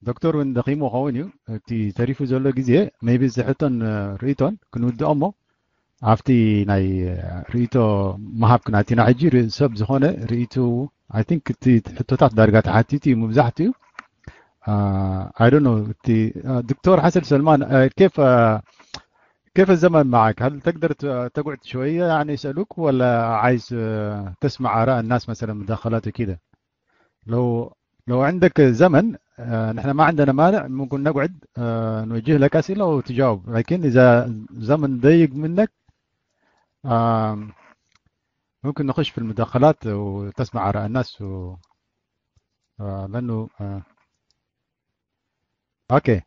ዶክተር እውን ደኺሙ ክኸውን እዩ። እቲ ተሪፉ ዘሎ ግዜ maybe እዚ ሕቶን ርእይቶን ክንውድኦ እሞ ኣብቲ ናይ ርእይቶ ምሃብ ክናቲና ሕጂ ሰብ ዝኾነ ርእይቱ I think እቲ ሕቶታት ዳርጋ ተሓቲቱ እዩ መብዛሕትኡ። I don't know እቲ ዶክተር ሓሰን ሰልማን كيف كيف الزمن معك؟ هل تقدر تقعد شوية يعني يسألوك ولا عايز تسمع آراء الناس مثلا مداخلات وكده؟ لو لو عندك زمن نحن ما عندنا مانع ممكن نقعد نوجه لك أسئلة وتجاوب، لكن إذا زمن ضيق منك ممكن نخش في المداخلات وتسمع آراء الناس و... لأنه okay.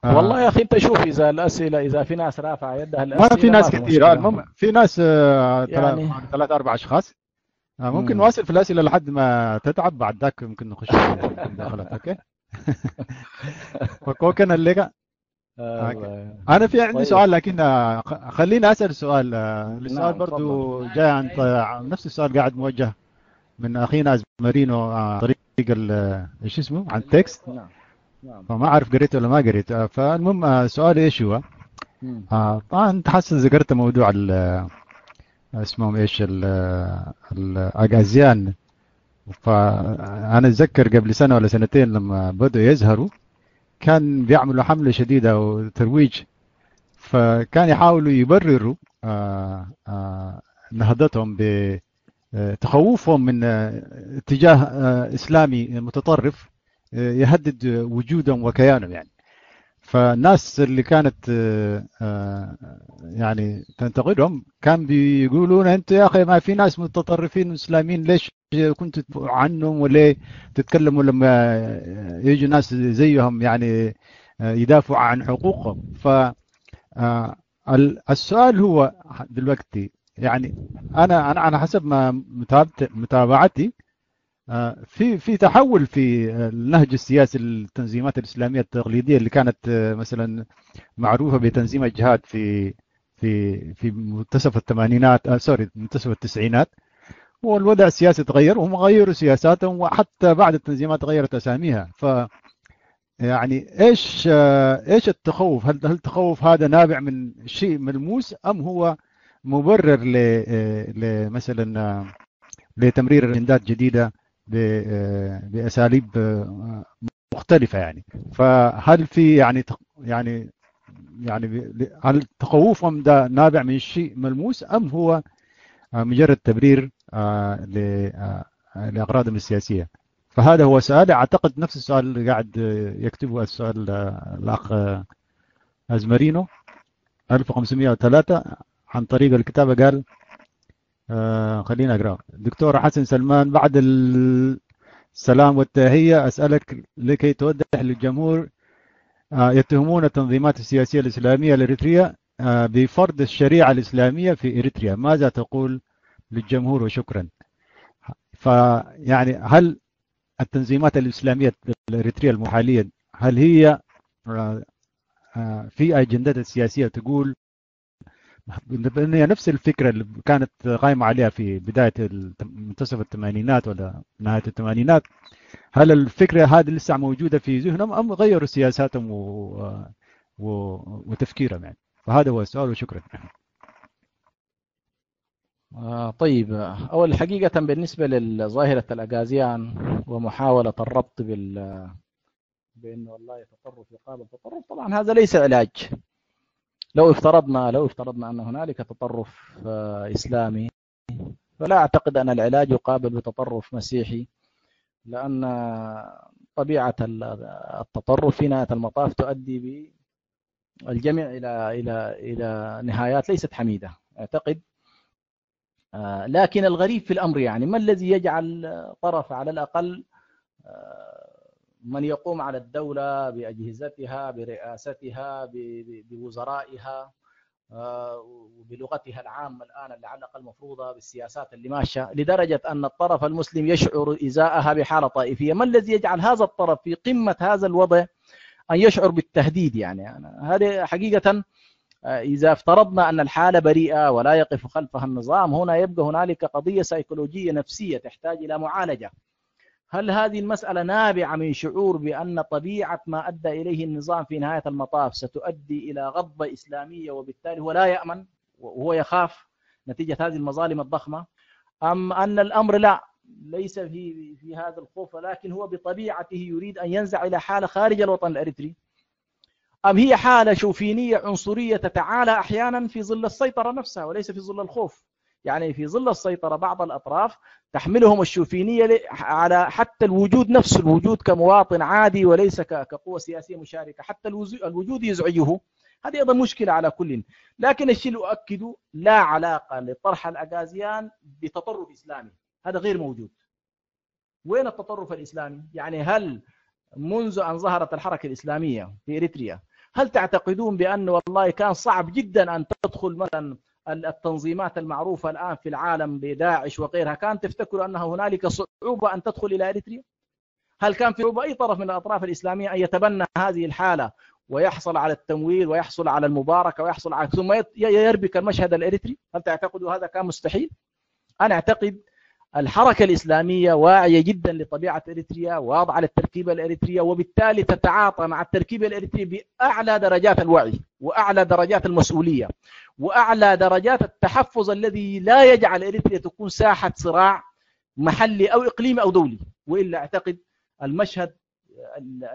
والله يا اخي انت شوف اذا الاسئله اذا في ناس رافعه يدها الاسئله ما في ناس كثير. المهم في ناس يعني ثلاث اربع اشخاص. ممكن نواصل في الاسئله لحد ما تتعب، بعد ذاك ممكن نخش في المداخلات. Okay. فكوكنا اللي انا في عندي سؤال، لكن خليني اسال سؤال. السؤال برضو جاي عن نفس السؤال قاعد موجه من اخينا ازمرينو عن طريق ايش اسمه، عن text. نعم. فما اعرف قريته ولا ما قريته. فالمهم سؤالي ايش هو؟ طبعا انت حاسس ذكرت موضوع اسمهم ايش، الاغازيان. فانا اتذكر قبل سنه ولا سنتين لما بدوا يظهروا كان بيعملوا حمله شديده وترويج، فكان يحاولوا يبرروا نهضتهم بتخوفهم من اتجاه اسلامي متطرف يهدد وجودهم وكيانهم يعني. فالناس اللي كانت يعني تنتقدهم كان بيقولون انتوا يا اخي ما في ناس متطرفين اسلاميين، ليش كنتوا تدافعوا عنهم وليه تتكلموا لما يجوا ناس زيهم يعني يدافعوا عن حقوقهم؟ ف السؤال هو دلوقتي يعني انا انا على حسب ما متابعتي في في تحول في النهج السياسي للتنظيمات الاسلاميه التقليديه اللي كانت مثلا معروفه بتنظيم الجهاد في في في منتصف الثمانينات، سوري، منتصف التسعينات. والوضع السياسي تغير وهم غيروا سياساتهم، وحتى بعض التنظيمات غيرت اساميها. ف يعني ايش ايش التخوف؟ هل هل التخوف هذا نابع من شيء ملموس ام هو مبرر ل مثلا لتمرير اجندات جديده باساليب مختلفه يعني؟ فهل في يعني يعني يعني هل تخوفهم ده نابع من شيء ملموس ام هو مجرد تبرير لاغراضهم السياسيه؟ فهذا هو سؤال، اعتقد نفس السؤال اللي قاعد يكتبه السؤال الاخ ازمرينو ألف وخمسمية وثلاثة عن طريق الكتابه، قال آه خلينا اقرا. دكتور حسن سلمان، بعد السلام والتحيه اسالك لكي توضح للجمهور آه يتهمون التنظيمات السياسيه الاسلاميه الاريتريه آه بفرض الشريعه الاسلاميه في اريتريا، ماذا تقول للجمهور؟ وشكرا. فيعني هل التنظيمات الاسلاميه الاريتريه حاليا هل هي في اجندتها السياسيه تقول بان هي نفس الفكره اللي كانت قائمه عليها في بدايه منتصف الثمانينات ولا نهايه الثمانينات؟ هل الفكره هذه لسه موجوده في ذهنهم ام غيروا سياساتهم و... و... وتفكيرهم يعني؟ فهذا هو السؤال وشكرا. آه طيب، أول حقيقة بالنسبة لظاهرة الأغازيان ومحاولة الربط بال بأنه والله تطرف يقابل تطرف، طبعا هذا ليس علاج. لو افترضنا لو افترضنا أن هنالك تطرف آه إسلامي، فلا أعتقد أن العلاج يقابل بتطرف مسيحي، لأن طبيعة التطرف في نهاية المطاف تؤدي الجميع الى الى الى نهايات ليست حميده اعتقد. لكن الغريب في الامر يعني ما الذي يجعل طرف على الاقل من يقوم على الدوله باجهزتها برئاستها بوزرائها وبلغتها العامه الان اللي على الاقل مفروضه بالسياسات اللي ماشيه، لدرجه ان الطرف المسلم يشعر ازاءها بحاله طائفيه؟ ما الذي يجعل هذا الطرف في قمه هذا الوضع ان يشعر بالتهديد؟ يعني هذه حقيقه اذا افترضنا ان الحاله بريئه ولا يقف خلفها النظام، هنا يبقى هنالك قضيه سيكولوجيه نفسيه تحتاج الى معالجه. هل هذه المسألة نابعة من شعور بأن طبيعة ما أدى إليه النظام في نهاية المطاف ستؤدي إلى غضة إسلامية، وبالتالي هو لا يأمن وهو يخاف نتيجة هذه المظالم الضخمة؟ أم أن الأمر لا، ليس في، في هذا الخوف، ولكن هو بطبيعته يريد أن ينزع إلى حالة خارج الوطن الإريتري؟ أم هي حالة شوفينية عنصرية تتعالى أحيانًا في ظل السيطرة نفسها وليس في ظل الخوف؟ يعني في ظل السيطرة بعض الأطراف تحملهم الشوفينية ل-، على حتى الوجود نفسه، الوجود كمواطن عادي وليس ك-، كقوة سياسية مشاركة، حتى الوزو-، الوجود يزعجه. هذه أيضًا مشكلة على كل. لكن الشيء اللي أؤكده، لا علاقة لطرح الأغازيان بتطرف إسلامي، هذا غير موجود. وين التطرف الإسلامي؟ يعني هل منذ أن ظهرت الحركة الإسلامية في إريتريا، هل تعتقدون بأن والله كان صعب جدًا أن تدخل مثلًا ال-، التنظيمات المعروفة الآن في العالم بداعش وغيرها، كان تفتكروا أنها هنالك صعوبة أن تدخل إلى إريتريا؟ هل كان في صعوبة أي طرف من الأطراف الإسلامية أن يتبنى هذه الحالة ويحصل على التمويل ويحصل على المباركة ويحصل على، ثم يت-، ي-، يربك المشهد الإريتري؟ هل تعتقدوا هذا كان مستحيل؟ أنا أعتقد الحركة الإسلامية واعية جدًا لطبيعة إريتريا، واضعة للتركيبة الإريترية، وبالتالي تتعاطى مع التركيبة الإريترية بأعلى درجات الوعي وأعلى درجات المسؤولية وأعلى درجات التحفظ الذي لا يجعل إريتريا تكون ساحة صراع محلي أو إقليمي أو دولي. وإلا أعتقد المشهد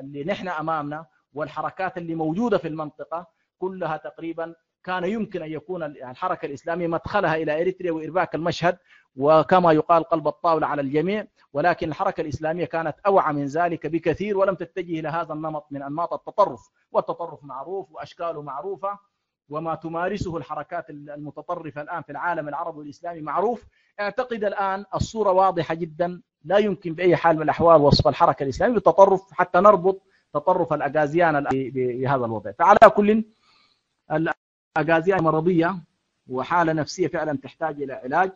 اللي نحن أمامنا والحركات اللي موجودة في المنطقة كلها تقريبًا كان يمكن أن يكون الحركة الإسلامية مدخلها إلى إريتريا وإرباك المشهد، وكما يقال قلب الطاولة على الجميع، ولكن الحركة الإسلامية كانت أوعى من ذلك بكثير ولم تتجه إلى هذا النمط من أنماط التطرف، والتطرف معروف وأشكاله معروفة، وما تمارسه الحركات المتطرفة الآن في العالم العربي والإسلامي معروف. اعتقد الآن الصورة واضحة جدًا، لا يمكن بأي حال من الأحوال وصف الحركة الإسلامية بالتطرف حتى نربط تطرف الأغازيان ب-، ب-، بهذا الوضع. فعلى كل، الأغازيان مرضية وحالة نفسية فعلًا تحتاج إلى علاج،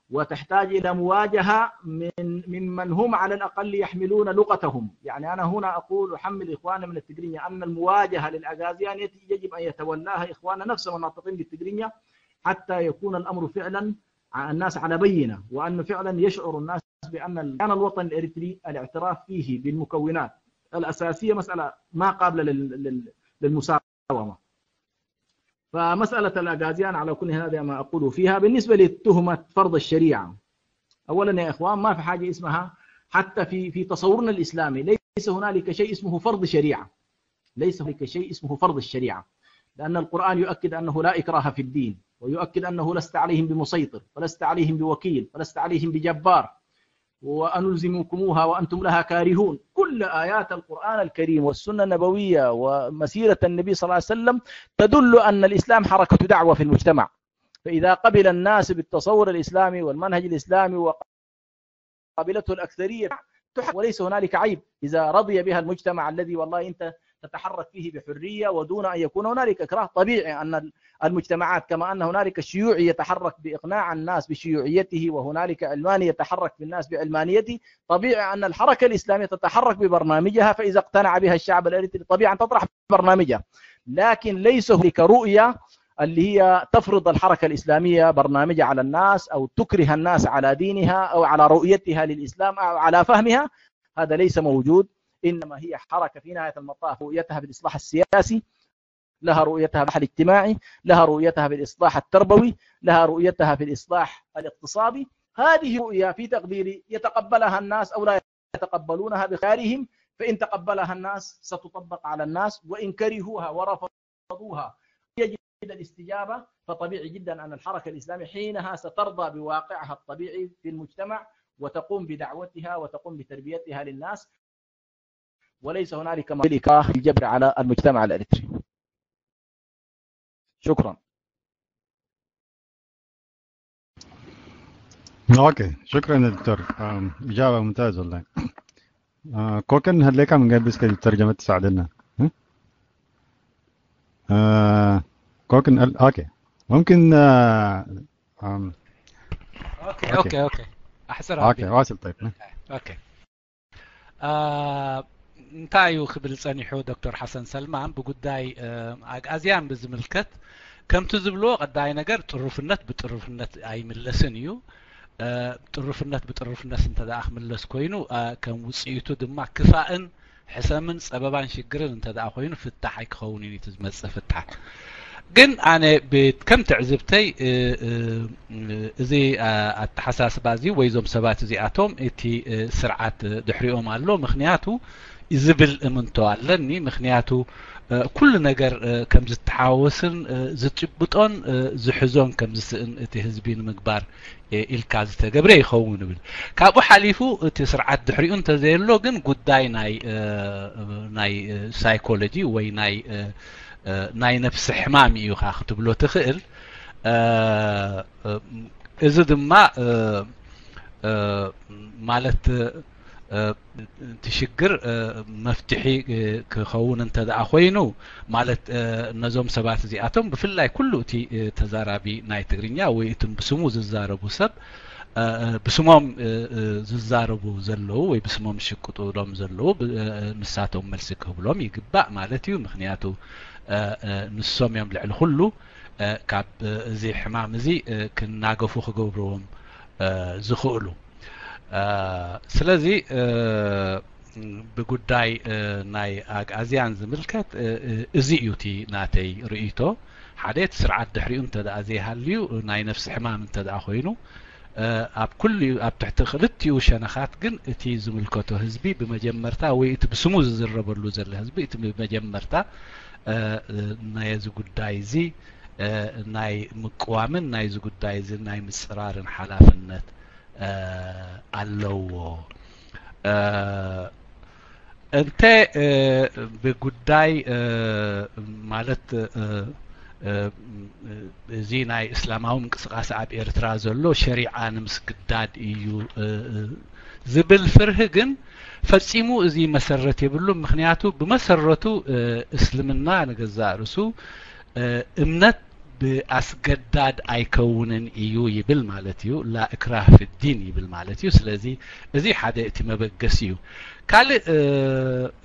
وتحتاج إلى مواجهة من، ممن هم على الأقل يحملون لغتهم. يعني أنا هنا أقول، أحمل إخواننا من التجرينيا أن المواجهة للأغازيان يت-، يجب أن يتولاها إخواننا نفسهم الناطقين بالتجرينيا، حتى يكون الأمر فعلًا ع-، الناس على بينة، وأن فعلًا يشعر الناس بأن الكيان الوطني الإريتري الاعتراف فيه بالمكونات الأساسية مسألة ما قابلة لل-، لل-، للمساومة. فمسألة الأغازيان على كل، هذا ما أقول فيها. بالنسبة لتهمة فرض الشريعة، أولًا يا إخوان، ما في حاجة اسمها، حتى في، في تصورنا الإسلامي ليس هنالك شيء اسمه فرض شريعة، ليس هنالك شيء اسمه فرض الشريعة، لأن القرآن يؤكد أنه لا إكراه في الدين، ويؤكد أنه لست عليهم بمسيطر، ولست عليهم بوكيل، ولست عليهم بجبار، وأنلزمكموها وأنتم لها كارهون. كل آيات القرآن الكريم والسنة النبوية ومسيرة النبي صلى الله عليه وسلم تدل أن الإسلام حركة دعوة في المجتمع. فإذا قبل الناس بالتصور الإسلامي والمنهج الإسلامي وقبلته الأكثرية، تحق، وليس هنالك عيب إذا رضي بها المجتمع الذي والله أنت تتحرك فيه بحرية ودون أن يكون هنالك إكراه. طبيعي أن المجتمعات، كما أن هنالك شيوعي يتحرك بإقناع الناس بشيوعيته، وهنالك علماني يتحرك بالناس بعلمانيته، طبيعي أن الحركة الإسلامية تتحرك ببرنامجها، فإذا اقتنع بها الشعب الإريتري طبيعي أن تطرح برنامجها. لكن ليس هنالك رؤية اللي هي تفرض الحركة الإسلامية برنامجها على الناس، أو تكره الناس على دينها أو على رؤيتها للإسلام أو على فهمها. هذا ليس موجود. إنما هي حركة في نهاية المطاف رؤيتها في الإصلاح السياسي، لها رؤيتها في الإصلاح الاجتماعي، لها رؤيتها في الإصلاح التربوي، لها رؤيتها في الإصلاح الاقتصادي. هذه رؤية في تقديري يتقبلها الناس أو لا يتقبلونها بخيارهم، فإن تقبلها الناس ستطبق على الناس، وإن كرهوها ورفضوها يجد الاستجابة، فطبيعي جدًا أن الحركة الإسلامية حينها سترضى بواقعها الطبيعي في المجتمع وتقوم بدعوتها وتقوم بتربيتها للناس، وليس هنالك ما الإكراه الجبر على المجتمع الإريتري. شكرًا. اوكي، شكرًا يا دكتور. آم، إجابة ممتازة والله. آه، كوكن هل لك من قبل بس كده ترجمة تساعدنا؟ ها؟ آه، كوكن ال-، اوكي. ممكن، آه، آم، اوكي اوكي. اوكي اوكي احسن اوكي، واصل طيب. اوكي. آه، እንታይ እዩ ክብል ጸኒሑ ዶክተር ሓሰን ሰልማን ብጉዳይ፣ እ፣ ኣግኣዝያን ብዝምልከት፣ ከምቲ ዝብልዎ ቀዳይ ነገር ጥሩፍነት ብጥሩፍነት ኣይምለስን እዩ። ጥሩፍነት ብጥሩፍነት እንተ ደኣ ክምለስ ኮይኑ፣ ከም ውጽኢቱ ድማ ክፋእን ሕሰምን ጸበባን ሽግርን እንተ ደኣ ኮይኑ ፍታሕ ኣይክኸውን እዩ፣ እቲ ዝመጽእ ፍታሕ። ግን ኣነ ብ-፣ ከም ትዕዝብተይ፣ እ፣ እ፣ እዚ፣ ኣ-፣ ኣተሓሳስባ እዚ ወይ እዞም ሰባት እዚኣቶም እቲ፣ እ፣ ስርዓት ድሕሪኦም ኣሎ። ምኽንያቱ ዝብል እምንቶ ኣለኒ። ምኽንያቱ፣ እ፣ ኩሉ ነገር፣ እ፣ ከም ዝተሓዋወስን፣ እ፣ ዝጭብጦን፣ እ፣ ዝሕዞን ከም ዝስእን እቲ ህዝቢ ንምግባር፣ እ፣ ኢልካ ዝተገብረ ይኸውን እብል። ካብኡ ሓሊፉ እቲ ስርዓት ድሕሪኡ እንተዘየሎ ግን ጉዳይ ናይ፣ እ፣ ናይ፣ እ፣ ሳይኮሎጂ ወይ ናይ፣ እ፣ እ፣ ናይ ነፍሲ ሕማም እዩ ኢኻ ክትብሎ ትኽእል። እ፣ እ፣ እዚ ድማ፣ እ፣ እ፣ ማለት፣ እ፣ እቲ ሽግር፣ እ፣ መፍትሒ፣ እ፣ ክኸውን እንተ ደኣ ኮይኑ፣ ማለት፣ እ፣ ነዞም ሰባት እዚኣቶም ብፍላይ ኩሉ እቲ፣ እ፣ ተዛራቢ ናይ ትግርኛ ወይ እቶም ብስሙ ዝዛረቡ ሰብ፣ እ፣ እ፣ ብስሞም፣ እ፣ እ፣ ዝዛረቡ ዘለዉ ወይ ብስሞም ዝሽቅጡሎም ዘለዉ፣ ብ-፣ እ፣ እ፣ ንሳቶም መልሲ ክህብሎም ይግባእ ማለት እዩ። ምኽንያቱ፣ እ፣ እ፣ ንሶም እዮም ልዕሊ ኩሉ፣ እ፣ ካብ፣ እ፣ እዚ ሕማም እዚ፣ እ፣ ክናገፉ ክገብርዎም፣ እ፣ ዝኽእሉ። እ፣ ስለዚ፣ እ፣ ብጉዳይ፣ እ፣ ናይ ኣግኣዝያን ዝምልከት፣ እ፣ እ፣ እዚ እዩ እቲ ናተይ ርእይቶ። ሓደ፣ እቲ ስርዓት ድሕሪኡ እንተ ደኣ ዘይሃልዩ፣ ናይ ነፍሲ ሕማም እንተ ደኣ ኮይኑ፣ እ፣ ኣብ ኩሉ፣ ኣብ ትሕቲ ክልቲኡ ሸነኻት ግን እቲ ዝምልከቶ ህዝቢ ብመጀመርታ፣ ወይ እቲ ብስሙ ዝዝረበሉ ዘሎ ህዝቢ፣ እቲ ብመጀመርታ፣ እ፣ እ፣ ናይዚ ጉዳይ እዚ፣ እ፣ ናይ ምቅዋምን ናይዚ ጉዳይ እዚ ናይ ምጽራርን ሓላፍነት፣ እ፣ ኣለዎ። እ፣ እንተ፣ እ፣ ብጉዳይ፣ እ፣ ማለት፣ እ፣ እ፣ እዚ ናይ እስላማዊ ምንቅስቃስ ኣብ ኤርትራ ዘሎ ሸሪዓ ንምስግዳድ እዩ፣ እ፣ እ፣ ዝብል ፍርሂ ግን ፈጺሙ እዚ መሰረት የብሉን። ምኽንያቱ ብመሰረቱ፣ እ፣ እስልምና ንገዛእ ርእሱ፣ እ፣ እምነት ብኣስገዳድ ኣይከውንን እዩ ይብል ማለት እዩ። ላ እክራህ ፊ ዲን ይብል ማለት እዩ። ስለዚ እዚ ሓደ እቲ መበገሲ እዩ። ካልእ፣ እ፣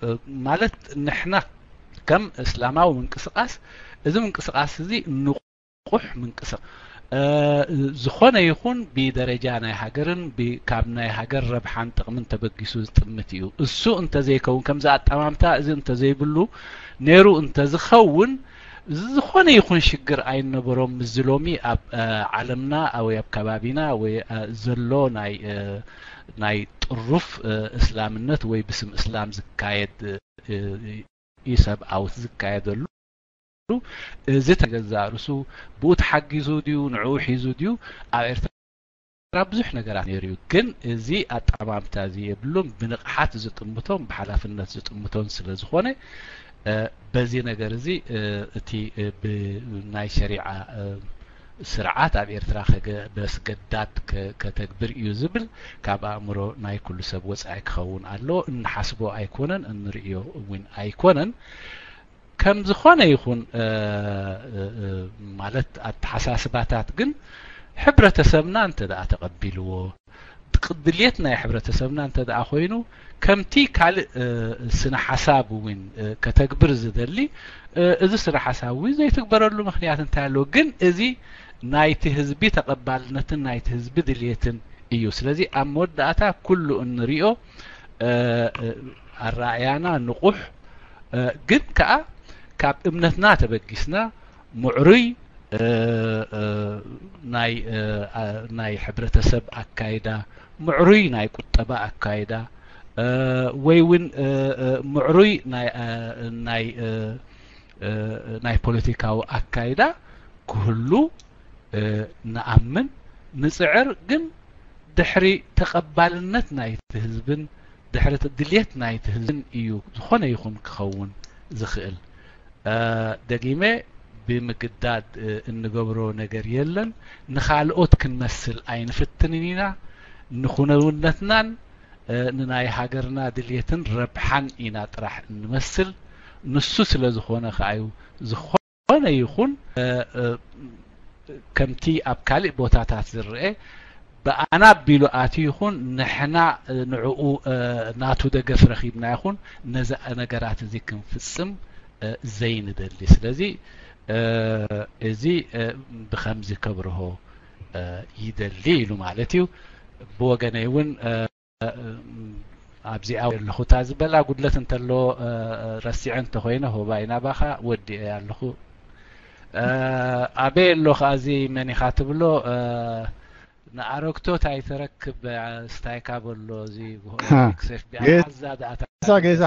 እ፣ ማለት ንሕና ከም እስላማዊ ምንቅስቃስ፣ እዚ ምንቅስቃስ እዚ ንቑሕ ምንቅስቃስ፣ እ፣ ዝኾነ ይኹን ብደረጃ ናይ ሃገርን ብ-፣ ካብ ናይ ሃገር ረብሓን ጥቕምን ተበጊሱ ዝጥምት እዩ። እሱ እንተዘይከውን፣ ከምዚ ኣጠማምታ እዚ እንተዘይብሉ ነይሩ እንተዝኸውን፣ ዝኾነ ይኹን ሽግር ኣይነበሮም። ምስዚ ሎሚ ኣብ፣ እ፣ ዓለምና ወይ ኣብ ከባቢና ወይ፣ እ፣ ዘሎ ናይ፣ እ፣ ናይ ጥሩፍ፣ እ፣ እስላምነት ወይ ብስም እስላም ዝካየድ፣ እ፣ ኢሰብኣዊ ዝካየደሉ፣ እዚ ተገዛእ ርእሱ ብኡ ተሓጊዙ ድዩ፣ ንዕኡ ሒዙ ድዩ፣ ኣብ ኤርትራ ብዙሕ ነገራት ነይሩ እዩ። ግን እዚ ኣጠማምታ እዚ የብሉን። ብንቕሓት ዝጥምቶን ብሓላፍነት ዝጥምቶን ስለ ዝኾነ፣ እ፣ በዚ ነገር እዚ፣ እ፣ እቲ፣ እ፣ ብ-፣ ናይ ሸሪዓ፣ እ፣ ስርዓት ኣብ ኤርትራ ከገ-፣ በስገዳድ ከ-፣ ከተግብር እዩ ዝብል ካብ ኣእምሮ ናይ ኩሉ ሰብ ወጻኢ ክኸውን ኣለዎ። እንሓስቦ ኣይኮነን፣ እንርእዮ እውን ኣይኮነን። ከም ዝኾነ ይኹን፣ እ፣ እ፣ እ፣ ማለት ኣተሓሳስባታት ግን ሕብረተሰብና እንተ ደኣ ተቐቢልዎ፣ ድቅ-፣ ድልየት ናይ ሕብረተሰብና እንተ ደኣ ኮይኑ፣ ከምቲ ካልእ፣ እ፣ ስነ ሓሳብ እውን፣ እ፣ ከተግብር ዝደሊ፣ እ፣ እዚ ስነ ሓሳብ እውን ዘይትግበረሉ ምኽንያት እንታይ ኣሎ? ግን እዚ ናይቲ ህዝቢ ተቐባልነትን ናይቲ ህዝቢ ድልየትን እዩ። ስለዚ ኣብ መወዳእታ ኩሉ እንሪኦ፣ እ፣ እ፣ ኣረኣእያና ንቑሕ፣ እ፣ ግን ከኣ ካብ እምነትና ተበጊስና ምዕሩይ፣ እ፣ እ፣ ናይ፣ እ፣ ኣ-፣ ናይ ሕብረተሰብ ኣካይዳ፣ ምዕሩይ ናይ ቁጠባ ኣካይዳ፣ እ፣ ወይ እውን፣ እ፣ እ፣ ምዕሩይ ናይ፣ እ፣ ናይ፣ እ፣ እ፣ ናይ ፖለቲካዊ ኣካይዳ ክህሉ፣ እ፣ ንኣምን፣ ንጽዕር። ግን ድሕሪ ተቐባልነት ናይቲ ህዝብን ድሕሪ ተ-፣ ድልየት ናይቲ ህዝብን እዩ ዝኾነ ይኹን ክኸውን ዝኽእል። እ፣ ደጊመ፣ ብምግዳድ፣ እ፣ እንገብሮ ነገር የለን። ንኻልኦት ክንመስል ኣይንፍትንን ኢና። ንኹነውነትናን፣ እ፣ ንናይ ሃገርና ድልየትን ረብሓን ኢና ጥራሕ እንመስል። ንሱ ስለ ዝኾነ ከኣ እዩ ዝኾነ ይኹን፣ እ፣ እ፣ ከምቲ ኣብ ካልእ ቦታታት ዝረአ ብኣና ኣቢሉ ኣትዩ ይኹን ንሕና፣ እ፣ ንዕኡ፣ እ፣ ናቱ ደገፍ ረኺብና ይኹን ነዚ ነገራት እዚ ክንፍጽም፣ እ፣ ዘይንደሊ። ስለዚ፣ እ፣ እዚ፣ እ፣ ብኸምዚ ከብርሆ ይደሊ ኢሉ ማለት እዩ። ብወገነይ እውን ኣብዚኣ ኣለኹ፣ እታ ዝበላ ጉድለት እንተሎ ረሲዐ እንተኮይነ ሆባይ ናባኻ ወዲኤ ኣለኹ። ኣበይ ኣሎ ከኣዚ መን ኢኻ ትብሎ? ንኣረግቶት ኣይተረክብ ስታይካ በሎ። እዚ ክሰፍ ጌሳ፣ ጌሳ፣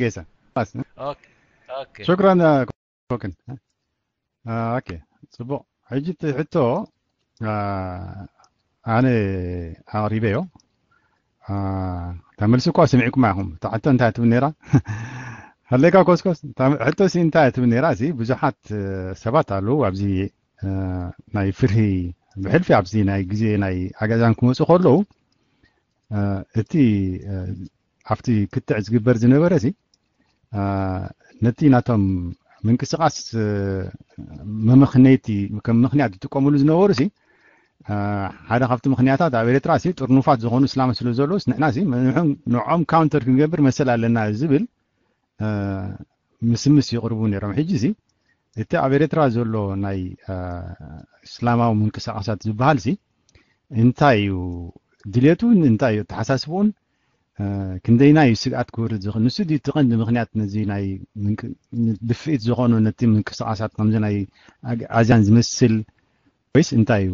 ጌሳ። ኦኬ፣ ኦኬ። ሽክራን። ኮክን። ኦኬ፣ ጽቡቕ። ሕጂ እቲ ሕቶ ኣነ ኣቕሪበዮ። እታ መልሲ እኳ ሰሚዕኩማ ኢኹም። እታ ሕቶ እንታይ ትብል ነይራ? ሃለይካ ኮስኮስ፣ እታ ሕቶ ሲ እንታይ ትብል ነይራ? እዚ ብዙሓት ሰባት ኣለዉ ኣብዚ ናይ ፍርሂ፣ ብሕልፊ ኣብዚ ናይ ግዜ ናይ ኣጋዛን ክመጹ ከለዉ እቲ ኣብቲ ክትዕ ዝግበር ዝነበረ ሲ ነቲ ናቶም ምንቅስቃስ መመኽነይቲ ከም ምኽንያት ዝጥቀምሉ ዝነበሩ ሲ ሓደ ካብቲ ምኽንያታት ኣብ ኤርትራ ሲ ጥርኑፋት ዝኾኑ እስላም ስለ ዘለዉ ንሕና ሲ ንዖም ካውንተር ክንገብር መሰል ኣለና ዝብል ምስምስ ይቕርቡ ነይሮም። ሕጂ ሲ እቲ ኣብ ኤርትራ ዘሎ ናይ እስላማዊ ምንቅስቃሳት ዝበሃል ሲ እንታይ እዩ ድሌቱን እንታይ እዩ ኣተሓሳስብኡን ክንደይና እዩ ስግኣት ክወርድ ዝኽእል? ንሱ ድዩ እቲ ቀንዲ ምኽንያት ነዚ ናይ ድፍኢት ዝኾኑ ነቲ ምንቅስቃሳት ከምዚ ናይ ኣዝያን ዝመስል ወይስ እንታይ እዩ?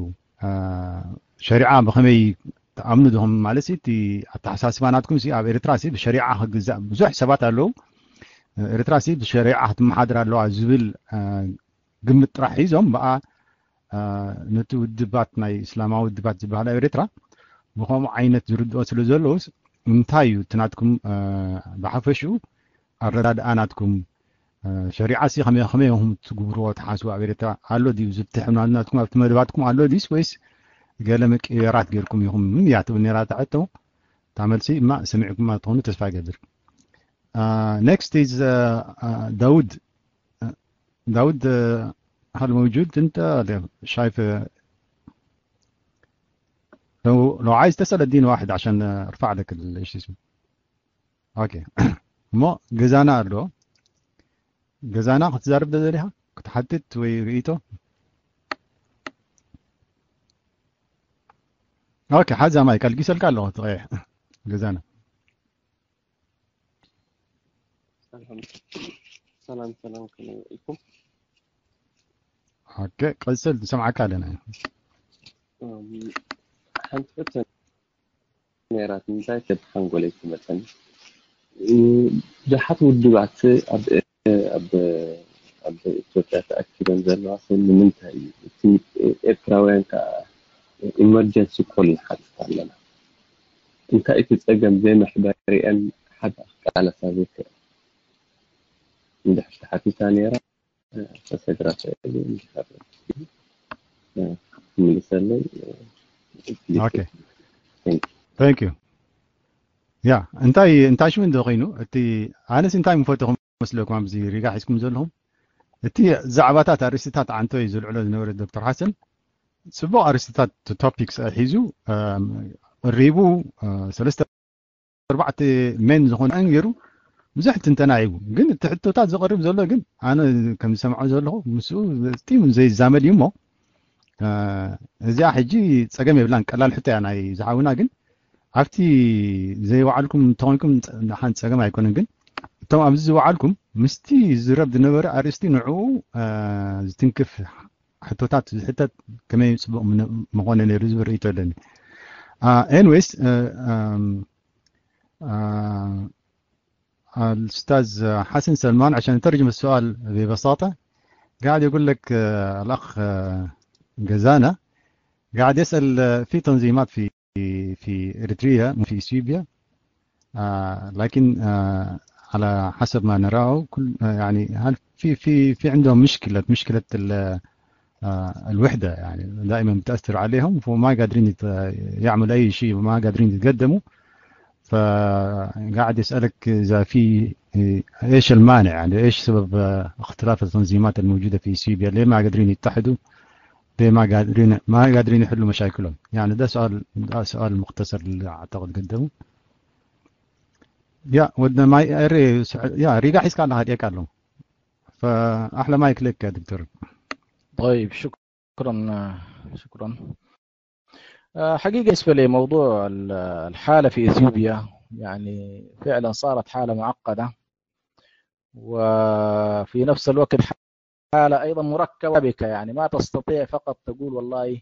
ሸሪዓ ብኸመይ ትኣምኑ ዲኹም? ማለት እቲ ኣተሓሳስባ ናትኩም ኣብ ኤርትራ ብሸሪዓ ክግዛእ ብዙሕ ሰባት ኣለዉ። ኤርትራ ብሸሪዓ ክትመሓደር ኣለዋ ዝብል ግምት ጥራሕ ሒዞም ብኣ ነቲ ውድባት ናይ እስላማዊ ውድባት ዝበሃል ኣብ ኤርትራ ብከምኡ ዓይነት ዝርድኦ ስለ ዘለውስ እንታይ እዩ እቲ ናትኩም ብሓፈሽኡ ኣረዳድኣ ናትኩም ሸሪዓ ሲ ከመይ ከመይ ኢኹም ትግብርዎ ትሓስቡ ኣብ ኤርትራ ኣሎ ድዩ ዝብቲ ሕምናት ናትኩም ኣብቲ መደባትኩም ኣሎ ድዩስ ወይስ ገለ መቀየራት ጌርኩም ኢኹም እያ ትብል ነራ እታ ሕቶ። እታ መልሲ እማ ሰሚዕኩማ ትኾኑ ተስፋ ይገብር። Next is ዳውድ. ዳውድ هل موجود انت؟ شايف لو لو عايز تسأل اديني واحد عشان ارفع لك ايش اسمه. ኦኬ እሞ ገዛና ኣሎ። ገዛና ክትዛርብ ዶ ዘሊኻ ክትሓትት ወይ ርእይቶ? ኦኬ ሓዛ ማይክ ኣልጊሰልካ ኣለኹ ትቐይሕ ገዛና። ሰላም ሰላም ከመይ ውዒልኩም? ኦኬ ቀጽል ንሰምዓካ ኣለና። ሓንቲ ሕቶ ነይራት እንታይ ተብሓንጎለይ ትመፀኒ ብዙሓት ውድባት ኣብ ኣብ ኣብ ኢትዮጵያ ተኣኪበን ዘለዋ ንምንታይ እዩ እቲ ኤርትራውያን ከዓ ኢመርጀንሲ ኮል ንሓትት ኣለና እንታይ እቲ ፀገም ዘይመሕበሪአን ሓደ ክቃለሳ ዘይክእል እንድሕር ተሓቲታ ነይራ ተሰግራ ምልሰለይ Thank you. ያ እንታይ እንታይ ሽሙ እንደ ኮይኑ እቲ ኣነስ እንታይ ምፈተኹም መስለኩም ኣብዚ ሪጋ ሒዝኩም ዘለኹም እቲ ዛዕባታት ኣርእስትታት ዓንቶ እዩ ዝልዕሎ ዝነበረ ዶክተር ሓሰን ጽቡቕ ኣርእስትታት ቶፒክስ ሒዙ ሪቡ ሰለስተ ኣርባዕተ ሜን ዝኾነ ገይሩ ብዙሕ ትንተና ሂቡ ግን እቲ ሕቶታት ዝቐርብ ዘሎ ግን ኣነ ከም ዝሰምዖ ዘለኹ ምስኡ ጢም ዘይዛመድ እዩ እሞ እዚኣ ሕጂ ጸገም የብላን ቀላል ሕቶ እያ ናይ ዝሓውና ግን ኣብቲ ዘይወዓልኩም እንተኾንኩም ንሓን ጸገም ኣይኮነን ግን እቶም ኣብዚ ዝወዓልኩም ምስቲ ዝረብ ዝነበረ ኣርእስቲ ንዕኡ ዝትንክፍ ሕቶታት ዝሕተት ከመይ ጽቡቕ ምኾነ ነይሩ ዝብል ርእይቶ ኣለኒ ኤንዌይስ الأستاذ حسن سلمان عشان نترجم السؤال ببساطة قاعد يقول لك الأخ جزانا قاعد يسأل في تنظيمات في في إريتريا في إثيوبيا آه لكن آه على حسب ما نراه كل آه يعني هل في في في عندهم مشكلة مشكلة آه الوحدة يعني دائما بتأثر عليهم فما قادرين يعملوا أي شيء وما قادرين يتقدموا فقاعد يسألك إذا في إيش المانع يعني إيش سبب اختلاف التنظيمات الموجودة في إثيوبيا ليه ما قادرين يتحدوا ليه ما قادرين ما قادرين يحلوا مشاكلهم يعني ده سؤال ده سؤال مختصر اللي أعتقد قدمه يا ودنا ما يا ريغا حيسكا الله هاديك قال فأحلى مايك لك يا دكتور طيب شكرا شكرا، شكرا. آه، حقيقة بالنسبة لموضوع ال- الحالة في إثيوبيا، يعني فعلا صارت حالة معقدة، وفي نفس الوقت حالة أيضا مركبة بك، يعني ما تستطيع فقط تقول والله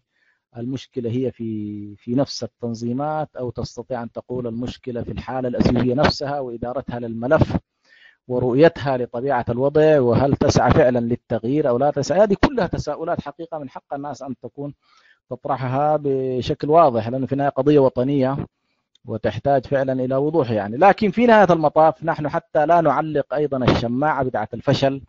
المشكلة هي في في نفس التنظيمات، أو تستطيع أن تقول المشكلة في الحالة الأثيوبية نفسها وإدارتها للملف ورؤيتها لطبيعة الوضع، وهل تسعى فعلا للتغيير أو لا تسعى. هذه كلها تساؤلات حقيقة من حق الناس أن تكون تطرحها بشكل واضح، لأنه في النهاية قضية وطنية وتحتاج فعلا إلى وضوح، يعني. لكن في نهاية المطاف نحن حتى لا نعلق أيضا الشماعة بتاعة الفشل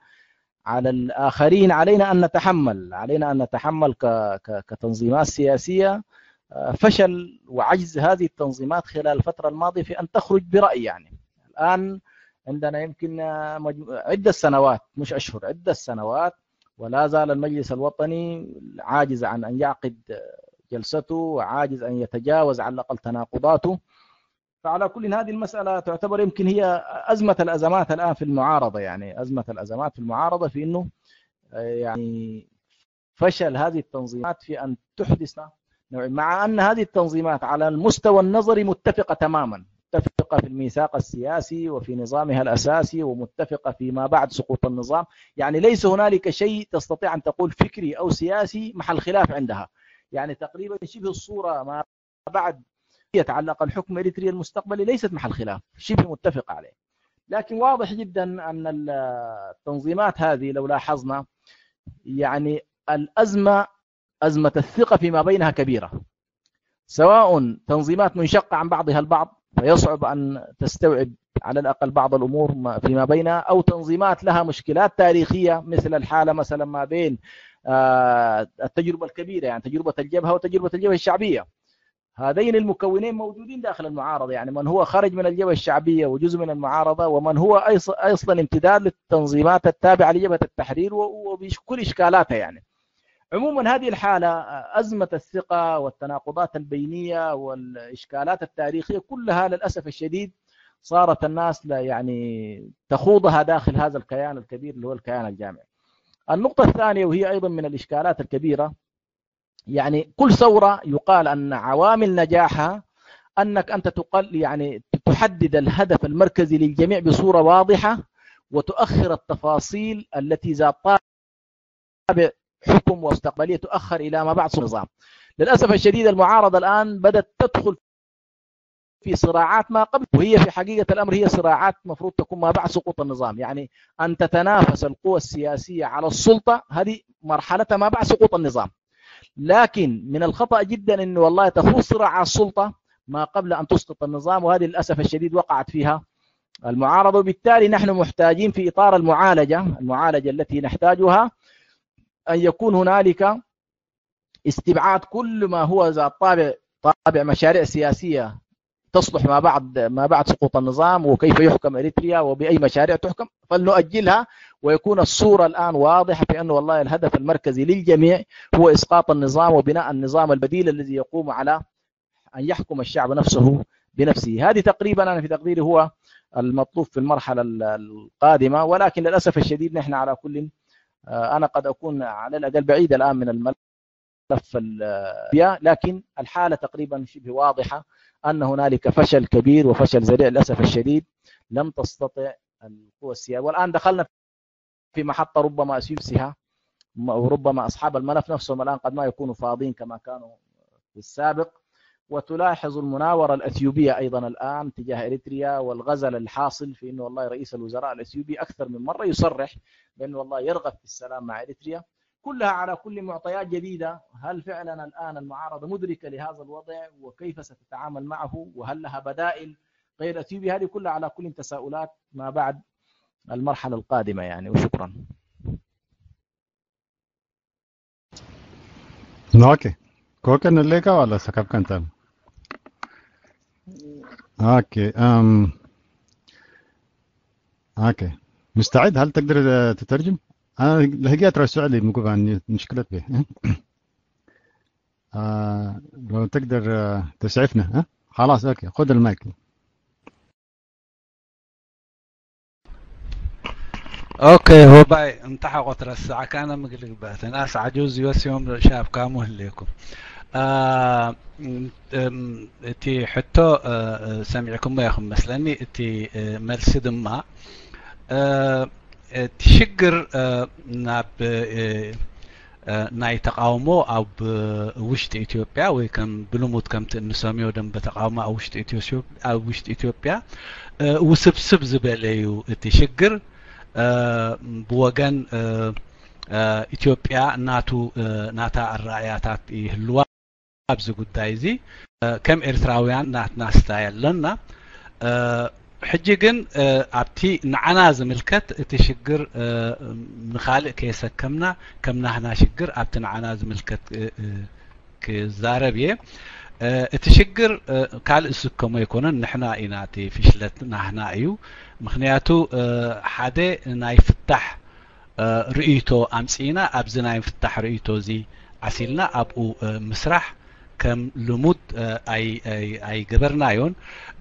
على الآخرين، علينا أن نتحمل، علينا أن نتحمل ك- ك- كتنظيمات سياسية، آه، فشل وعجز هذه التنظيمات خلال الفترة الماضية في أن تخرج برأي، يعني. الآن عندنا يمكن، آه، مجمو- عدة سنوات، مش أشهر، عدة سنوات، ولا زال المجلس الوطني عاجز عن أن يعقد جلسته، وعاجز أن يتجاوز على الأقل تناقضاته. فعلى كل، هذه المسألة تعتبر يمكن هي أزمة الأزمات الآن في المعارضة، يعني أزمة الأزمات في المعارضة في أنه، آه، يعني فشل هذه التنظيمات في أن تحدث نوع، مع أن هذه التنظيمات على المستوى النظري متفقة تماما، متفقة في الميثاق السياسي وفي نظامها الأساسي، ومتفقة فيما بعد سقوط النظام. يعني ليس هنالك شيء تستطيع أن تقول فكري أو سياسي محل خلاف عندها. يعني تقريبا شبه الصورة ما بعد على الأقل حكم إريتريا المستقبلي ليست محل خلاف، شبه متفق عليه. لكن واضح جدا أن التنظيمات هذه، لو لاحظنا، يعني الأزمة، أزمة الثقة فيما بينها كبيرة، سواء تنظيمات منشقة عن بعضها البعض فيصعب أن تستوعب على الأقل بعض الأمور ما- فيما بينها، أو تنظيمات لها مشكلات تاريخية، مثل الحالة مثلا ما بين، آه، التجربة الكبيرة، يعني تجربة الجبهة وتجربة الجبهة الشعبية. هذين المكونين موجودين داخل المعارضة، يعني من هو خرج من الجبهة الشعبية وجزء من المعارضة، ومن هو أيص- أصلا امتداد للتنظيمات التابعة لجبهة التحرير و- وبكل إشكالاتها، يعني. عموما هذه الحالة، أزمة الثقة والتناقضات البينية والإشكالات التاريخية كلها للأسف الشديد صارت الناس لا، يعني، تخوضها داخل هذا الكيان الكبير اللي هو الكيان الجامعي. النقطة الثانية، وهي أيضا من الإشكالات الكبيرة، يعني كل ثورة يقال أن عوامل نجاحها أنك أنت تقل، يعني تحدد الهدف المركزي للجميع بصورة واضحة، وتؤخر التفاصيل التي ذات طابع حكم ومستقبلية تؤخر إلى ما بعد النظام. للأسف الشديد المعارضة الآن بدأت تدخل في صراعات ما قبل، وهي في حقيقة الأمر هي صراعات مفروض تكون ما بعد سقوط النظام، يعني أن تتنافس القوى السياسية على السلطة، هذه مرحلة ما بعد سقوط النظام. لكن من الخطأ جدا أنه والله تخوض صراع على السلطة ما قبل أن تسقط النظام، وهذه للأسف الشديد وقعت فيها المعارضة. وبالتالي نحن محتاجين في إطار المعالجة، المعالجة التي نحتاجها أن يكون هنالك استبعاد كل ما هو ذات طابع، طابع مشاريع سياسية تصلح ما بعد، ما بعد سقوط النظام، وكيف يحكم إريتريا وبأي مشاريع تحكم، فلنؤجلها، ويكون الصورة الآن واضحة في أنه والله الهدف المركزي للجميع هو إسقاط النظام وبناء النظام البديل الذي يقوم على أن يحكم الشعب نفسه بنفسه. هذه تقريبا أنا في تقديري هو المطلوب في المرحلة ال- القادمة، ولكن للأسف الشديد نحن على كل، آه، أنا قد أكون على الأقل بعيد الآن من الملف ال- لكن الحالة تقريبا شبه واضحة أن هنالك فشل كبير وفشل ذريع للأسف الشديد. لم تستطع القوى السياسية، والآن دخلنا في محطة ربما أسيوسها، م- وربما أصحاب الملف نفسهم الآن قد ما يكونوا فاضين كما كانوا في السابق. وتلاحظ المناورة الأثيوبية أيضا الآن تجاه إريتريا والغزل الحاصل في أنه والله رئيس الوزراء الأثيوبي أكثر من مرة يصرح بأنه والله يرغب في السلام مع إريتريا. كلها على كل معطيات جديدة. هل فعلا الآن المعارضة مدركة لهذا الوضع وكيف ستتعامل معه؟ وهل لها بدائل غير أثيوبيا؟ هذه كلها على كل تساؤلات ما بعد المرحلة القادمة، يعني. وشكرا. اوكي، كوكا نلقى ولا سكب كنت؟ اوكي. ام اوكي، مستعد؟ هل تقدر تترجم؟ انا لهجات رسول لي مقبل مشكلة به. آه لو تقدر، آه تسعفنا. ها، خلاص، اوكي، خذ المايك. ኦኬ፣ ሆባይ እንተ ሓቆ ትረስዓ ካነ ምግሊ ግባተን ኣስ ዓጁዝ ይወስዮም ሻብ ካሙ ህልየኩም። አ፣ እም፣ እም፣ እቲ ሕቶ፣ እ፣ እ፣ ሰሚዕኩሞ ኢኹም መስለኒ። እቲ፣ እ፣ መልሲ ድማ፣ እ፣ እቲ ሽግር፣ እ፣ ናብ፣ እ፣ እ፣ ናይ ተቃውሞ ኣብ ውሽጢ ኢትዮጵያ ወይ ከም ብልሙድ ከምቲ እንሰምዮ ደንበ ተቃውሞ ኣብ ውሽጢ ኢትዮ-፣ ኣብ ውሽጢ ኢትዮጵያ፣ እ፣ ውስብስብ ዝበለ እዩ እቲ ሽግር። እ፣ ብወገን፣ እ፣ እ፣ ኢትዮጵያ ናቱ፣ እ፣ ናታ ኣረኣእያታት ይህልዋ ኣብዚ ጉዳይ እዚ። እ፣ ከም ኤርትራውያን ናትና ስታይ ኣለና። እ፣ ሕጂ ግን፣ እ፣ ኣብቲ ንዓና ዝምልከት እቲ ሽግር፣ እ፣ ንኻልእ ከየሰከምና ከም ናህና ሽግር ኣብቲ ንዓና ዝምልከት፣ እ፣ እ፣ ክዛረብ እየ። እ፣ እቲ ሽግር፣ እ፣ ካልእ ዝስከሞ ኣይኮነን፣ ንሕና ኢና፣ እቲ ፍሽለት ናህና እዩ። ምኽንያቱ፣ እ፣ ሓደ ናይ ፍታሕ፣ እ፣ ርእይቶ ኣምጺእና ኣብዚ ናይ ፍታሕ ርእይቶ እዚ ዓሲልና ኣብኡ፣ እ፣ ምስራሕ ከም ልሙድ፣ እ፣ ኣይ-፣ ኣይ-፣ ኣይገበርናዮን።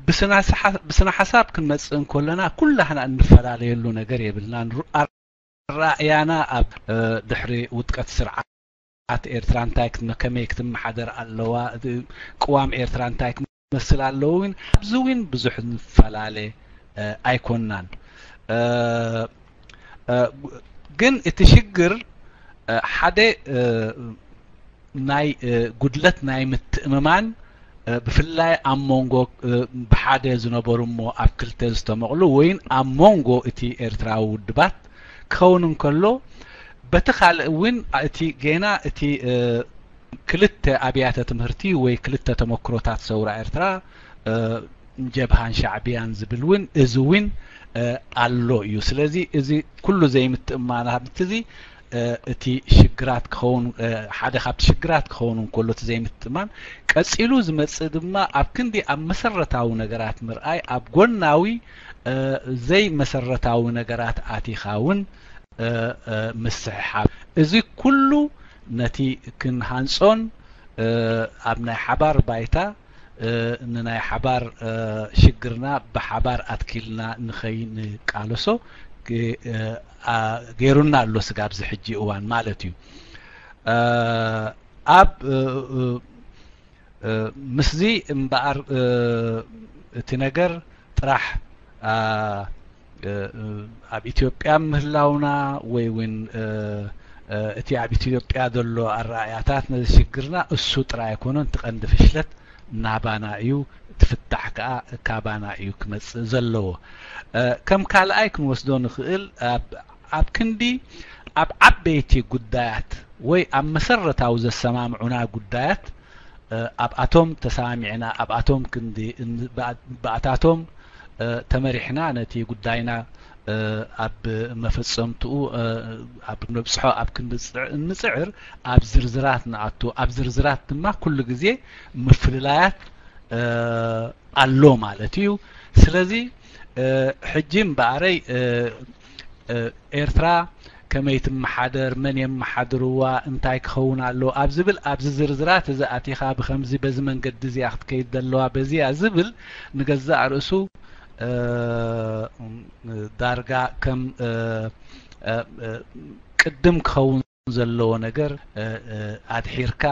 ብስነ ሓሳ-፣ ብስነ ሓሳብ ክንመጽእ እንከለና ኩላህና እንፈላለየሉ ነገር የብልናን። ሩ-፣ ኣረኣእያና ኣብ፣ እ፣ ድሕሪ ውድቀት ስርዓት ኤርትራ እንታይ ክት-፣ ከመይ ክትመሓደር ኣለዋ፣ እቲ ቅዋም ኤርትራ እንታይ ክመስል ኣለዎ እውን ኣብዚ እውን ብዙሕ ንፈላለ፣ እ፣ ኣይኮናን። እ፣ እ፣ ግን እቲ ሽግር፣ እ፣ ሓደ፣ እ፣ ናይ፣ እ፣ ጉድለት ናይ ምትእምማን፣ እ፣ ብፍላይ ኣብ መንጎ፣ እ፣ ብሓደ ዝነበሩ እሞ ኣብ ክልተ ዝተመቕሉ ወይን ኣብ መንጎ እቲ ኤርትራዊ ውድባት ክኸውን እንከሎ፣ በቲ ካልእ እውን እቲ ጌና እቲ፣ እ፣ ክልተ ኣብያተ ትምህርቲ ወይ ክልተ ተመክሮታት ሰውራ ኤርትራ፣ እ፣ ጀብሃን ሻዕብያን ዝብል እውን እዚ እውን፣ እ፣ ኣሎ እዩ። ስለዚ እዚ ኩሉ ዘይምትእምማናት እዚ፣ እ፣ እቲ ሽግራት ክኸውን፣ እ፣ ሓደ ካብቲ ሽግራት ክኸውን እንከሎ እቲ ዘይምትእምማን፣ ቀጺሉ ዝመጽእ ድማ ኣብ ክንዲ ኣብ መሰረታዊ ነገራት ምርኣይ፣ ኣብ ጎናዊ፣ እ፣ ዘይመሰረታዊ ነገራት ኣቲኻ እውን፣ እ፣ እ፣ ምስሕሓብ። እዚ ኩሉ ነቲ ክንሃንጾን፣ እ፣ ኣብ ናይ ሓባር ባይታ፣ እ፣ ንናይ ሓባር፣ እ፣ ሽግርና ብሓባር ኣትኪልና ንኸይንቃለሶ ግ-፣ እ፣ ኣ-፣ ገይሩና ኣሎ ስጋብ እዚ ሕጂ እዋን ማለት እዩ። እ፣ ኣብ፣ እ፣ እ፣ እ፣ ምስዚ እምበኣር፣ እ፣ እቲ ነገር ጥራሕ፣ ኣ፣ እ፣ እ፣ ኣብ ኢትዮጵያ ምህላውና ወይ እውን፣ እ፣ እ፣ እቲ ኣብ ኢትዮጵያ ዘሎ ኣረኣእያታት ነዚ ሽግርና እሱ ጥራይ ኣይኮነን፣ እቲ ቀንዲ ፍሽለት ናባና እዩ፣ እቲ ፍታሕ ከኣ ካባና እዩ ክመጽእ ዘለዎ። እ፣ ከም ካልኣይ ክንወስዶ ንኽእል፣ ኣብ፣ ኣብ ክንዲ ኣብ ዓበይቲ ጉዳያት ወይ ኣብ መሰረታዊ ዘሰማምዑና ጉዳያት፣ እ፣ ኣብኣቶም ተሰማሚዕና፣ ኣብኣቶም ክንዲ፣ ን-፣ ብኣ-፣ ብኣታቶም፣ እ፣ ተመሪሕና ነቲ ጉዳይና፣ እ፣ ኣብ መፈጸምትኡ፣ እ፣ ኣብ ነብጽሖ ኣብ ክንዲ ጽዕ-፣ እንጽዕር፣ ኣብ ዝርዝራት ንኣቱ። ኣብ ዝርዝራት ድማ ኩሉ ግዜ ምፍልላያት፣ እ፣ ኣሎ ማለት እዩ። ስለዚ፣ እ፣ ሕጂ እምበኣረይ፣ እ፣ እ፣ ኤርትራ ከመይ ትመሓደር፣ መን የመሓድርዋ፣ እንታይ ክኸውን ኣለዎ ኣብ ዝብል፣ ኣብዚ ዝርዝራት እዚ ኣቲኻ ብኸምዚ በዚ መንገዲ እዚኣ ክትከይድ ዘለዋ በዚኣ ዝብል ንገዛእ ርእሱ፣ እ፣ ዳርጋ ከም፣ እ፣ እ፣ እ፣ ቅድም ክኸውን ዘለዎ ነገር፣ እ፣ እ፣ ኣድሒርካ፣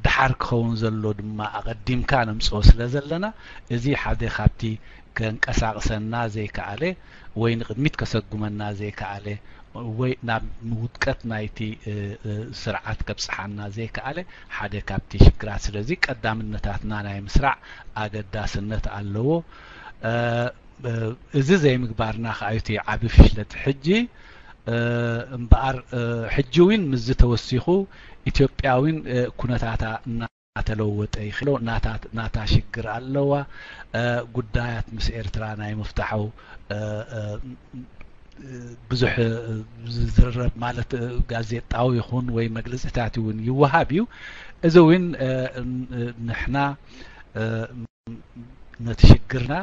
ደሓር ክኸውን ዘሎ ድማ ኣቐዲምካ ነምጽኦ ስለ ዘለና፣ እዚ ሓደ ካብቲ ከንቀሳቕሰና ዘይከኣለ ወይ ንቕድሚት ከሰጉመና ዘይከኣለ ወይ ናብ ውድቀት ናይቲ፣ እ፣ እ፣ ስርዓት ከብጽሓና ዘይከኣለ ሓደ ካብቲ ሽግራት። ስለዚ ቀዳምነታትና ናይ ምስራዕ ኣገዳስነት ኣለዎ። እ፣ እ፣ እዚ ዘይምግባርና ከኣ እዩ እቲ ዓቢ ፍሽለት። ሕጂ፣ እ፣ እምበኣር፣ እ፣ ሕጂ እውን ምስዚ ተወሲኹ ኢትዮጵያ እውን፣ እ፣ ኩነታታ እናተለወጠ ይኽሎ፣ ናታ፣ ናታ ሽግር ኣለዋ። እ፣ ጉዳያት ምስ ኤርትራ ናይ ምፍታሑ፣ እ፣ እ፣ ብዙሕ፣ እ፣ ዝዝረብ ማለት፣ እ፣ ጋዜጣዊ ይኹን ወይ መግለጺታት እውን ይወሃብ እዩ። እዚ እውን፣ እ፣ ን-፣ ንሕና፣ እ፣ ነቲ ሽግርና፣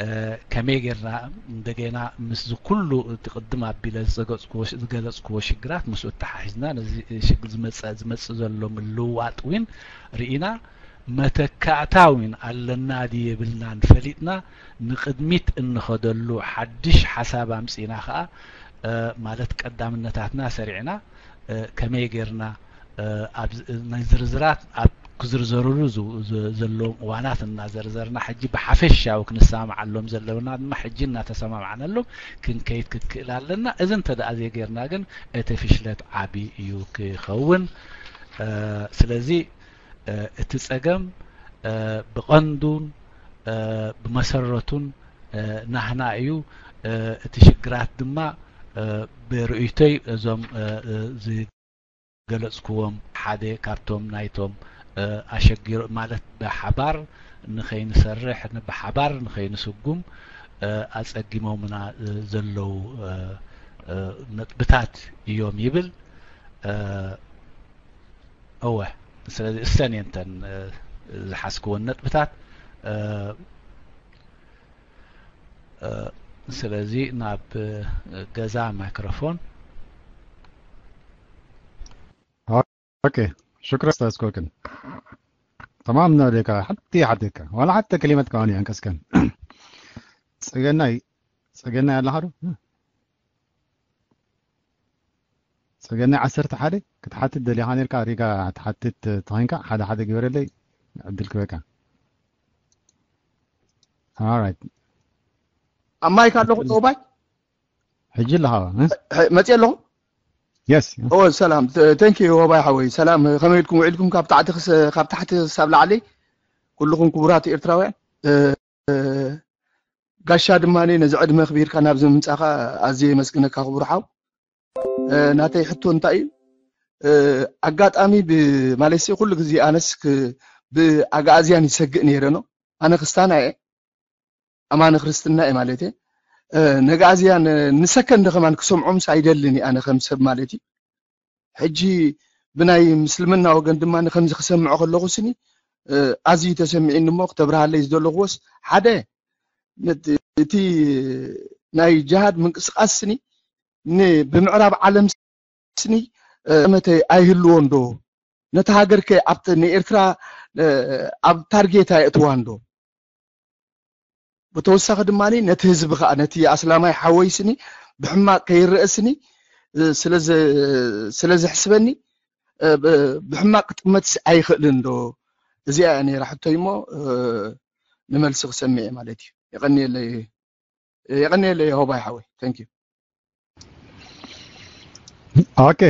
እ፣ ከመይ ጌርና እንደገና ምስዚ ኩሉ እቲ ቅድም ኣቢለ ዝገለጽክዎ፣ ዝገለጽክዎ ሽግራት ምስኡ ኣተሓሒዝና ነዚ ሽግር ዝመጸ-፣ ዝመጽእ ዘሎ ምልውዋጥ እውን ርኢና መተካእታ እውን ኣለና ድዩ የብልናን ፈሊጥና ንቕድሚት እንኸደሉ ሓድሽ ሓሳብ ኣምጺእና ኸኣ ማለት ቀዳምነታትና ሰሪዕና ከመይ ጌርና ናይ ዝርዝራት ኣብ ክዝርዘሩሉ ዘለዎም እዋናት እናዘርዘርና ሕጂ ብሓፈሻዊ ክንሰማማዓሎም ዘለውና ድማ ሕጂ እናተሰማማዕናሎም ክንከይድ ክክእል ኣለና። እዚ እንተ ደኣ ዘይጌርና ግን እቲ ፍሽለት ዓቢ እዩ ክኸውን። ስለዚ እቲ ጸገም ብቐንዱን ብመሰረቱን ናህና እዩ። እቲ ሽግራት ድማ ብርእይቶይ እዞም ዝገለጽኩዎም ሓደ ካብቶም ናይቶም ኣሸጊሮ ማለት ብሓባር ንኸይንሰርሕ ብሓባር ንኸይንስጉም ኣጸጊሞምና ዘለዉ ነጥብታት እዮም ይብል። እወ ስለዚ እሰን እየን እተን ዝሓዝክወን ነጥብታት። ስለዚ ናብ ገዛ ማይክሮፎን ኦኬ ሽክረ ስታስኮክን ተማም ና ደካ ሓቲ ሓደካ ዋላ ሓተ ከሊመት ከዋን ያንቀስከን ጸገናይ ጸገናይ ኣለኻ ዶ ጸገናይ ዓሰርተ ሓደ ክትሓትት ደሊኻ ነርካ ሪጋ ትሓትት ተኸንካ ሓደ ሓደ ግበረለይ ዕድል ክበካ ኣብ ማይክ ኣለኹ ተውባይ ሕጂ ኣለኻ መፅእ ኣለኹ የስ ኦ ሰላም ተንኪ ወባይ ሓወይ ሰላም ከመይ ኢልኩም ውዒልኩም ካብ ታሕቲ ክስ- ካብ ታሕቲ ክሳብ ላዕሊ ኩልኹም ክቡራት ኤርትራውያን እ፣ እ፣ ጋሻ ድማ ነዚ ዕድመ ክቢርካ ናብዚ ምምፃኻ ኣዝየ የመስግነካ ክቡር ሓው እ፣ ናተይ ሕቶ እንታይ እዩ እ፣ ኣጋጣሚ ብ- ማለት ሲ ኩሉ ግዜ ኣነስ ክ- ብኣግኣዝያን ይሰግእ ነይረ ነው ኣነ ክስታና እየ ኣማኒ ክርስትና እየ ማለት እየ ነግኣዝያን ንሰከንድ ከማን ክሰምዖምስ ኣይደልን እየ ኣነ ከም ሰብ ማለት እዩ ሕጂ ብናይ ምስልምና ወገን ድማ ከምዚ ክሰምዖ ከለኹ ስኒ ኣዝዩ ተሰሚዒኒ እሞ ክተብርሃለይ ዝደለኹዎስ ሓደ እቲ ናይ ጅሃድ ምንቅስቃስ ስኒ ብምዕራብ ዓለም ስኒ መተ ኣይህልዎን ዶ ነቲ ሃገር ከ ኣብቲ ንኤርትራ ኣብ ታርጌት ኣየእትዋን ዶ ብተወሳኺ ድማ ነቲ ህዝቢ ከዓ ነቲ ኣስላማይ ሓወይ ስኒ ብሕማቅ ከይረአ ስኒ ስለ ዘሕስበኒ ብሕማቅ ክጥመት ኣይኽእልን ዶ እዚኣ እያ ነይራ ሕቶይ እሞ ንመልሲ ክሰምዕ ማለት እዩ የቀንየለይ የቀንየለይ ሆባይ ሓወይ thank you ኦኬ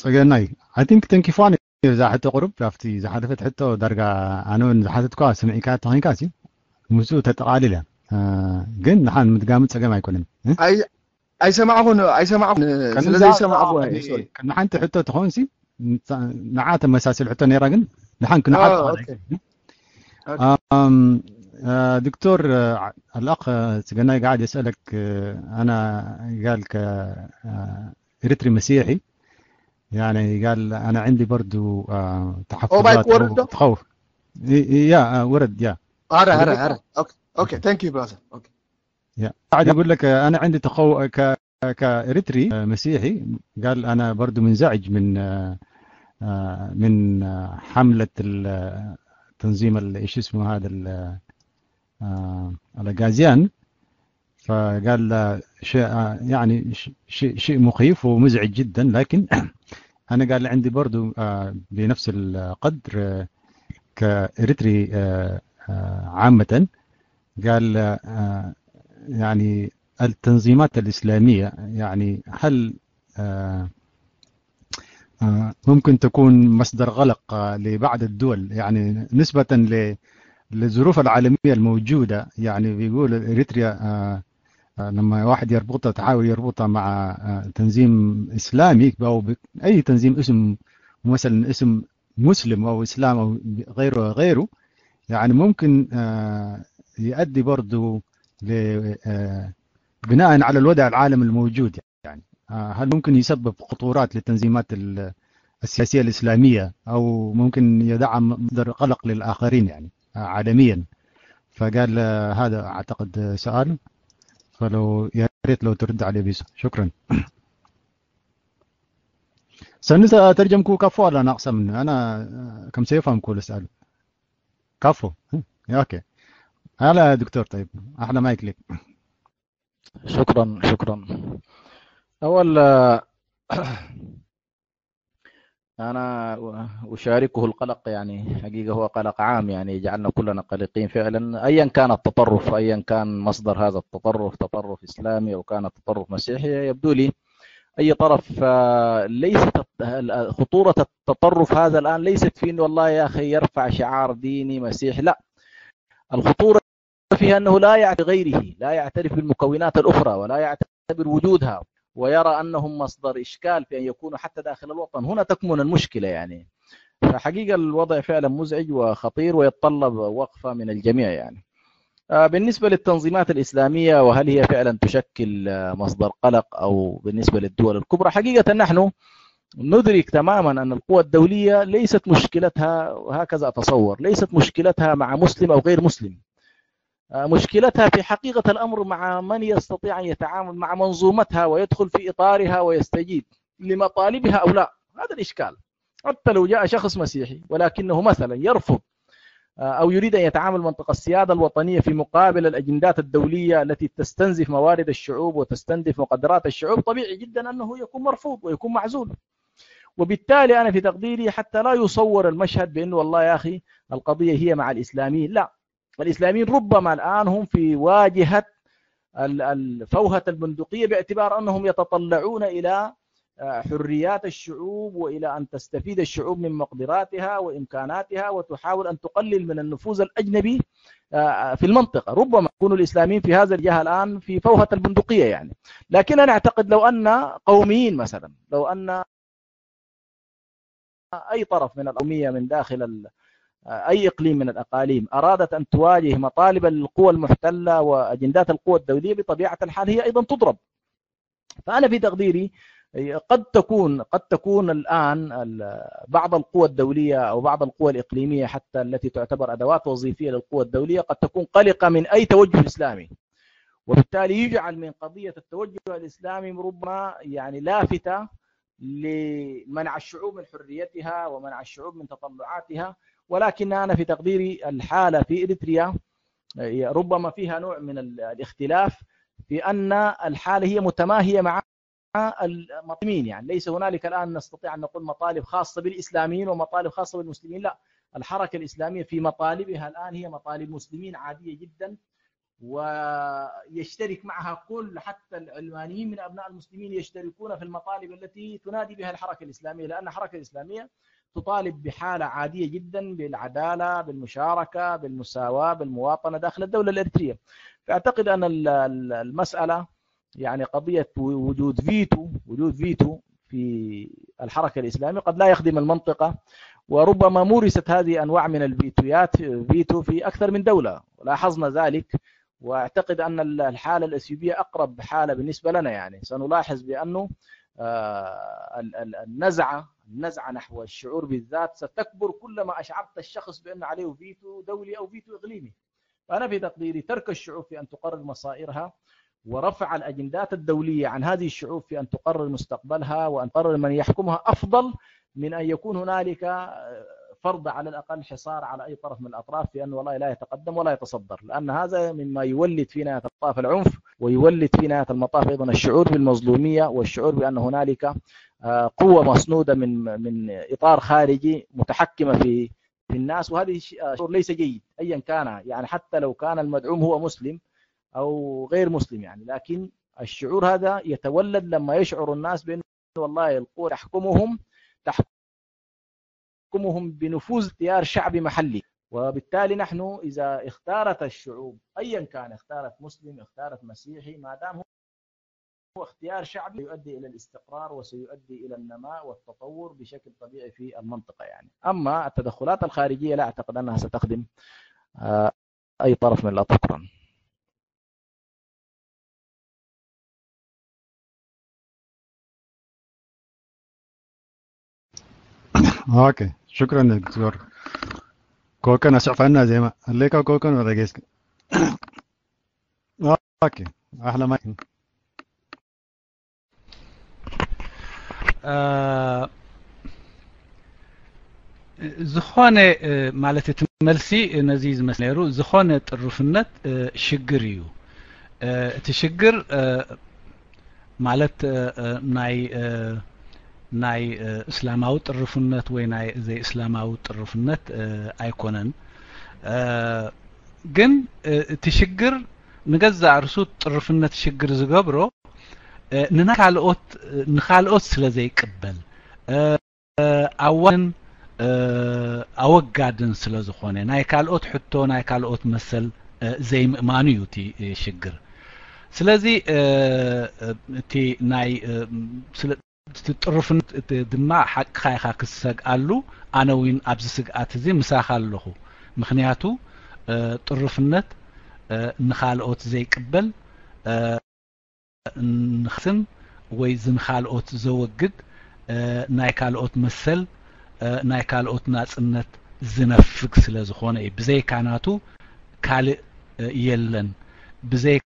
ጸገናይ I think ተንኪፋን እዛ ሕቶ ቁሩብ ኣብቲ ዝሓለፈት ሕቶ ዳርጋ ኣነ እውን ዝሓተትኳ ስምዒካ ተኾይንካ ሲ ምስኡ ተጠቓሊለ ግን ንሓን ምድጋሙ ጸገም ኣይኮነን ኣይሰማዕኹን ኣይሰማዕኹን ስለ ዘይሰማዕኹ ንሓንቲ ሕቶ ትኸውን ሲ ንዓ ተመሳስል ሕቶ ነይራ ግን ንሓን ክንሓት دكتور الأخ ጸገናይ قاعد يسألك أنا قال كإريتري مسيحي يعني قال أنا عندي برضو تحفظات أو تخوف يا ورد يا هرا هرا هرا okay okay thank you brother okay يا قاعد يقول لك أنا عندي تخوف كإريتري مسيحي قال أنا برضو منزعج من من حملة تنظيم ايش اسمه هذا الاغازيان فقال شيء يعني شيء شيء مخيف ومزعج جدا لكن انا قال عندي برضو بنفس القدر كإريتري عامة قال يعني التنظيمات الإسلامية يعني هل ممكن تكون مصدر قلق لبعض الدول يعني نسبة للظروف العالمية الموجودة يعني بيقول إريتريا لما واحد يربطها تحاول يربطها مع تنظيم إسلامي أو أي تنظيم اسم مثلا اسم مسلم أو إسلام أو غيره غيره يعني ممكن يؤدي برضو بناء على الوضع العالمي الموجود يعني هل ممكن يسبب خطورات للتنظيمات السياسية الإسلامية أو ممكن يدعم مصدر قلق للآخرين يعني عالميا فقال هذا أعتقد سؤال فلو يا ريت لو ترد عليه بيس شكرا سنسى ترجم كو كفو ولا ناقصة منه أنا كم سيفهم كل سؤال كفو اوكي هلا دكتور طيب احلى مايك لك شكرا شكرا أول، آه، أنا أشاركه القلق، يعني حقيقة هو قلق عام، يعني يجعلنا كلنا قلقين فعلا، أيا كان التطرف، أيا كان مصدر هذا التطرف، تطرف إسلامي أو كان تطرف مسيحي، يبدو لي أي طرف، آه، ليست الت-، ال-، خطورة التطرف هذا الآن ليست في إنه والله يا أخي يرفع شعار ديني مسيحي، لا. الخطورة فيها أنه لا يعترف غيره، لا يعترف بالمكونات الأخرى ولا يعتبر وجودها، ويرى أنهم مصدر إشكال في أن يكونوا حتى داخل الوطن. هنا تكمن المشكلة يعني. فحقيقة الوضع فعلا مزعج وخطير ويتطلب وقفة من الجميع يعني. آه، بالنسبة للتنظيمات الإسلامية وهل هي فعلا تشكل، آه، مصدر قلق أو بالنسبة للدول الكبرى، حقيقة نحن ندرك تماما أن القوى الدولية ليست مشكلتها، وهكذا أتصور، ليست مشكلتها مع مسلم أو غير مسلم. آه، مشكلتها في حقيقة الأمر مع من يستطيع أن يتعامل مع منظومتها ويدخل في إطارها ويستجيب لمطالبها أو لا. هذا الإشكال. حتى لو جاء شخص مسيحي ولكنه مثلا يرفض، آه، أو يريد أن يتعامل منطقة السيادة الوطنية في مقابل الأجندات الدولية التي تستنزف موارد الشعوب وتستنزف مقدرات الشعوب، طبيعي جدا أنه يكون مرفوض ويكون معزول. وبالتالي أنا في تقديري حتى لا يصور المشهد بأنه والله يا أخي القضية هي مع الإسلاميين، لا. الإسلاميين ربما الآن هم في واجهة ال-، الفوهة البندقية، باعتبار أنهم يتطلعون إلى، آه، حريات الشعوب وإلى أن تستفيد الشعوب من مقدراتها وإمكاناتها وتحاول أن تقلل من النفوذ الأجنبي، آه، في المنطقة. ربما يكون الإسلاميين في هذا الجهة الآن في فوهة البندقية يعني. لكن أنا أعتقد لو أن قوميين مثلا، لو أن أي طرف من القومية من داخل ال-، أي إقليم من الأقاليم أرادت أن تواجه مطالب القوى المحتلة وأجندات القوى الدولية، بطبيعة الحال هي أيضا تضرب. فأنا في تقديري قد تكون، قد تكون الآن ال-، بعض القوى الدولية أو بعض القوى الإقليمية حتى التي تعتبر أدوات وظيفية للقوى الدولية قد تكون قلقة من أي توجه إسلامي، وبالتالي يجعل من قضية التوجه الإسلامي ربما يعني لافتة لمنع الشعوب من حريتها ومنع الشعوب من تطلعاتها. ولكن أنا في تقديري الحالة في إريتريا، آه، ربما فيها نوع من ال-، الاختلاف في أن الحالة هي متماهية مع المسلمين، يعني ليس هنالك الآن نستطيع أن نقول مطالب خاصة بالإسلاميين ومطالب خاصة بالمسلمين، لا. الحركة الإسلامية في مطالبها الآن هي مطالب مسلمين عادية جدا، ويشترك معها كل، حتى العلمانيين من أبناء المسلمين يشتركون في المطالب التي تنادي بها الحركة الإسلامية، لأن الحركة الإسلامية تطالب بحالة عادية جدا بالعدالة، بالمشاركة، بالمساواة، بالمواطنة داخل الدولة الإريترية. فأعتقد أن ال-، ال-، المسألة يعني قضية و-، وجود فيتو، وجود فيتو في الحركة الإسلامية قد لا يخدم المنطقة، وربما مورست هذه أنواع من الفيتويات، فيتو في أكثر من دولة، لاحظنا ذلك. وأعتقد أن ال-، الحالة الأثيوبية أقرب حالة بالنسبة لنا، يعني سنلاحظ بأنه، آه، ال-، ال-، النزعة، النزعة نحو الشعور بالذات ستكبر كلما أشعرت الشخص بأن عليه فيتو دولي أو فيتو إقليمي. فأنا في تقديري ترك الشعوب في أن تقرر مصائرها ورفع الأجندات الدولية عن هذه الشعوب في أن تقرر مستقبلها وأن تقرر من يحكمها أفضل من أن يكون هنالك، آه، فرض على الأقل حصار على أي طرف من الأطراف في أنه والله لا يتقدم ولا يتصدر، لأن هذا مما يولد في نهاية المطاف العنف، ويولد في نهاية المطاف أيضا الشعور بالمظلومية والشعور بأن هنالك، آه، قوة مسنودة من، من إطار خارجي متحكمة في، في الناس. وهذه ش-، آه، شعور ليس جيد أيا كان، يعني حتى لو كان المدعوم هو مسلم أو غير مسلم، يعني، لكن الشعور هذا يتولد لما يشعر الناس بأن والله القوة تحكمهم، تحكمهم بنفوذ تيار شعبي محلي. وبالتالي نحن إذا اختارت الشعوب أيا كان، اختارت مسلم، اختارت مسيحي، ما دام هو اختيار شعبي، يؤدي إلى الاستقرار وسيؤدي إلى النماء والتطور بشكل طبيعي في المنطقة، يعني. أما التدخلات الخارجية لا أعتقد أنها ستخدم، آه، أي طرف من الأطراف. شكرا. ኦኬ፣ ሽክረን ዶክተር ኮከን። ኣስዕፋና ዜማ ኣለካ ኮከን ወረጌስክ። ኦኬ፣ ኣሕለ ማይ። ዝኾነ ማለት እቲ መልሲ ነዚ ዝመስል ነይሩ። ዝኾነ ጥሩፍነት ሽግር እዩ። እቲ ሽግር ማለት ናይ ናይ እስላማዊ ጥርፍነት ወይ ናይ ዘይእስላማዊ ጥርፍነት ኣይኮነን። ግን እቲ ሽግር ንገዛእ ርሱ ጥርፍነት ሽግር ዝገብሮ ንናይ ካልኦት ንኻልኦት ስለ ዘይቅበል ኣዋን ኣወጋድን ስለ ዝኾነ ናይ ካልኦት ሕቶ ናይ ካልኦት መሰል ዘይምእማኑ እዩ እቲ ሽግር። ስለዚ እቲ ናይ ስለ እቲ ጥሩፍነት ድማ ሓቅኻ ኢኻ ክትሰግኣሉ። ኣነ እውን ኣብዚ ስግኣት እዚ ምሳኻ ኣለኹ። ምኽንያቱ ጥሩፍነት ንኻልኦት ዘይቅበል ንኻስን ወይ ዝንኻልኦት ዘወግድ ናይ ካልኦት መሰል ናይ ካልኦት ናጽነት ዝነፍግ ስለ ዝኾነ እዩ። ብዘይካ ናቱ ካልእ የለን። ብዘይ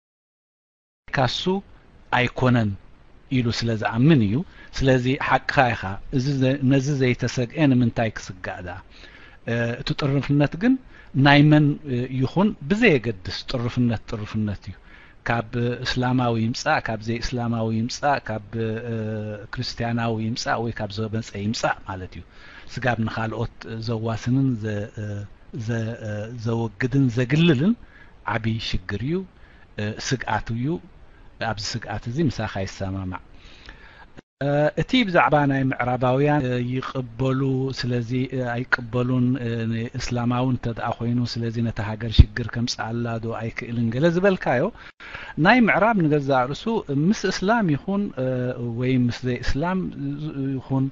ካሱ ኣይኮነን ኢሉ ስለ ዝኣምን እዩ። ስለዚ ሓቅኻ ኢኻ። እዚ ነዚ ዘይተሰግኤ ንምንታይ ክስጋእ ደኣ? እቲ ጥርፍነት ግን ናይ መን ይኹን ብዘየገድስ ጥርፍነት ጥርፍነት እዩ። ካብ እስላማዊ ይምጻእ፣ ካብ ዘይእስላማዊ ይምጻእ፣ ካብ ክርስትያናዊ ይምጻእ ወይ ካብ ዘመጸ ይምጻእ ማለት እዩ። ስጋብ ንኻልኦት ዘዋስንን ዘወግድን ዘግልልን ዓብዪ ሽግር እዩ። ስግኣት እዩ። ኣብዚ ስግኣት እዚ ምሳኻ ይሰማማዕ። እቲ ብዛዕባ ናይ ምዕራባውያን ይቕበሉ ስለዚ ኣይቅበሉን እስላማዊ እንተ ደኣ ኮይኑ ስለዚ ነታ ሃገር ሽግር ከምጽኣላ ዶ ኣይክእልን ገለ ዝበልካዮ ናይ ምዕራብ ንገዛእ ርእሱ ምስ እስላም ይኹን ወይ ምስ ዘይእስላም ይኹን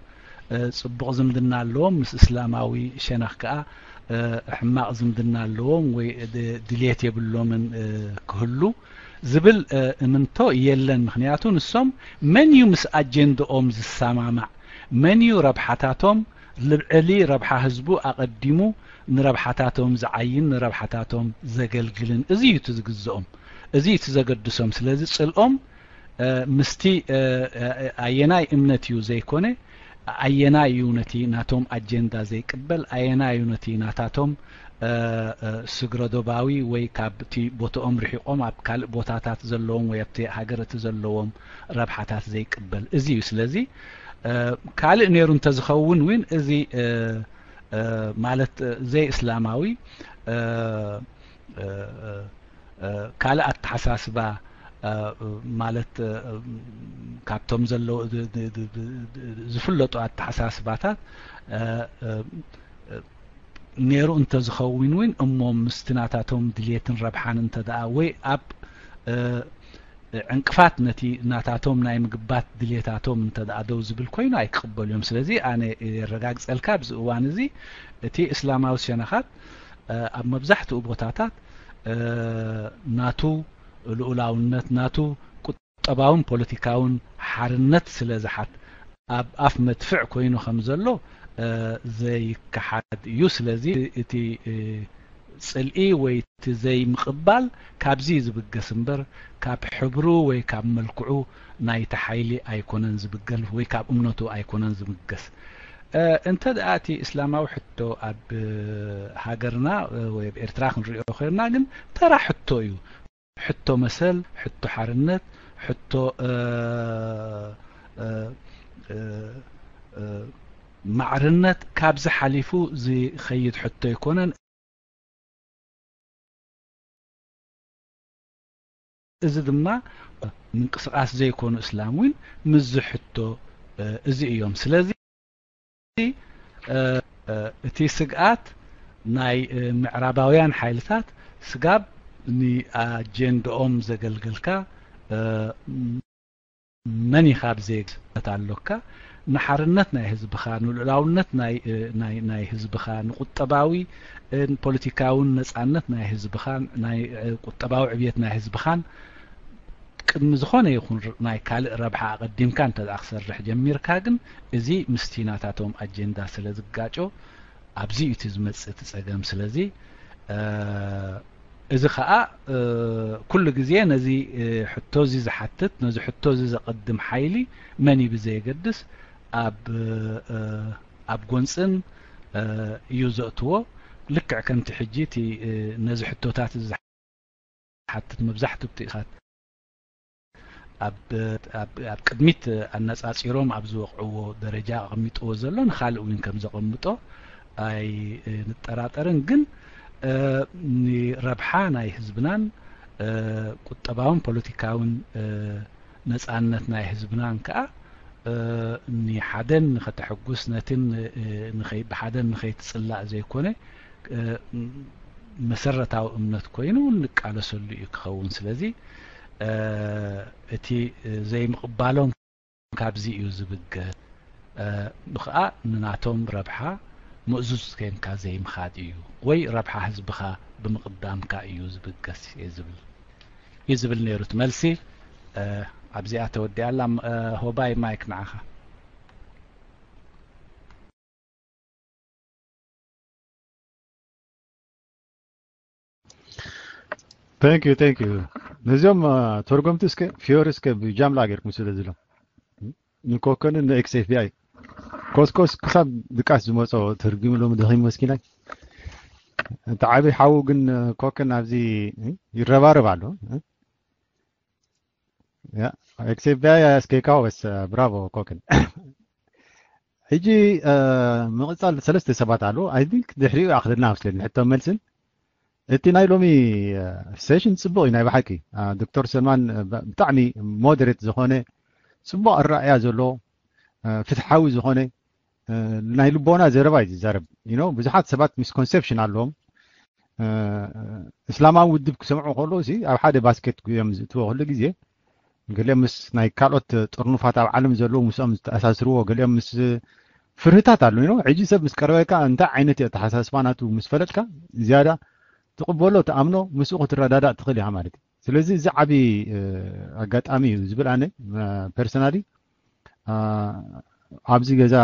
ጽቡቕ ዝምድና ኣለዎም፣ ምስ እስላማዊ ሸነኽ ከኣ ሕማቕ ዝምድና ኣለዎም ወይ ድልየት የብሎምን ክህሉ ዝብል እምንቶ የለን። ምኽንያቱ ንሶም መን እዩ ምስ ኣጀንድኦም ዝሰማማዕ፣ መን እዩ ረብሓታቶም ልዕሊ ረብሓ ህዝቡ ኣቐዲሙ ንረብሓታቶም ዝዓይን ንረብሓታቶም ዘገልግልን እዚ እዩ እቲ ዝግዝኦም፣ እዚ እዩ እቲ ዘገድሶም። ስለዚ ጽልኦም ምስቲ ኣየናይ እምነት እዩ ዘይኮነ ኣየናይ እዩ ነቲ ናቶም ኣጀንዳ ዘይቅበል ኣየናይ እዩ ነቲ ናታቶም ስግረዶባዊ ወይ ካብቲ ቦትኦም ርሒቖም ኣብ ካልእ ቦታታት ዘለዎም ወይ ኣብቲ ሃገር እቲ ዘለዎም ረብሓታት ዘይቅበል እዚ እዩ። ስለዚ ካልእ ነይሩ እንተዝኸውን እውን እዚ ማለት ዘይእስላማዊ ካልእ ኣተሓሳስባ ማለት ካብቶም ዘለዉ ዝፍለጡ ኣተሓሳስባታት ነይሩ እንተዝኸውን እውን እሞ ምስቲ ናታቶም ድልየትን ረብሓን እንተ ደኣ ወይ ኣብ ዕንቅፋት ነቲ ናታቶም ናይ ምግባት ድልየታቶም እንተ ደኣ ደው ዝብል ኮይኑ ኣይክቕበሉ እዮም። ስለዚ ኣነ የረጋግጸልካ ኣብዚ እዋን እዚ እቲ እስላማዊ ሸነኻት ኣብ መብዛሕትኡ ቦታታት ናቱ ልኡላውነት ናቱ ቁጠባውን ፖለቲካውን ሓርነት ስለ ዝሓት ኣብ ኣፍ መድፍዕ ኮይኑ ከም ዘሎ ዘይከሓድ እዩ። ስለዚ እቲ ጽልኢ ወይ እቲ ዘይምቕባል ካብዚ ዝብገስ እምበር ካብ ሕብሩ ወይ ካብ መልክዑ ናይቲ ሓይሊ ኣይኮነን ዝብገል ወይ ካብ እምነቱ ኣይኮነን ዝብገስ። እንተ ደኣ እቲ እስላማዊ ሕቶ ኣብ ሃገርና ወይ ኣብ ኤርትራ ክንሪኦ ኮይንና ግን ተራ ሕቶ እዩ። ሕቶ መሰል፣ ሕቶ ሓርነት፣ ሕቶ ማዕርነት ካብዚ ሓሊፉ ዝኸይድ ሕቶ ኣይኮነን። እዚ ድማ ምንቅስቃስ ዘይኮኑ እስላም እውን ምስዚ ሕቶ እዚ እዮም። ስለዚ እቲ ስግኣት ናይ ምዕራባውያን ሓይልታት ስጋብ ንኣጀንድኦም ዘገልገልካ መን ኢኻ ብዘየግስነት ኣሎካ ንሓርነት ናይ ህዝብኻ ንልኡላውነት ናይ ህዝብኻ ንቁጠባዊ ፖለቲካውን ነፃነት ናይ ህዝብኻ ናይ ቁጠባዊ ዕብየት ናይ ህዝብኻን ቅድሚ ዝኾነ ይኹን ናይ ካልእ ረብሓ ኣቐዲምካ እንተ ክሰርሕ ጀሚርካ ግን እዚ ምስቲ ናታቶም ኣጀንዳ ስለ ዝጋጮ ኣብዚ እዩ እቲ ዝመጽእ እቲ ጸገም። ስለዚ እዚ ኸኣ ኩሉ ግዜ ነዚ ሕቶ እዚ ዝሓትት ነዚ ሕቶ እዚ ዘቐድም ሓይሊ መን እዩ ብዘየገድስ ኣብ ኣብ ጎንጽን እዩ ዘእትዎ። ልክዕ ከምቲ ሕጂ እቲ ነዚ ሕቶታት እዚ ዝሓትት መብዛሕትኡ እቲ ኢኻት ኣብ ኣብ ኣብ ቅድሚት ኣነጻጺሮም ኣብ ዝወቕዕዎ ደረጃ ኣቐሚጥዎ ዘሎ ንኻልእ እውን ከም ዘቐምጦ ኣይንጠራጠርን። ግን ንረብሓ ናይ ህዝብናን ቁጠባውን ፖለቲካውን ነጻነት ናይ ህዝብናን ከኣ ንሓደን ንኸተሐጉስ ነትን ብሓደን ንኸይትጽላእ ዘይኮነ መሰረታዊ እምነት ኮይኑ ንቃለሰሉ እዩ ክኸውን። ስለዚ እቲ ዘይምቕባሎም ካብዚ እዩ ዝብገስ። ብኸኣ ንናቶም ረብሓ ምእዙዝ ኮይንካ ዘይምኻድ እዩ፣ ወይ ረብሓ ህዝብኻ ብምቕዳምካ እዩ ዝብገስ እየ ዝብል እዩ ዝብል ነይሩ እቲ መልሲ። ኣብዚኣ ተወዲኣላ። ሆባይ ማይክ ንዓኻ። Thank you, thank you። ነዚኦም ተርጎምቲ እስከ ፊዮሪ እስከ ብጃምላ ጌርኩም ስለ ዝሎም ንኮከንን ንኤክስኤፍቢኣይ ኮስኮስ ክሳብ ድቃስ ዝመፆ ተርጉምሎም ደኺም መስኪናይ። እቲ ዓብይ ሓዉ ግን ኮከን ኣብዚ ይረባረብ ኣሎ። ኤክስኤፍቢኣይ እስከ ካወስ ብራቮ ኮከን። ሕጂ ምቕፃል ሰለስተ ሰባት ኣለዉ። ኣይ ቲንክ ድሕሪኡ ኣኽልና መስለኒ ሕቶ መልስን እቲ ናይ ሎሚ ሴሽን ፅቡቕ እዩ። ናይ ብሓቂ ዶክተር ሰልማን ብጣዕሚ ሞደሬት ዝኾነ ፅቡቕ ኣረኣእያ ዘለዎ ፍትሓዊ ዝኾነ ናይ ልቦና ዘረባ እዩ ዝዛረብ። ብዙሓት ሰባት ሚስኮንሰፕሽን ኣለዎም። እስላማዊ ውድብ ክሰምዑ ከለዉ ኣብ ሓደ ባስኬት እዮም ዝእትዎ ኩሉ ግዜ። ገሊኦም ምስ ናይ ካልኦት ጥርኑፋት ኣብ ዓለም ዘለዉ ምስኦም ዝተኣሳስርዎ፣ ገሊኦም ምስ ፍርህታት ኣሎ። ሕጂ ሰብ ምስ ቀረበካ እንታይ ዓይነት እዩ ኣተሓሳስባ ናቱ ምስ ፈለጥካ ዝያዳ ትቕበሎ፣ ትኣምኖ፣ ምስኡ ክትረዳዳእ ትኽእል ኢኻ ማለት እዩ። ስለዚ እዚ ዓብዪ ኣጋጣሚ እዩ ዝብል ኣነ ፐርሰናሊ ኣብዚ ገዛ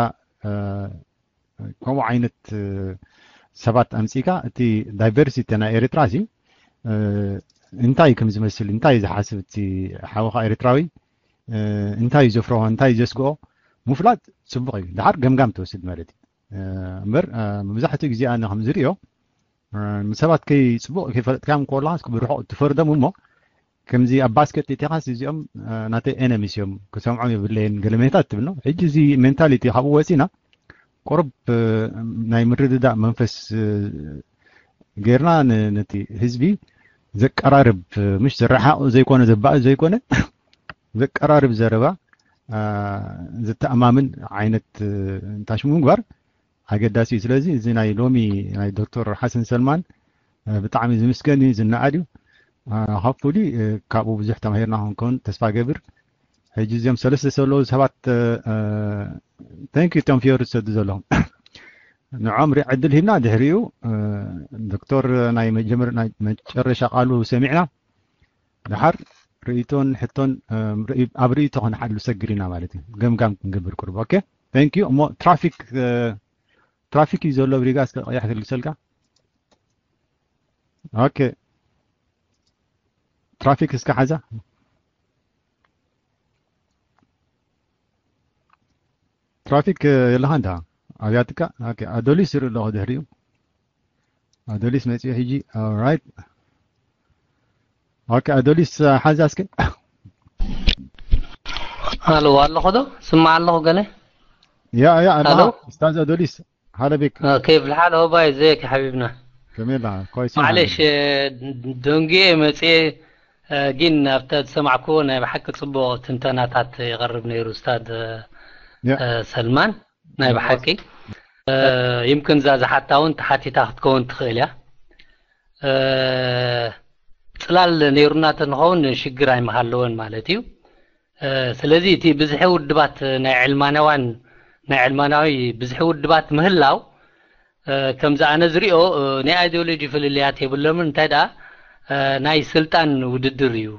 ከምኡ ዓይነት ሰባት ኣምፂእካ እቲ ዳይቨርሲቲ ናይ ኤርትራ ሲ እንታይ ከም ዝመስል እንታይ ዝሓስብ እቲ ሓወኻ ኤርትራዊ እንታይ ዘፍረሆ እንታይ ዘስግኦ ምፍላጥ ፅቡቕ እዩ። ድሓር ገምጋም ትወስድ ማለት እዩ። እምበር መብዛሕትኡ ግዜ ኣነ ከም ዝርእዮ ንሰባት ከይ ፅቡቕ ከይፈለጥካዮም ከለኻ ብርሑቕ ትፈርዶም እሞ ከምዚ ኣብ ባስኬት እቲኻስ እዚኦም ናተይ ኤነሚስ እዮም ክሰምዖም የብለየን ገለ ሜታት ትብል ነው። ሕጂ እዚ ሜንታሊቲ ካብኡ ወፂና ቁሩብ ናይ ምርድዳእ መንፈስ ጌርና ነቲ ህዝቢ ዘቀራርብ ምሽ ዘረሓቕ ዘይኮነ ዘባእ ዘይኮነ ዘቀራርብ ዘረባ ዘተኣማምን ዓይነት እንታሽሙ ምግባር ኣገዳሲ እዩ። ስለዚ እዚ ናይ ሎሚ ናይ ዶክተር ሓሰን ሰልማን ብጣዕሚ ዝምስገን እዩ ዝነኣድ እዩ። ሆፕፉሊ ካብኡ ብዙሕ ተማሂርና ክንከውን ተስፋ ገብር። ሕጂ እዚኦም ሰለስተ ዘለዉ ሰባት thank you እቶም ፊዮሪ ዝሰዱ ዘለኹም ንዖም ሪ ዕድል ሂብና ድሕሪኡ ዶክተር ናይ መጀመር ናይ መጨረሻ ቃሉ ሰሚዕና ድሓር ርእይቶን ሕቶን ኣብ ርእይቶ ክንሓሉ ሰግር ኢና ማለት እዩ። ገምጋም ክንገብር ቅርብ ኦኬ thank you እሞ ትራፊክ ትራፊክ እዩ ዘሎ ብሪጋ እስከ ቀያሕ ክልግሰልካ ኦኬ ትራፊክ እስከ ሓዛ ትራፊክ የለኻ እንዳ ኣብያትካ ኣዶሊስ ይርኢ ኣለኹ ድሕሪኡ ኣዶሊስ መፅኡ ሕጂ ኦራይት ኦኬ ኣዶሊስ ሓዛ እስከ ኣሎ ኣለኹ ዶ ስማዕ ኣለኹ ገለ ያ ያ ኣላ ስታዝ ኣዶሊስ ሃለቤክ ኬፍ ልሓል ሆባይ ዘየክ ሓቢብና ከመይ ኣላ ኮይሲ ማዕለሽ ደንጊየ መፅየ ግን ኣብታ ዝሰማዕክዎ ናይ ብሓቂ ፅቡቕ ትንተናታት ይቐርብ ነይሩ ስታድ ሰልማን ናይ ብሓቂ ይምክን እዛ ዝሓታ እውን ተሓቲታ ክትከውን ትኽእል እያ ፅላል ነይሩና ተንኸውን ሽግር ኣይምሃለወን ማለት እዩ ስለዚ እቲ ብዝሒ ውድባት ናይ ዕልማናዋን ናይ ዕልማናዊ ብዝሒ ውድባት ምህላው ከምዚ ኣነ ዝሪኦ ናይ ኣይዲዮሎጂ ፍልልያት የብሎምን እንታይ ደኣ ናይ ስልጣን ውድድር እዩ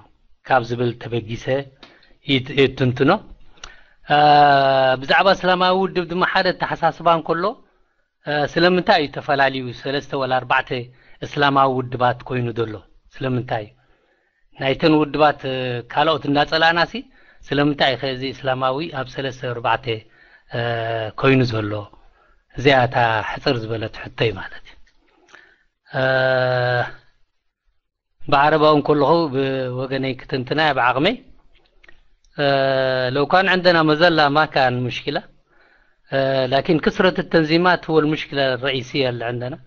ካብ ዝብል ተበጊሰ ይትንትኖ ብዛዕባ እስላማዊ ውድብ ድማ ሓደ ኣተሓሳስባ እንከሎ ስለምንታይ እዩ ተፈላልዩ ሰለስተ ወላ ኣርባዕተ እስላማዊ ውድባት ኮይኑ ዘሎ ስለምንታይ እዩ ናይተን ውድባት ካልኦት እንዳጸላእናሲ ስለምንታይ እዩ ከዚ እስላማዊ ኣብ ሰለስተ ኣርባዕተ ኮይኑ ዘሎ እዚኣ እታ ሕፅር ዝበለት ሕቶይ ማለት እዩ ብዓረባዊ እንከለኹ ብወገነይ ክትንትና ብዓቕመይ آه، لو كان عندنا مظلة ما كان مشكلة. آه، لكن كثرة التنظيمات هو المشكلة الرئيسية اللي عندنا.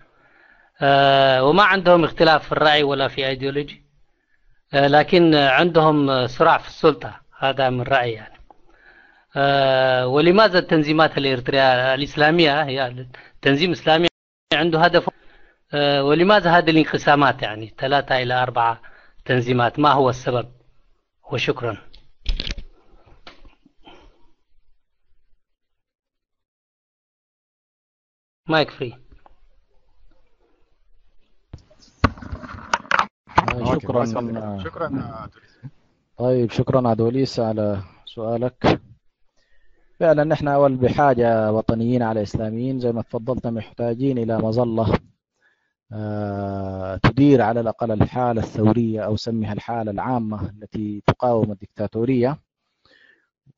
آه، وما عندهم اختلاف في الرأي ولا في أيديولوجي. آه، لكن عندهم صراع في السلطة. هذا من رأيي يعني. آه، ولماذا التنظيمات الإريترية الإسلامية، هي تنظيم إسلامي عنده هدف؟ آه، ولماذا هذه الانقسامات، يعني ثلاثة إلى أربعة تنظيمات؟ ما هو السبب؟ وشكرا. مايك فري. شكرا. شكرا. طيب، شكرا أدوليس على سؤالك. فعلا نحن أول بحاجة وطنيين على إسلاميين، زي ما تفضلت، محتاجين إلى مظلة آه، تدير على الأقل الحالة الثورية، أو سميها الحالة العامة التي تقاوم الدكتاتورية.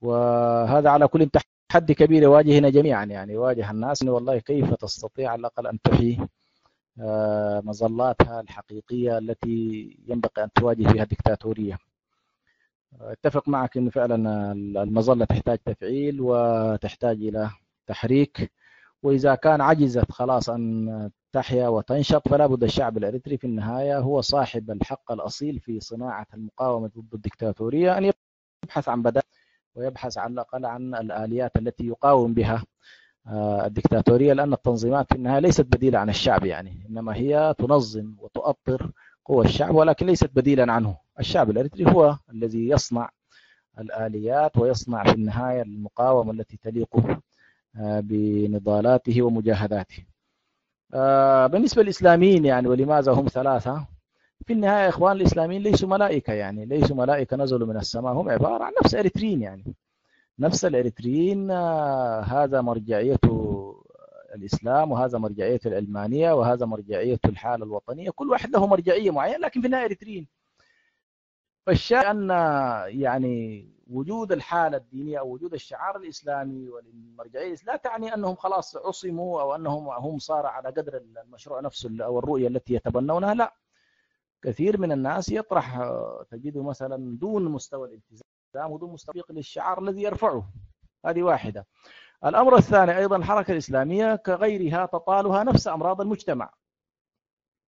وهذا على كل تحدي كبير يواجهنا جميعا، يعني يواجه الناس إنه والله كيف تستطيع على الأقل أن تحيي آه، مظلاتها الحقيقية التي ينبغي أن تواجه بها الدكتاتورية. أتفق معك أن فعلا المظلة تحتاج تفعيل وتحتاج إلى تحريك، وإذا كان عجزت خلاص أن تحيا وتنشط، فلا بد الشعب الإريتري في النهاية هو صاحب الحق الأصيل في صناعة المقاومة ضد الدكتاتورية، أن يبحث عن بدائل ويبحث على الأقل عن الآليات التي يقاوم بها آه، الدكتاتورية، لأن التنظيمات في النهاية ليست بديلة عن الشعب، يعني إنما هي تنظم وتؤطر قوى الشعب، ولكن ليست بديلا عنه. الشعب الإريتري هو الذي يصنع الآليات ويصنع في النهاية المقاومة التي تليق آه، بنضالاته ومجاهداته. آه، بالنسبة للإسلاميين، يعني، ولماذا هم ثلاثة؟ في النهاية إخوان الإسلاميين ليسوا ملائكة، يعني ليسوا ملائكة نزلوا من السماء، هم عبارة عن نفس إريتريين، يعني نفس الإريتريين. آه، هذا مرجعية الإسلام، وهذا مرجعية العلمانية، وهذا مرجعية الحالة الوطنية. كل واحد له مرجعية معينة، لكن في النهاية إريتريين. فالشاهد أن، يعني، وجود الحالة الدينية أو وجود الشعار الإسلامي والمرجعية لا تعني أنهم خلاص عصموا أو أنهم هم صار على قدر المشروع نفسه أو الرؤية التي يتبنونها. لا، كثير من الناس يطرح، آه، تجده مثلا دون مستوى الالتزام ودون مستوى للشعار الذي يرفعه. هذه واحدة. الأمر الثاني أيضا، الحركة الإسلامية كغيرها تطالها نفس أمراض المجتمع،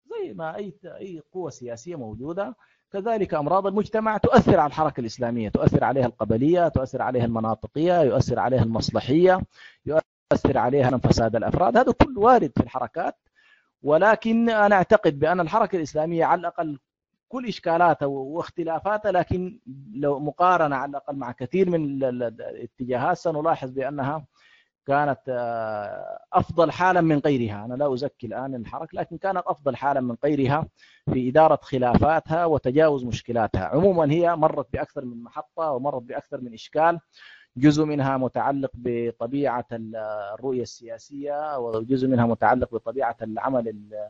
زي ما أي أي قوة سياسية موجودة، كذلك أمراض المجتمع تؤثر على الحركة الإسلامية، تؤثر عليها القبلية، تؤثر عليها المناطقية، يؤثر عليها المصلحية، يؤثر عليها فساد الأفراد. هذا كله وارد في الحركات، ولكن أنا أعتقد بأن الحركة الإسلامية على الأقل كل إشكالاتها واختلافاتها، لكن لو مقارنة على الأقل مع كثير من ال-، ال-، الاتجاهات، سنلاحظ بأنها كانت، آه، أفضل حالا من غيرها. أنا لا أزكي الآن الحركة، لكن كانت أفضل حالا من غيرها في إدارة خلافاتها وتجاوز مشكلاتها. عموما، هي مرت بأكثر من محطة ومرت بأكثر من إشكال، جزء منها متعلق بطبيعة ال-، الرؤية السياسية، وجزء منها متعلق بطبيعة العمل ال-،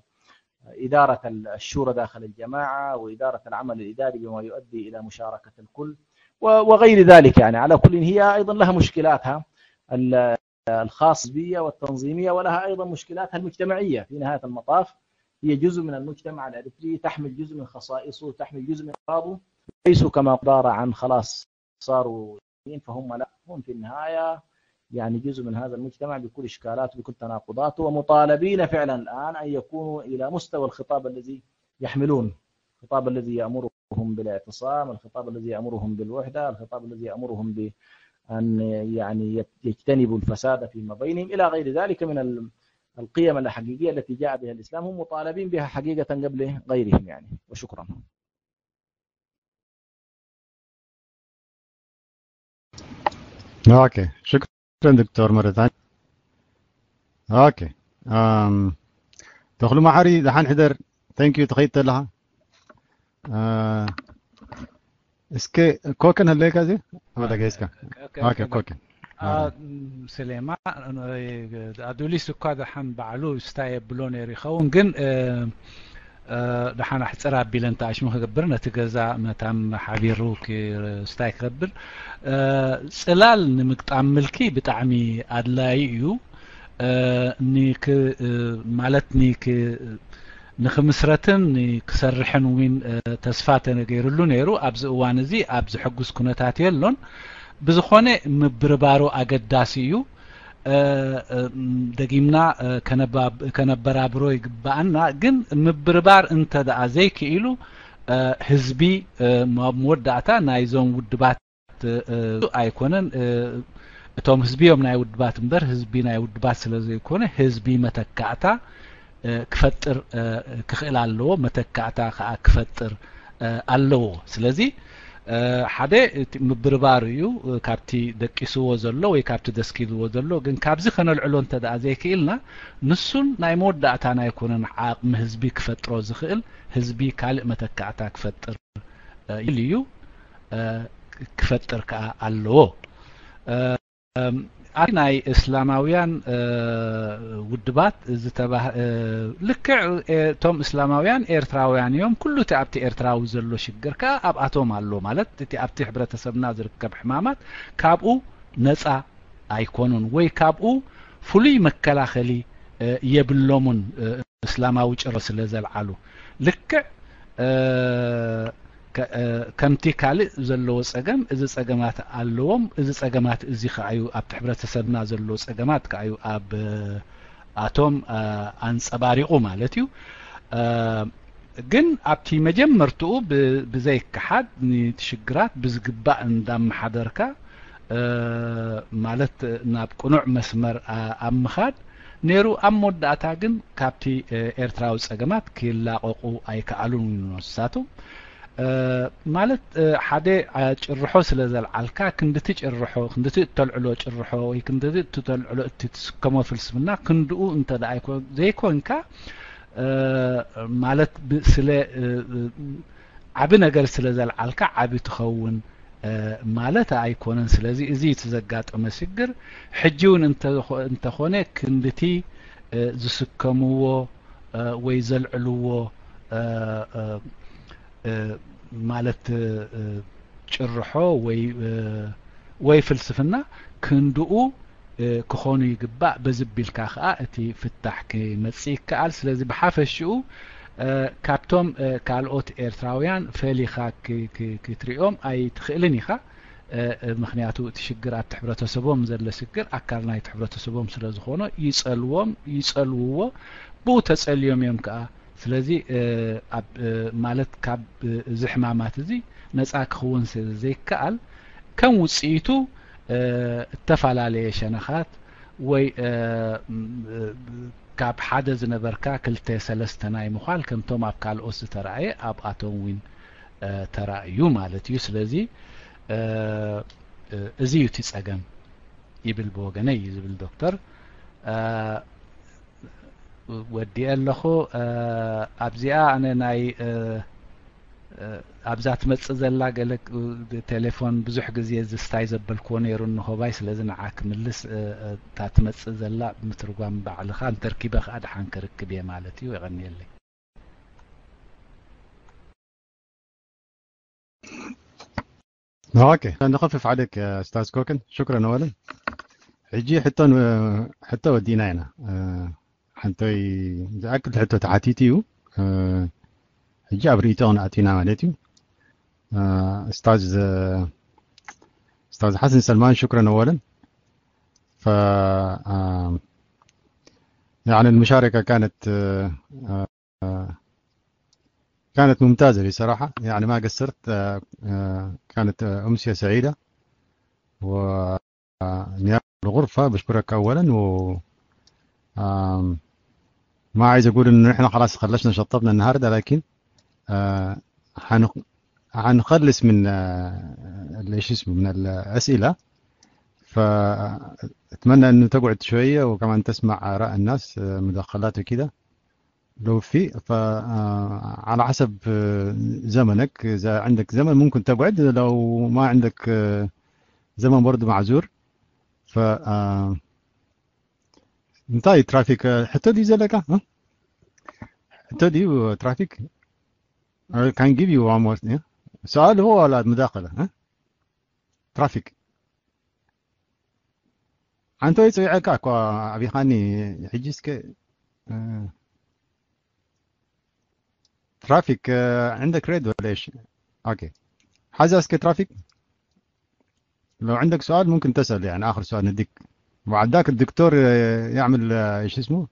إدارة ال-، الشورى داخل الجماعة، وإدارة العمل الإداري بما يؤدي إلى مشاركة الكل، و-، وغير ذلك. يعني، على كل، هي أيضا لها مشكلاتها ال-، الخاصة بها والتنظيمية، ولها أيضا مشكلاتها المجتمعية. في نهاية المطاف، هي جزء من المجتمع الإريتري، تحمل جزء من خصائصه، تحمل جزء من أعراضه، ليسوا كما عبارة عن خلاص صاروا، فهم لا، هم في النهاية، يعني، جزء من هذا المجتمع بكل إشكالاته، بكل تناقضاته، ومطالبين فعلا الآن أن يكونوا إلى مستوى الخطاب الذي يحملون، الخطاب الذي يأمرهم بالاعتصام، الخطاب الذي يأمرهم بالوحدة، الخطاب الذي يأمرهم بأن، يعني، يت-، يجتنبوا الفساد فيما بينهم، إلى غير ذلك من ال-، القيم الحقيقية التي جاء بها الإسلام، هم مطالبين بها حقيقة قبل غيرهم، يعني. وشكرا. اوكي، شكرا دكتور مرة ثانية. اوكي. ام تخلو معري دحان حدر. Thank you. تخيط لها. آه. اسكي كوكن هل ليك هذه؟ ولا جيسكا؟ اوكي، كوكن. سليمان، ኣዱሊስ እኳ ደሓን ባዕሉ ስታይ የብሎ ነይሩ ይኸውን፣ ግን ደሓን ኣሕፅር ኣቢለ እንተ ኣሽሙ ክገብር፣ ነቲ ገዛ መታም ሓቢሩ ስታይ ክገብር። ፅላል ንምግጣም ምልኪ ብጣዕሚ ኣድላዪ እዩ። ማለት ኒክ ንክምስረትን ክሰርሕን እውን ተስፋ ተነገይሩሉ ነይሩ። ኣብዚ እዋን እዚ ኣብ ዝሕጉስ ኩነታት የሎን። ብዝኾነ ምብርባሩ ኣገዳሲ እዩ። ደጊምና ከነበራብሮ ይግባኣና። ግን ምብርባር እንተ ደኣ ዘይክኢሉ ህዝቢ ኣብ መወዳእታ ናይዞም ውድባት ኣይኮነን። እቶም ህዝቢ እዮም ናይ ውድባት እምበር ህዝቢ ናይ ውድባት ስለ ዘይኮነ ህዝቢ መተካእታ ክፈጥር ክኽእል ኣለዎ፣ መተካእታ ከዓ ክፈጥር ኣለዎ። ስለዚ ሓደ እቲ ምብርባር እዩ፣ ካብቲ ደቂስዎ ዘሎ ወይ ካብቲ ደስኪልዎ ዘሎ። ግን ካብዚ ከነልዕሎ እንተ ደኣ ዘይክኢልና ንሱን ናይ መወዳእታ ናይ ኮነን ዓቕሚ ህዝቢ ክፈጥሮ ዝኽእል ህዝቢ ካልእ መተካእታ ክፈጥር ኢሉ እዩ ክፈጥር ከዓ ኣለዎ። ኣቲ ናይ እስላማውያን ውድባት ዝተባህ ልክዕ እቶም እስላማውያን ኤርትራውያን እዮም። ኩሉ እቲ ኣብቲ ኤርትራዊ ዘሎ ሽግር ከኣ ኣብኣቶም ኣሎ። ማለት እቲ ኣብቲ ሕብረተሰብና ዝርከብ ሕማማት ካብኡ ነጻ ኣይኮኑን ወይ ካብኡ ፍሉይ መከላኸሊ የብሎሙን። እስላማዊ ጭሮ ስለ ዘልዓሉ ልክዕ ከምቲ ካልእ ዘለዎ ጸገም እዚ ጸገማት ኣለዎም። እዚ ጸገማት እዚ ከኣዩ ኣብቲ ሕብረተሰብና ዘሎ ጸገማት ከኣዩ ኣብ ኣቶም ኣንጸባሪቑ ማለት እዩ። ግን ኣብቲ መጀመርትኡ ብዘይከሓድ ንትሽግራት ብዝግባእ እንዳመሓደርካ ማለት ናብ ቅኑዕ መስመር ኣብ ምኻድ ነይሩ። ኣብ መወዳእታ ግን ካብቲ ኤርትራዊ ጸገማት ክላቐቑ ኣይከኣሉን ንሳቶም ማለት ሓደ ጭርሖ ስለ ዘልዓልካ ክንድቲ ጭርሖ ክንድቲ እተልዕሎ ጭርሖ ወይ ክንድቲ እተልዕሎ እቲ ትስከሞ ፍልስፍና ክንድኡ እንተ ደኣ ዘይኮንካ ማለት ስለ ዓቢ ነገር ስለ ዘልዓልካ ዓቢ ትኸውን ማለት ኣይኮነን። ስለዚ እዚ እቲ ዘጋጠመ ሽግር ሕጂ እውን እንተኾነ ክንድቲ ዝስከምዎ ወይ ዘልዕልዎ ማለት ጭርሖ ወይ ወይ ፍልስፍና ክንድኡ ክኾኑ ይግባእ። በዚ ቢልካ ከኣ እቲ ፍታሕ ክመጽእ ይከኣል። ስለዚ ብሓፈሽኡ ካብቶም ካልኦት ኤርትራውያን ፈሊኻ ክትሪኦም ኣይትኽእልን ኢኻ። ምኽንያቱ እቲ ሽግር ኣብቲ ሕብረተሰቦም ዘሎ ሽግር ኣካል ናይቲ ሕብረተሰቦም ስለ ዝኾኖ ይጸልዎም ይጸልውዎ። ብኡ ተጸልዮም እዮም ከኣ ስለዚ ኣብ ማለት ካብ እዚ ሕማማት እዚ ነፃ ክኸውን ስለ ዘይከኣል ከም ውፅኢቱ እተፈላለየ ሸነኻት ወይ ካብ ሓደ ዝነበርካ ክልተ ሰለስተ ናይ ምዃል ከምቶም ኣብ ካልኦት ዝተረኣየ ኣብኣቶም እውን ተራእዩ ማለት እዩ። ስለዚ እዚ እዩ እቲ ፀገም ይብል ብወገነይ እዩ ዝብል ዶክተር። ወዲኤ ኣለኹ። ኣብዚኣ ኣነ ናይ ኣብዛ ትመጽእ ዘላ ገለ ቴሌፎን ብዙሕ ግዜ ዝስታይ ዘበልክዎ ነይሩ እንሆባይ ስለዚ ንዓ ክምልስ እታ ትመጽእ ዘላ ምትርጓም ባዕልኻ እንተርኪበ ከዓ ደሓን ክርክብ እየ ማለት እዩ። የቐንየለይ። ኦኬ ንኸፍፍ ዓደክ ስታዝ ኮክን ሽክረን ኣወለን። ሕጂ ሕቶ ሕቶ ወዲእና ኢና። ሓንቶይ ዝኣክል ሕቶ ተሓቲቱ እዩ። ሕጂ ኣብ ርእይቶ ክንኣቲና ማለት እዩ። ስታዝ ስታዝ ሓሰን ሰልማን ሽክረን ኣወለን። ف يعني المشاركة كانت كانت ممتازة بصراحة، يعني ما قصرت. كانت أمسية سعيدة ونيابة الغرفة بشكرك أولا و ما عايز أقول إنه نحن خلاص خلصنا شطبنا النهاردة، لكن حنخلص من ايش اسمه من الأسئلة. فأتمنى إنه تقعد شوية وكمان تسمع آراء الناس، مداخلات وكده. لو في ف على حسب زمنك، إذا عندك زمن ممكن تقعد، لو ما عندك زمن برضه معذور. ف እንታይ ትራፊክ ሕቶ ድዩ ዘለካ? ሕቶ ድዩ ትራፊክ? I can give you one more. سؤال هو ولا مداخلة؟ ትራፊክ ሓንቲ ወይ ፅዊዐካ እኳ ኣቢኻኒ። ሕጂ እስከ ترافيك، آه، عندك ريد ولا ايش؟ اوكي، حاجة اسكي ترافيك. لو عندك سؤال ممكن تسأل، يعني آخر سؤال نديك. وعداك الدكتور، آه، يعمل، آه، ايش اسمه؟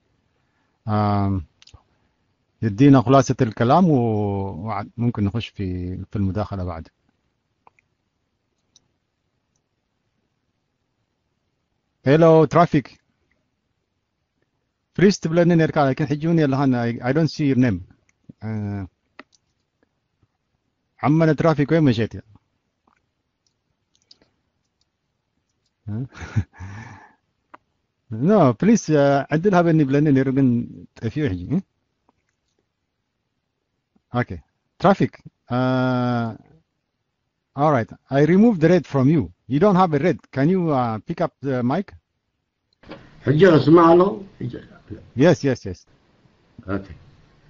آم، يدينا خلاصة الكلام و-، وممكن نخش في، في المداخلة بعد. Hello ترافيك. فريست بلنن يركا، لكن حجوني اللي هنا، I, I don't see your name. آه، عمنا ترافيك، وين مشيت يا؟ ها؟ No, please, uh, عدل هابني بلنن يرو ግን ጠፊኡ ሕጂ. Okay. Traffic. Uh, all right. I removed the red from you. You don't have a red. Can you, uh, pick up the mic? ሕጂ ስማዕ ኣሎ። Yes, yes, yes. Okay.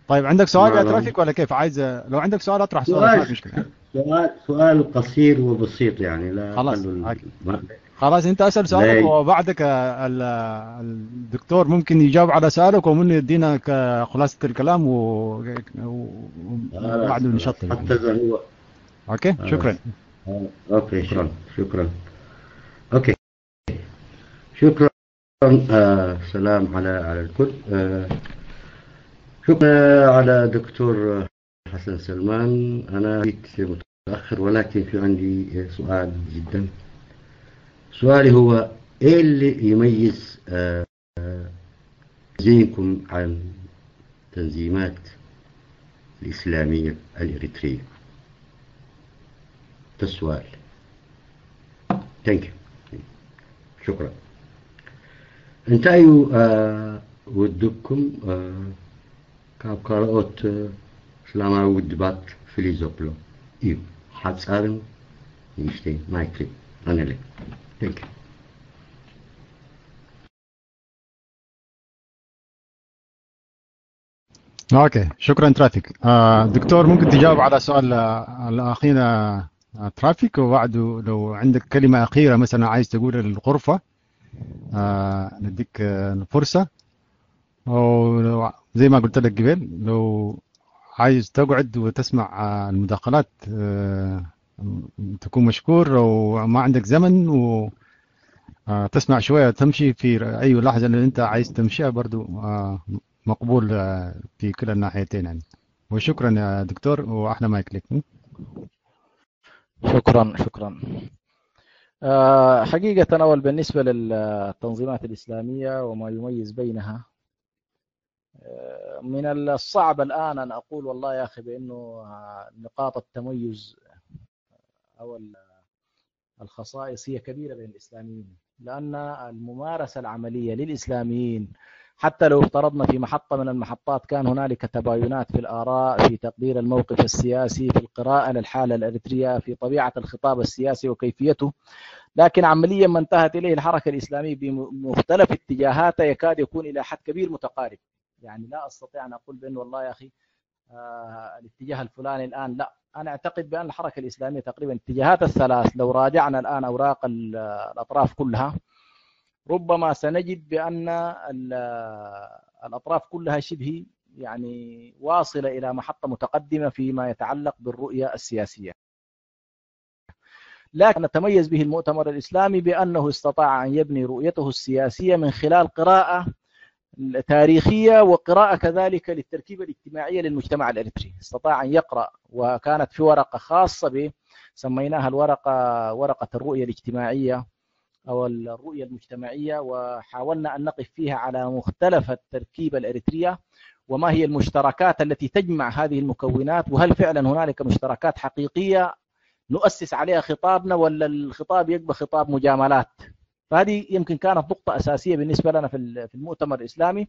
طيب، عندك سؤال يا ما- ترافيك ولا كيف؟ عايز، لو عندك سؤال اطرح سؤالك، ما في مشكلة. سؤال، سؤال قصير وبسيط، يعني، لا خلاص، خلوا ال- أوكي. ما- خلاص، انت اسال سؤالك لي- وبعدك، آه، ال-، آه، الدكتور ممكن يجاوب على سؤالك ومنه يدينا ك-، خلاصة الكلام و-، و-، خلاص، وبعده خلاص. نشطب. حتى اذا هو اوكي، خلاص. شكرا. آه، اوكي، شكرا، شكرا. اوكي، شكرا. آه، سلام على، على الكل. آه، شكرا على دكتور حسن سلمان. انا جيت متاخر، ولكن في عندي سؤال جدا. سؤالي هو: ايه اللي يميز، آه، تنظيمكم عن تنظيمات الإسلامية الإريترية؟ ده السؤال. Thank you. شكرا. እንታይ እዩ፣ እ፣ ውድብኩም፣ እ፣ ካብ ካልኦት፣ እ፣ እስላማዊ ውድባት ፍልይ ዘብሎ እዩ? ሓጻርን ንእሽተይ ማይክሪ ኣነለ። Thank you. اوكي، شكرا ترافيك. آه، دكتور، ممكن تجاوب على سؤال، آه، الاخينا، آه، ترافيك، وبعده لو عندك كلمة أخيرة مثلا عايز تقول للغرفة، آه، نديك، آه، الفرصة. وزي ما قلت لك قبل، لو عايز تقعد وتسمع، آه، المداخلات، آه، تكون مشكور. لو ما عندك زمن و، آه، تسمع شوية، تمشي في أي لحظة اللي أنت عايز تمشيها برضو، آه، مقبول، آه، في كلا الناحيتين يعني. وشكرا يا دكتور، وأحلى مايك لك. شكرا، شكرا. آه، حقيقة، أول بالنسبة للتنظيمات الإسلامية وما يميز بينها، آه، من الصعب الآن أن أقول والله يا أخي بأنه، آه، نقاط التميز أو ال-، الخصائص هي كبيرة بين الإسلاميين، لأن الممارسة العملية للإسلاميين، حتى لو افترضنا في محطة من المحطات كان هنالك تباينات في الآراء، في تقدير الموقف السياسي، في القراءة للحالة الإريترية، في طبيعة الخطاب السياسي وكيفيته، لكن عمليا ما انتهت إليه الحركة الإسلامية بمختلف اتجاهاتها يكاد يكون إلى حد كبير متقارب. يعني، لا أستطيع أن أقول بأنه والله يا أخي، آه، الاتجاه الفلاني الآن، لا. أنا أعتقد بأن الحركة الإسلامية تقريبا اتجاهات الثلاث، لو راجعنا الآن أوراق ال-، الأطراف كلها، ربما سنجد بأن ال-، الأطراف كلها شبه، يعني، واصلة إلى محطة متقدمة فيما يتعلق بالرؤية السياسية. لكن نتميز به المؤتمر الإسلامي بأنه استطاع أن يبني رؤيته السياسية من خلال قراءة تاريخية وقراءة كذلك للتركيبة الاجتماعية للمجتمع الإريتري. استطاع أن يقرأ، وكانت في ورقة خاصة ب-، سميناها الورقة ورقة الرؤية الاجتماعية أو الرؤية المجتمعية، وحاولنا أن نقف فيها على مختلف التركيبة الإريترية، وما هي المشتركات التي تجمع هذه المكونات، وهل فعلا هنالك مشتركات حقيقية نؤسس عليها خطابنا، ولا الخطاب يبقى خطاب مجاملات؟ فهذه يمكن كانت نقطة أساسية بالنسبة لنا في ال-، في المؤتمر الإسلامي.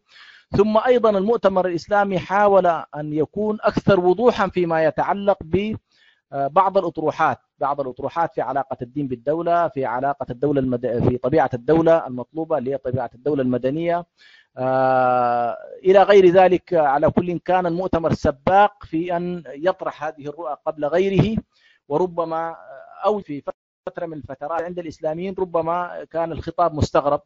ثم أيضا المؤتمر الإسلامي حاول أن يكون أكثر وضوحا فيما يتعلق ب، آه، بعض الأطروحات، بعض الأطروحات في علاقة الدين بالدولة، في علاقة الدولة المد-، في طبيعة الدولة المطلوبة اللي هي طبيعة الدولة المدنية، آه، إلى غير ذلك. على كل، كان المؤتمر سباق في أن يطرح هذه الرؤى قبل غيره، وربما، آه، أو في فترة من الفترات عند الإسلاميين ربما كان الخطاب مستغرب،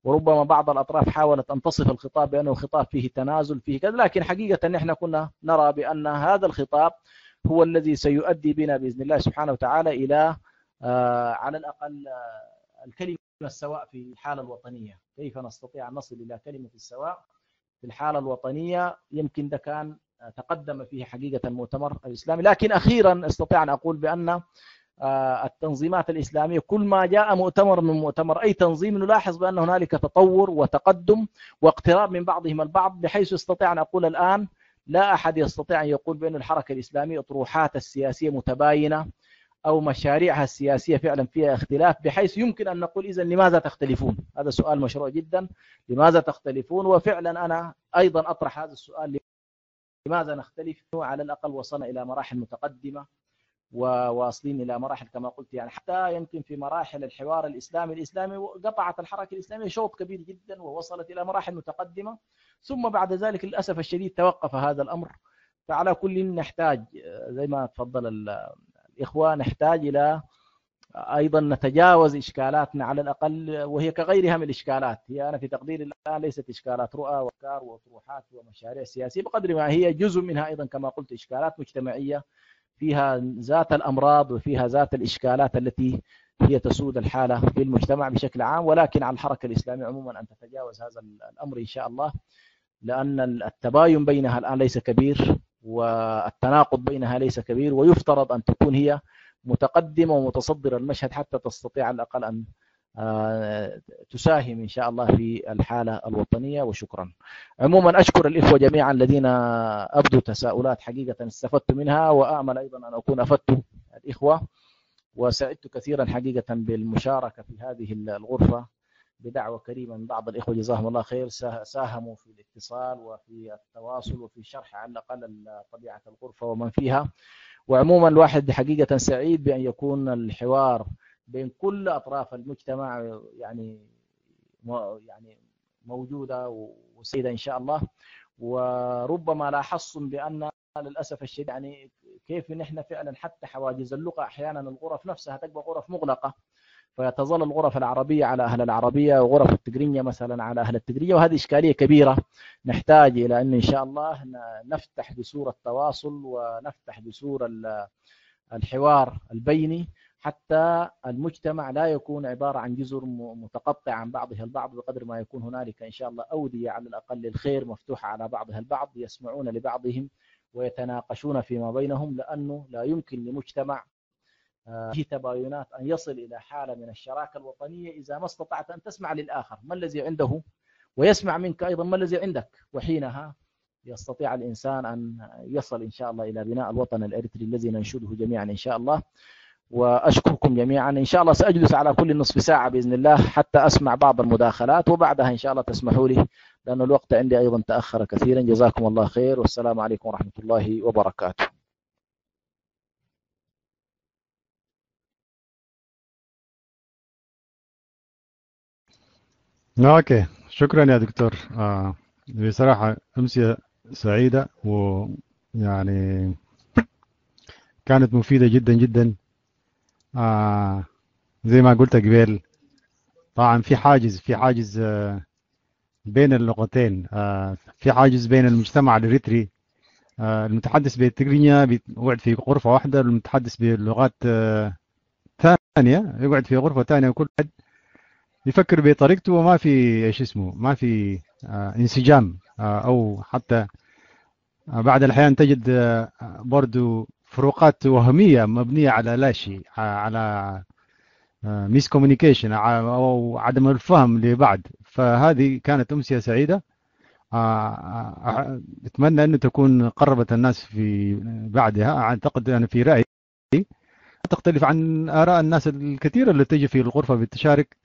وربما بعض الأطراف حاولت أن تصف الخطاب بأنه خطاب فيه تنازل، فيه كذا، لكن حقيقة نحن كنا نرى بأن هذا الخطاب هو الذي سيؤدي بنا بإذن الله سبحانه وتعالى إلى، آه، على الأقل، آه، الكلمة السواء في الحالة الوطنية. كيف نستطيع أن نصل إلى كلمة السواء في الحالة الوطنية؟ يمكن ده كان، آه، تقدم فيه حقيقة المؤتمر الإسلامي، لكن أخيرًا أستطيع أن أقول بأن، آه، التنظيمات الإسلامية، كل ما جاء مؤتمر من مؤتمر أي تنظيم، نلاحظ بأن هنالك تطور وتقدم واقتراب من بعضهم البعض، بحيث أستطيع أن أقول الآن لا أحد يستطيع أن يقول بأن الحركة الإسلامية أطروحاتها السياسية متباينة أو مشاريعها السياسية فعلًا فيها اختلاف، بحيث يمكن أن نقول: إذن لماذا تختلفون؟ هذا سؤال مشروع جدًا، لماذا تختلفون؟ وفعلًا أنا أيضًا أطرح هذا السؤال: لماذا نختلف؟ على الأقل وصلنا إلى مراحل متقدمة وواصلين إلى مراحل، كما قلت، يعني، حتى يمكن في مراحل الحوار الإسلامي، الإسلامي قطعت الحركة الإسلامية شوط كبير جدًا ووصلت إلى مراحل متقدمة، ثم بعد ذلك للأسف الشديد توقف هذا الأمر. فعلى كل نحتاج، آه، زي ما تفضل ال-، الإخوة، نحتاج إلى أيضًا نتجاوز إشكالاتنا على الأقل، وهي كغيرها من الإشكالات. هي، أنا في تقديري الآن، ليست إشكالات رؤى وأفكار وأطروحات ومشاريع سياسية، بقدر ما هي جزء منها أيضًا، كما قلت، إشكالات مجتمعية فيها ذات الأمراض وفيها ذات الإشكالات التي هي تسود الحالة في المجتمع بشكل عام، ولكن على الحركة الإسلامية عمومًا أن تتجاوز هذا الأمر إن شاء الله، لأن التباين بينها الآن ليس كبير، والتناقض بينها ليس كبير، ويفترض أن تكون هي متقدمة ومتصدرة المشهد حتى تستطيع على الأقل أن، آه، تساهم إن شاء الله في الحالة الوطنية. وشكرًا. عمومًا، أشكر الإخوة جميعًا الذين أبدوا تساؤلات، حقيقة استفدت منها، وأأمل أيضًا أن أكون أفدت الإخوة، وسعدت كثيرًا حقيقة بالمشاركة في هذه الغرفة بدعوة كريمة من بعض الإخوة، جزاهم الله خير، ساه-، ساهموا في الاتصال وفي التواصل وفي شرح على الأقل ال-، طبيعة الغرفة ومن فيها. وعمومًا، الواحد حقيقة سعيد بأن يكون الحوار بين كل أطراف المجتمع، يعني، م-، يعني، موجودة و-، وسيدة إن شاء الله. وربما لاحظتم بأن، للأسف الشديد، يعني، كيف نحن فعلًا حتى حواجز اللغة أحيانًا الغرف نفسها تبقى غرف مغلقة، فتظل الغرف العربية على أهل العربية، وغرف التقرينية مثلًا على أهل التقرينية، وهذه إشكالية كبيرة نحتاج إلى أن إن شاء الله ن-، نفتح جسور التواصل ونفتح جسور ال-، الحوار البيني، حتى المجتمع لا يكون عبارة عن جزر م-، متقطعة عن بعضها البعض، بقدر ما يكون هنالك إن شاء الله أودية على الأقل للخير مفتوحة على بعضها البعض، يسمعون لبعضهم ويتناقشون فيما بينهم، لأنه لا يمكن لمجتمع، آه، فيه تباينات أن يصل إلى حالة من الشراكة الوطنية إذا ما استطعت أن تسمع للآخر ما الذي عنده، ويسمع منك أيضًا ما الذي عندك، وحينها يستطيع الإنسان أن يصل إن شاء الله إلى بناء الوطن الإريتري الذي ننشده جميعًا إن شاء الله. وأشكركم جميعًا. إن شاء الله سأجلس على كل نصف ساعة بإذن الله حتى أسمع بعض المداخلات، وبعدها إن شاء الله تسمحوا لي، لأن الوقت عندي أيضًا تأخر كثيرًا. جزاكم الله خير، والسلام عليكم ورحمة الله وبركاته. أوكي، شكرًا يا دكتور. آه، بصراحة أمسية سعيدة، ويعني كانت مفيدة جدًا جدًا. آه، زي ما قلت قبل، طبعًا في حاجز، في حاجز، آه، بين اللغتين، آه، في حاجز بين المجتمع الإريتري، آه، المتحدث بالتقرينية بيقعد في غرفة واحدة، المتحدث باللغات، آه، ثانية يقعد في غرفة ثانية، وكل واحد يفكر بطريقته، وما في، إيش اسمه، ما في، آه، انسجام، آه، أو حتى، آه، بعض الأحيان تجد، آه، برضو فروقات وهمية مبنية على لا شيء، آه، على، آه، miscommunication، ع-، أو عدم الفهم لبعض. فهذه كانت أمسية سعيدة. آه، آه، آه، أتمنى أنه تكون قربت الناس في بعضها. أعتقد، أنا في رأيي، تختلف عن آراء الناس الكثيرة اللي تجي في الغرفة بتشارك.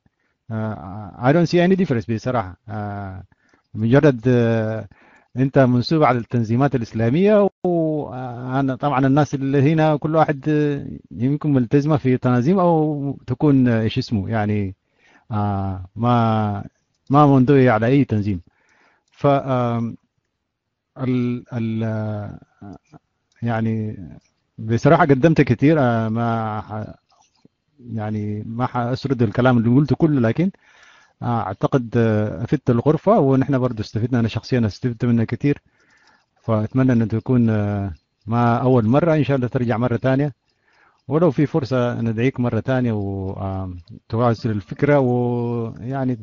آه، I don't see any difference بصراحة. آه، مجرد، آه، أنت منسوب على التنظيمات الإسلامية، وأنا طبعًا الناس اللي هنا كل واحد، آه، يمكن ملتزمة في تنظيم أو تكون، آه، إيش اسمه، يعني، آه، ما، ما منتوية على أي تنظيم. ف، آم، ال ال يعني بصراحة قدمت كتير، آه، ما ح... يعني ما حأسرد الكلام اللي قلته كله، لكن آه، أعتقد آه، أفدت الغرفة، ونحن برضو استفدنا، أنا شخصيا استفدت منها كتير. فأتمنى أن تكون آه، ما أول مرة، إن شاء الله ترجع مرة ثانية، ولو في فرصة ندعيك مرة ثانية وتواصل الفكرة، ويعني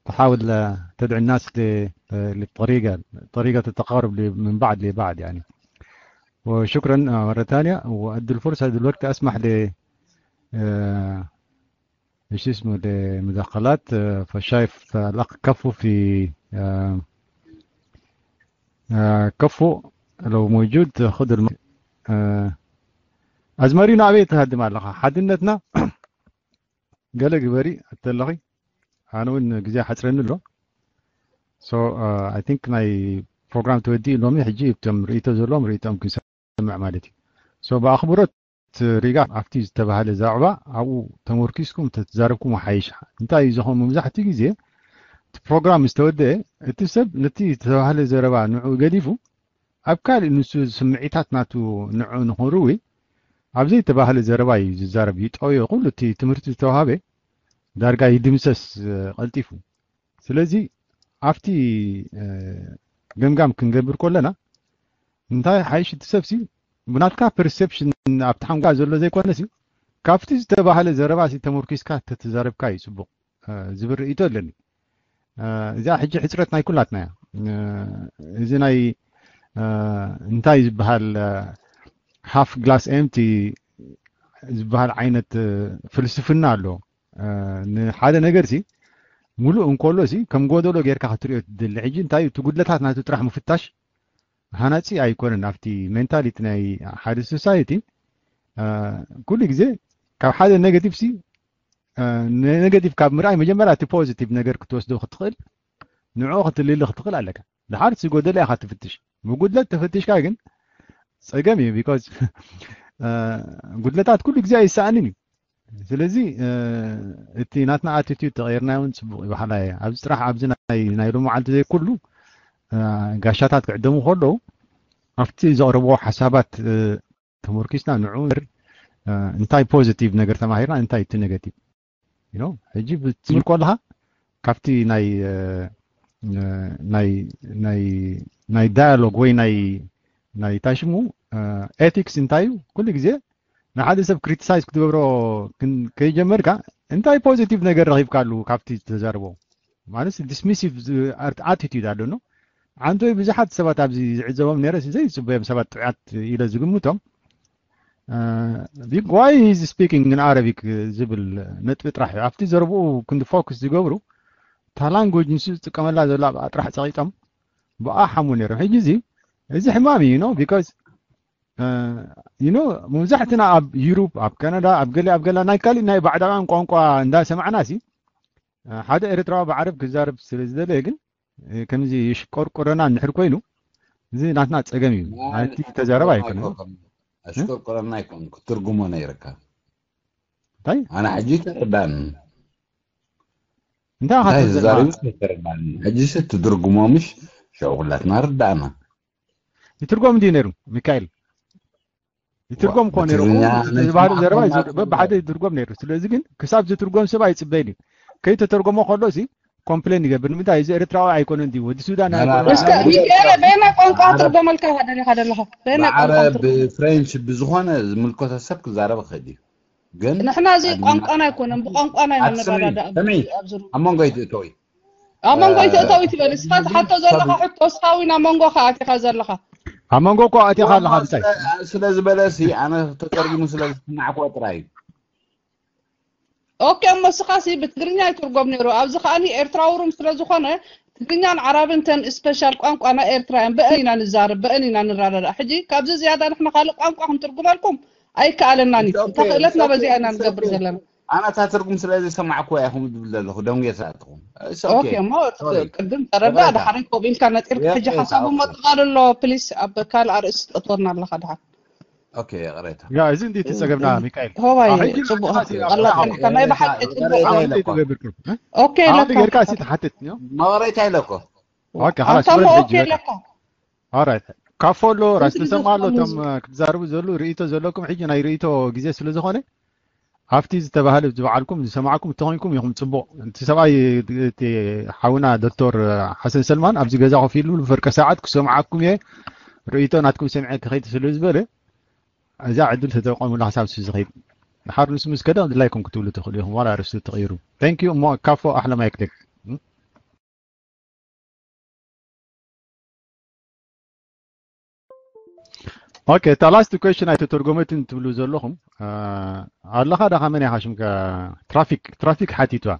تحاول آه، تدعو الناس ل- آه، للطريقة، طريقة التقارب ل- من بعد لبعد يعني. وشكرا آه، مرة ثانية، وأدي الفرصة دلوقتي أسمح ل آه، ايش اسمه، لمداخلات. آه، فشايف الاخ كفو في آه، آه، كفو، لو موجود خذ الم... آه، ازمارينا عبيت هدم على حدنتنا. قال لك بري التلغي، انا وين جزي حترن له. So I think ናይ ፕሮግራም ተወዲኡ ሎሚ ሕጂ እቶም ርእይቶ ዘለዎም ርእይቶም ክንሰምዕ ማለት እዩ። So ብኣኽብሮት ሪጋ ኣብቲ ዝተባህለ ዛዕባ ኣብኡ ተመርኪስኩም ተተዛረብኩም ሓይሽ። እንታይ እዩ ዝኾን መብዛሕትኡ ግዜ እቲ ፕሮግራም ምስ ተወደአ እቲ ሰብ ነቲ ዝተባህለ ዘረባ ንዑ ገዲፉ ኣብ ካልእ ንሱ ስምዒታት ናቱ ንዑ ንኽርዊ ኣብ ዘይተባህለ ዘረባ እዩ ዝዛረብ፣ ይጠውዮ። ኩሉ እቲ ትምህርቲ ዝተዋሃበ ዳርጋ ይድምሰስ ቀልጢፉ። ስለዚ ኣብቲ ገምጋም ክንገብር ከለና እንታይ ሓይሽ እቲ ሰብሲ ብናትካ ፐርሰፕሽን ኣብቲ ሓንጎል ዘሎ ዘይኮነሲ ካብቲ ዝተባህለ ዘረባሲ ተመርኪስካ ተተዛረብካ እዩ ፅቡቕ ዝብል ርእይቶ ኣለኒ። እዚኣ ሕጂ ሕፅረት ናይ ኩላትና እያ። እዚ ናይ እንታይ ዝበሃል ሃፍ ግላስ ኤምቲ ዝበሃል ዓይነት ፍልስፍና ኣሎ። ንሓደ ነገርሲ ሙሉእ እንከሎ ሲ ከም ጎደሎ ጌርካ ክትሪኦ ትደሊ። ሕጂ እንታይ እቲ ጉድለታት ናቱ ጥራሕ ምፍታሽ ሃናፂ ኣይኮነን። ኣብቲ ሜንታሊቲ ናይ ሓደ ሶሳይቲ ኩሉ ግዜ ካብ ሓደ ኔጋቲቭ ሲ ኔጋቲቭ ካብ ምርኣይ መጀመርያ እቲ ፖዚቲቭ ነገር ክትወስዶ ክትኽእል ንዕኡ ክትልሊ ክትኽእል ኣለካ። ድሓር እቲ ጎደሎ ኢኻ ትፍትሽ። ብጉድለት ተፈቲሽካ ግን ፀገም እዩ። ቢኮዝ ጉድለታት ኩሉ ግዜ ኣይሰኣንን እዩ። ስለዚ እቲ ናትና ኣቲቲዩድ ተቐይርና እውን ፅቡቕ ይበሃላ እየ። ኣብዚ ጥራሕ ኣብዚ ናይ ናይ ሎሚ መዓልቲ ዘይኩሉ ጋሻታት ክዕደሙ ከለዉ ኣብቲ ዘቕርብዎ ሓሳባት ተመርኪስና ንዑ እንታይ ፖዚቲቭ ነገር ተማሂርና እንታይ እቲ ኔጋቲቭ ሕጂ ብትብል ከለካ ካብቲ ናይ ናይ ናይ ናይ ዳያሎግ ወይ ናይ ናይ ታሽሙ ኤቲክስ እንታይ እዩ? ኩሉ ግዜ ንሓደ ሰብ ክሪቲሳይዝ ክትገብሮ ከይጀመርካ እንታይ ፖዚቲቭ ነገር ረኺብካሉ ካብቲ ዝተዛርቦ ማለት ዲስሚሲቭ ኣቲቲዩድ ኣሎ። ዓንተወይ ብዙሓት ሰባት ኣብዚ ዝዕዘቦም ነረ ዘይፅበዮም ሰባት ጥዑያት ኢለ ዝግምቶም why is speaking in Arabic ዝብል ነጥቢ ጥራሕ እዩ። ኣብቲ ዘረብኡ ክንዲ ፎክስ ዝገብሩ እታ ላንጉጅ ንሱ ዝጥቀመላ ዘሎ ኣብኣ ጥራሕ ፀቂጦም ብኣ ሓሙ ነይሮም። ሕጂ እዚ እዚ ሕማም እዩ ኖ ቢካዝ ዩ ኖ መብዛሕትና ኣብ ዩሩፕ ኣብ ካናዳ ኣብ ገለ ኣብ ገላ ናይ ካሊእ ናይ ባዕዳውያን ቋንቋ እንዳሰማዕና ሲ ሓደ ኤርትራዊ ብዓረብ ክዛረብ ስለ ዝደለየ ግን ከምዚ ይሽቆርቆረና እንድሕር ኮይኑ እዚ ናትና ፀገም እዩ። ናቲ ተዛረብ ኣይኮነ ኣሽቆርቆረና ኣይኮን ክትርጉሞ ነይርካ። እንታይ ኣነ ሕጂ ተረዳን እንታይ እንታይ ዝዛረብ ተረዳን። ሕጂ ሲ ትድርጉሞ ምሽ ሸው ኩላትና ርዳእና። ይትርጎም እንዲ ነይሩ ሚካኤል ይትርጎም እኮ ነይሩ። ብትግርኛ ዝበሃሉ ዘረባ በብሓደ ይትርጎም ነይሩ። ስለዚ ግን ክሳብ ዝትርጎም ሰብ ኣይፅበይን እዩ። ከይተተርጎሞ ከሎ ሲ ኮምፕሌን ይገብር። ንምንታይ እዚ ኤርትራዊ ኣይኮነን ድዩ ወዲ ሱዳን ላ፣ ላ፣ ኣይኮነን? እስከ ሚካኤል በየናይ ቋንቋ ትርጎመልካ ኢኻ ደሊኻ ዘለኻ? በየናይ ቋንቋ ብዓረብ ትርጎም? ብፍሬንች ብዝኾነ ዝምልከቶ ሰብ ክዛረብ ይኽእል እዩ። ግን ንሕና እዚ ቋንቋና ኣይኮነን፣ ብቋንቋና ኢና ኣትስምዒ ንረዳዳእ ስምዒ ኣብዚ ሩ- ኣብ መንጎ ኣይትእተዊ። ኣብ መንጎ እ፣ ኣይትእተዊ ትበል እስኻ ትሓቶ ዘለኻ ሰብ- ሕቶ እስኻ ዊና መንጎኻ ኣቲኻ ዘለኻ። ኣብ መንጎ እኮ ኣቲኻ ኣለኻ ብታይ ስለ ዝበለ ሲ ኣነ ተተርጉሙ ስለ ዝስማዕክዎ ጥራይ እዩ። ኦኬ እሞ እስኻ ሲ ብትግርኛ ይትርጎም ነይሩ። ኣብዚ ከኣኒ ኤርትራዊ ሩም ስለ ዝኾነ ትግርኛን ዓራብን ተን ስፔሻል ቋንቋ ናይ ኤርትራ እየን። ብአን ኢና ንዛረብ፣ ብአን ኢና ንረዳዳእ። ሕጂ ካብዚ ዝያዳ ንሕና ካልእ ቋንቋ ክንትርጉመልኩም ኣይከኣለናን እዩ። It's okay, እታ ክእለትና it's okay, በዚኣ ኢና it's ንገብር okay። ዘለና። ኣነ እታ ትርጉም ስለ ዝሰማዕክዎ ኢኹም ድብል ዘለኹ ደንጉየ ሰኣትኹም። It's ኦኬ okay። እሞ Sorry። ቅድም ተረዳ ይቕሬታ። ድሓር ኮቢልካ ነጢርካ ሕጂ ይቕሬታ፣ ሓሳቡ ኦኬ። መጥቓል ኣሎ ፕሊስ ኣብ ካልእ ኣርእስቲ ተእትወና ኣለኻ ድሓር። ኦኬ ይቕሬታ። ያ እዚ እንዲ ትፀገብና ሚካኤል ሆባይ ኣብ ሕጂ ፅቡቕ ናትና ሃብቲ ሲ- ኣላ ኣብ ከሊካ ናይ ብሓቂ ይቕሬታ ፅቡቕ ኣብ ኢለ ሕጂ እኮ። ትገብር ኦኬ ኣብ ኢለካ ጌርካ ሲ ትሓትት ዮ መቕሬታ ኢለ እኮ። ኦኬ خلاص ኣንታ እሞ ወደ ኦኬ ሕጂ ኢለካ። ኦራይት ካፎ ኣሎ ራስ እዚ ተሰማ ኣሎ ዝኸውን እቶም ክትዛረቡ ዘሉ ርእይቶ ዘለኩም ሕጂ ናይ ርእይቶ ግዜ ስለ ዝኾነ ኣብቲ ዝተባህለ ዝበዓልኩም ዝሰማዕኩም እንተኾይንኩም ኢኹም ጽቡቕ። እቲ ሰብኣይ፣ እቲ ሓውና ዶክተር ሓሰን ሰልማን ኣብዚ ገዛ ኮፍ ኢሉ ፈርቀ ሰዓት ክሰምዓኩም እየ፣ ርእይቶ ናትኩም ሰሚዐ ክኸይድ ስለ ዝበለ፣ እዛ ዕድል ተጠቀሙላ ክሳብ ንሱ ዝኸይድ። ድሓር ንሱ ምስ ከደ ድላይኩም ክትብሉ ትኽእሉ ኢኹም፣ ዋላ ኣርእስቱ ትቕይሩ። Thank you። እሞ ካፎ ኣሕለ ማይክ ቴክ። ኦኬ፣ እታ ላስት ኩዌሽን ኣይተተርጎመትን ትብሉ ዘለኹም፣ አ፣ ኣለኻ ዳኻ? መን ኢኻ ሽምካ? ትራፊክ፣ ትራፊክ ሓቲትዋ።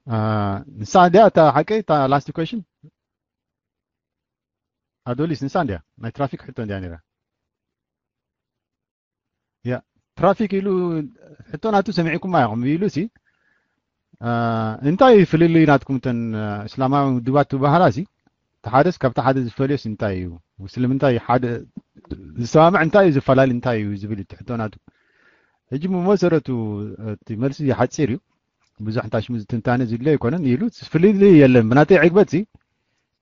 አ፣ ንሳ እንድያ እታ ሓቀይ፣ እታ ላስት ኩዌሽን? ኣዶሊስ፣ ንሳ እንድያ ናይ ትራፊክ ሕቶ እንድያ ነይራ። ያ፣ ትራፊክ ኢሉ ሕቶ ናቱ ሰሚዕኩማ ኢኹም ኢሉ ሲ፣ አ፣ እንታይ እዩ ፍልልይ ናትኩም እተን፣ አ፣ እስላማዊ ውድባት ትበሃላ ሲ? እቲ ሓደስ ካብቲ ሓደ ዝፈልዮስ እንታይ እዩ? ስለምንታይ ሓደ ዝሰማምዕ እንታይ እዩ፣ ዝፈላለ እንታይ እዩ ዝብል እቲ ሕቶ ናቱ። ሕጂ ብመሰረቱ እቲ መልሲ ሓፂር እዩ። ብዙሕ እንታይ ሽሙ ትንታነ ዝድልዮ ኣይኮነን ኢሉ፣ ፍልልይ የለን። ብናተይ ዕግበት ሲ፣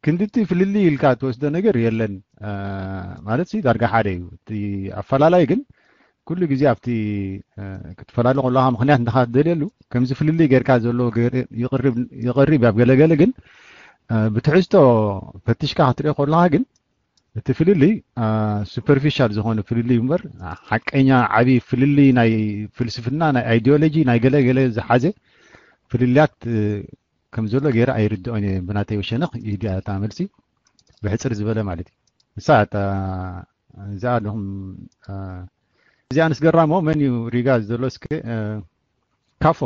ክንድቲ ፍልልይ ኢልካ ትወስዶ ነገር የለን። አ፣ ማለት ሲ ዳርጋ ሓደ እዩ። እቲ ኣፈላላይ ግን ኩሉ ግዜ ኣብቲ፣ አ፣ ክትፈላለ ከለኻ ምኽንያት እንተኻ ትደልየሉ፣ ከምዚ ፍልልይ ጌርካ ዘሎ ገር-፣ ይቕርብ፣ ይቐርብ ኣብ ገለገለ ግን፣ አ፣ ብትሕዝቶ ፈቲሽካ ክትሪኦ ከለኻ ግን እቲ ፍልልይ፣ አ፣ ሱፐርፊሻል ዝኾነ ፍልልይ እምበር፣ ሓቀኛ ዓቢ ፍልልይ ናይ ፍልስፍና፣ ናይ ኣይዲዮሎጂ፣ ናይ ገለ ገለ ዝሓዘ ፍልልያት፣ እ፣ ከም ዘሎ ገይረ ኣይርድኦን እየ። ብናተይ ሸነኽ ኢድያ እታ መልሲ ብሕጽር ዝበለ ማለት እዩ። ንሳ እታ እዚኣ ኣለኹም፣ አ፣ እዚኣ ንስገራሞ መን እዩ ሪጋ ዘሎ እስከ፣ እ፣ ካፎ።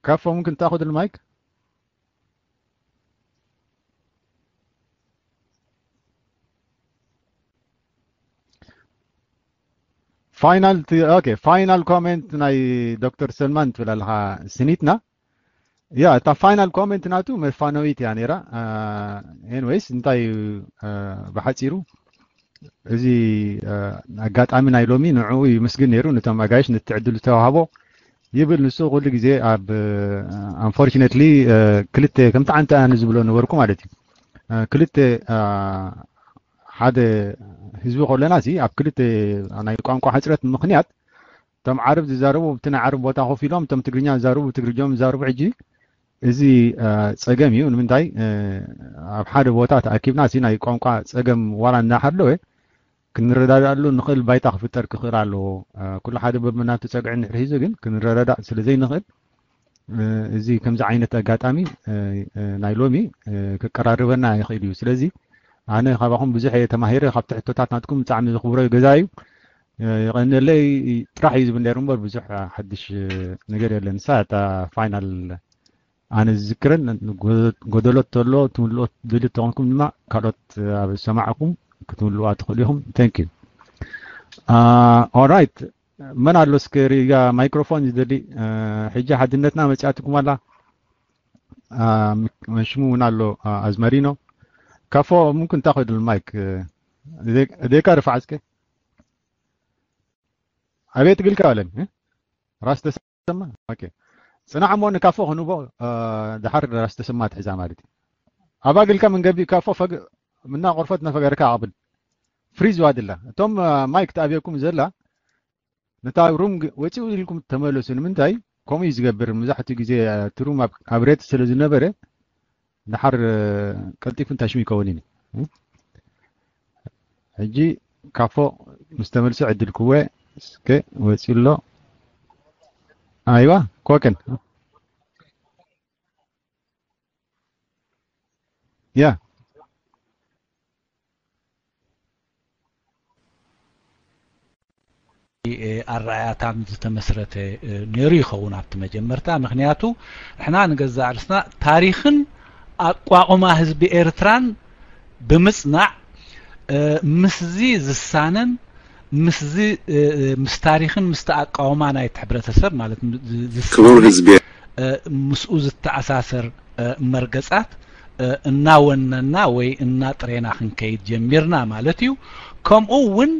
ካፎ፣ ممكن تاخذ المايك؟ ፋይናል ት-፣ ኦኬ፣ ፋይናል ኮሜንት ናይ ዶክተር ሰልማን ትብል ኣለኻ ስኒትና። ያ፣ እታ ፋይናል ኮሜንት ናቱ መፋነዊት እያ ነይራ። አ፣ ኤንዌይስ፣ እንታይ እዩ፣ አ፣ ብሓጺሩ፣ እዚ፣ አ፣ ኣጋጣሚ ናይ ሎሚ ንዕኡ ይምስግን ነይሩ፣ ነቶም ኣጋይሽ ነቲ ዕድል ዝተዋህቦ ይብል። ንሱ ኩሉ ግዜ ኣብ፣ ኣንፎርቹኔትሊ፣ ክልተ፣ ከምቲ ዓንተ ኣነ ዝብሎ ነበርኩ ማለት እዩ። አ፣ ክልተ፣ አ፣ ሓደ ህዝቢ ከለና ሲ ኣብ ክልተ ናይ ቋንቋ ሕጽረት ምኽንያት እቶም ዓረብ ዝዛረቡ ኣብቲ ናይ ዓረብ ቦታ ኮፍ ኢሎም፣ እቶም ትግርኛ ዝዛረቡ ትግርኛኦም ዝዛረቡ። ሕጂ እዚ፣ አ፣ ጸገም እዩ። ንምንታይ፣ እ፣ ኣብ ሓደ ቦታ ተኣኪብና ሲ ናይ ቋንቋ ጸገም ዋላ እንዳሃለወ ክንረዳዳኣሉ ንኽእል ባይታ ክፍጠር ክኽእል ኣለዎ። አ፣ ኩሉ ሓደ በብናቱ ጸግዒ እንድሕር ሒዙ ግን ክንረዳዳእ ስለ ዘይንኽእል፣ እ፣ እዚ ከምዚ ዓይነት ኣጋጣሚ፣ እ፣ እ፣ ናይ ሎሚ፣ እ፣ ክቀራርበና ይኽእል እዩ። ስለዚ ኣነ ካባኹም ብዙሕ እየ ተማሂረ፣ ካብቲ ሕቶታት ናትኩም ብጣዕሚ ዘኽብሮ ገዛ እዩ። እ፣ የቐንየለይ ጥራሕ እዩ ዝብል ነይሩ እምበር ብዙሕ ሓድሽ ነገር የለን። ንሳ እታ ፋይናል ኣነ ዝዝክረን ጎ-፣ ጎደሎ ተሎ ትምልኦ ትደልዩ ተኾንኩም ድማ ካልኦት ኣብ ዝሰማዕኩም ክትምልዋ ትኽእሉ ኢኹም። Thank you። አ፣ ኦራይት፣ መን ኣሎ እስከ ሪጋ ማይክሮፎን ዝደሊ? አ፣ ሕጂ ሓድነትና መጺኣትኩም ኣላ። አ፣ ም-፣ ሽሙ እውን ኣሎ፣ አ፣ ኣዝመሪኖ። ካፎ፣ ممكن تاخذ المايك؟ እ፣ እደ-፣ እደካ ርፋዕ እስከ። ኣቤት ግልካ በለኒ፣ እ? ራስ ተሰማ? ኦኬ። ጽናዕ እሞ ንካፎ ክንቦ፣ አ፣ ድሓር ራስ ተሰማ ትሕዛ ማለት እዩ። ኣባ ግልካ ምን ገቢ ካፎ ፈግ-፣ ምና ቆርፈት ነፈገርካ ኣቕብል። ፍሪዝ ዋድላ። እቶም፣ አ፣ ማይክ ተኣብየኩም ዘላ፣ ነታ ሩም ግ-፣ ወፂኡ ኢልኩም ተመለሱ። ንምንታይ? ከምኡ እዩ ዝገብር። መብዛሕትኡ ግዜ፣ አ፣ እቲ ሩም ኣብ፣ ኣብ ሬት ስለ ዝነበረ፣ ድሓር፣ እ፣ ቀልጢፉ እንታይ ሽሙ ይከውን እዩ። እ? ሕጂ ካፎ ምስ ተመልሶ ዕድል ክወ እስከ ወፂ ኣሎ። ኣይዋ፣ ኮከን። ያ። ኣረኣያታን ዝተመስረተ፣ እ፣ ነይሩ ይኸውን ኣብቲ መጀመርታ። ምኽንያቱ ንሕና ንገዛእ ርእስና ታሪኽን ኣቋቑማ ህዝቢ ኤርትራን ብምጽናዕ፣ እ፣ ምስዚ ዝሳነን ምስዚ፣ እ፣ እ፣ ምስ ታሪኽን ምስቲ ኣቃውማ ናይቲ ሕብረተሰብ ማለት ም-፣ ዝ-፣ ዝሳነ፣ ክቡር ህዝቢ። እ፣ ምስኡ ዝተኣሳሰር፣ እ፣ መርገጻት፣ እ፣ እናወነና ወይ እናጥሬና ክንከይድ ጀሚርና ማለት እዩ። ከምኡ እውን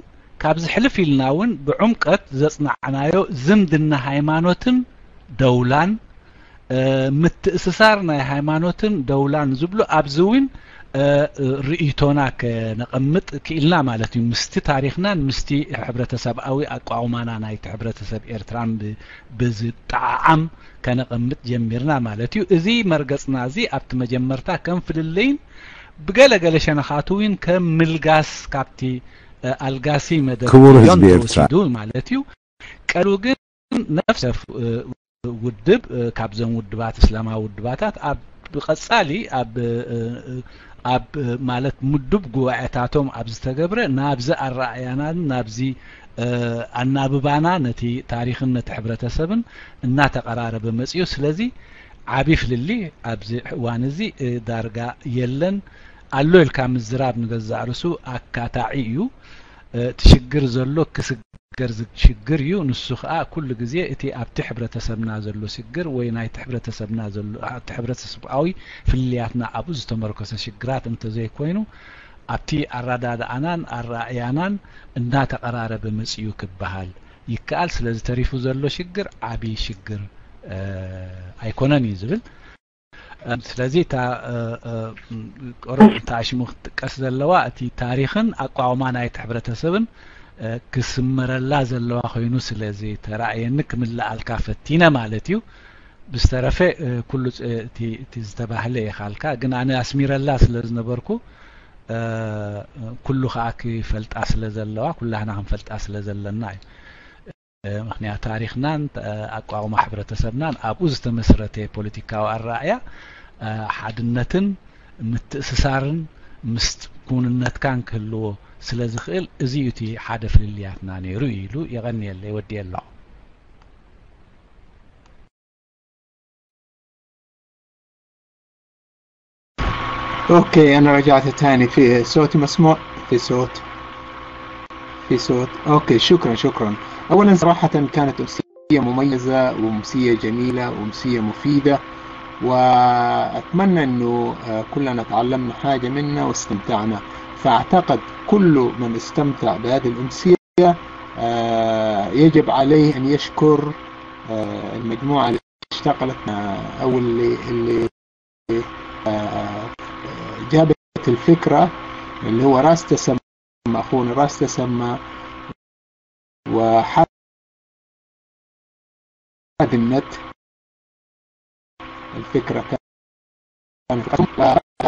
ካብዚ ሕልፍ ኢልና እውን ብዕምቀት ዘጽናዕናዮ ዝምድና ሃይማኖትን ደውላን፣ እ፣ ምትእስሳር ናይ ሃይማኖትን ደውላን ዝብሉ ኣብዚ እውን ርእይቶና ከነቐምጥ ክኢልና ማለት እዩ። ምስቲ ታሪኽናን ምስቲ ሕብረተሰብኣዊ ኣቋቑማና ናይቲ ሕብረተሰብ ኤርትራን ብዝጠዓዓም ከነቐምጥ ጀሚርና ማለት እዩ። እዚ መርገጽና እዚ ኣብቲ መጀመርታ ከም ፍልልይን ብገለ ገለ ሸነኻቱ እውን ከም ምልጋስ ካብቲ ኣልጋሲ መደብ ክቡር ህዝቢ ኤርትራ ተወሲዱ ማለት እዩ። ቀሉ ግን ነፍሰ ውድብ ካብዘን ውድባት እስላማዊ ውድባታት ኣብ ብቐጻሊ ኣብ ኣብ ማለት ምዱብ ጉባኤታቶም ኣብ ዝተገብረ ናብዚ ኣረኣያናን ናብዚ ኣናብባና ነቲ ታሪኽን ነቲ ሕብረተሰብን እናተቐራረበ መጽዩ። ስለዚ ዓቢ ፍልሊ ኣብዚ እዋን እዚ ዳርጋ የለን። ኣሎ ኢልካ ምዝራብ ንገዛእ ርእሱ ኣካታዒ እዩ። እቲ ሽግር ዘሎ ክስገር ዝግ ሽግር እዩ። ንሱ ኸኣ ኩሉ ግዜ እቲ ኣብቲ ሕብረተሰብና ዘሎ ሽግር ወይ ናይቲ ሕብረተሰብና ዘሎ ኣብቲ ሕብረተሰብኣዊ ፍልልያትና ኣብኡ ዝተመርኮሰ ሽግራት እንተዘይኮይኑ ኣብቲ ኣረዳድኣናን ኣረኣእያናን እናተቐራረበ መጽዩ ክበሃል ይከኣል። ስለዚ ተሪፉ ዘሎ ሽግር ዓቢ ሽግር ኣይኮነን እዩ ዝብል። ስለዚ እታ ቆረብ እታ ሽሙ ክትጥቀስ ዘለዋ እቲ ታሪኽን ኣቋውማ ናይቲ ሕብረተሰብን ክስመረላ ዘለዋ ኮይኑ ስለ ዝተራእየኒ ክምልኣልካ ፈቲነ ማለት እዩ። ብዝተረፈ ኩሉ እቲ ዝተባህለ የኻልካ ግን ኣነ ኣስሚረላ ስለ ዝነበርኩ ኩሉ ከዓ ክፈልጣ ስለ ዘለዋ ኩላህና ክንፈልጣ ስለ ዘለና እዩ። ምክንያት ታሪኽናን ኣቋቑማ ሕብረተሰብናን ኣብኡ ዝተመስረተ ፖለቲካዊ ኣረኣእያ ሓድነትን ምትእስሳርን ምስ ክውንነትካን ክህልዎ ስለ ዝኽእል እዚ እዩ እቲ ሓደ ፍልልያትና ነይሩ ኢሉ የቐንየለይ ወዲየ ኣለኹ። اوكي، انا رجعت تاني. في صوتي مسموع؟ في صوت؟ في صوت؟ اوكي، شكرا شكرا. اولا صراحة كانت امسية مميزة وامسية جميلة وامسية مفيدة، واتمنى انه كلنا تعلمنا حاجة منها واستمتعنا. فاعتقد كل من استمتع بهذه الامسية يجب عليه ان يشكر المجموعة اللي اشتغلت او اللي اللي جابت الفكرة، اللي هو راس تسمى، أخونا راس تسمى وحاد النت. الفكرة كانت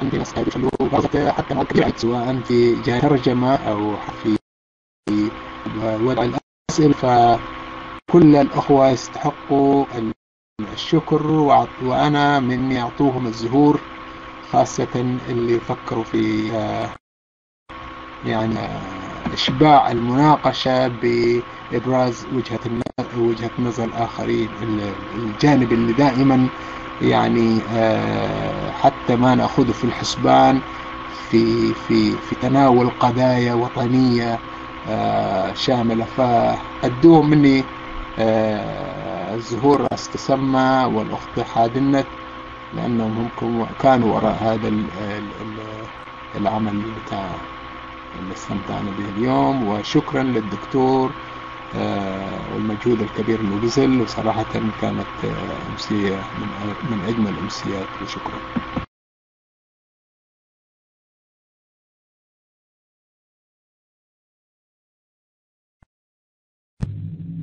أنت مسألة حتى مواد كبيرة، سواء في جهة ترجمة أو في وضع الأسئلة، فكل الأخوة يستحقوا الشكر، وأنا مني أعطوهم الزهور، خاصة اللي فكروا في يعني إشباع المناقشة بإبراز وجهة وجهة نظر الآخرين، الجانب اللي دائما يعني حتى ما نأخذه في الحسبان في في في تناول قضايا وطنية شاملة. فأدوهم مني الزهور راس تسمى والأخت حادنت، لأنهم هم كانوا وراء هذا العمل بتاع اللي استمتعنا به اليوم. وشكرا للدكتور والمجهود الكبير اللي بذل، وصراحة كانت أمسية من أجمل الأمسيات، وشكرا.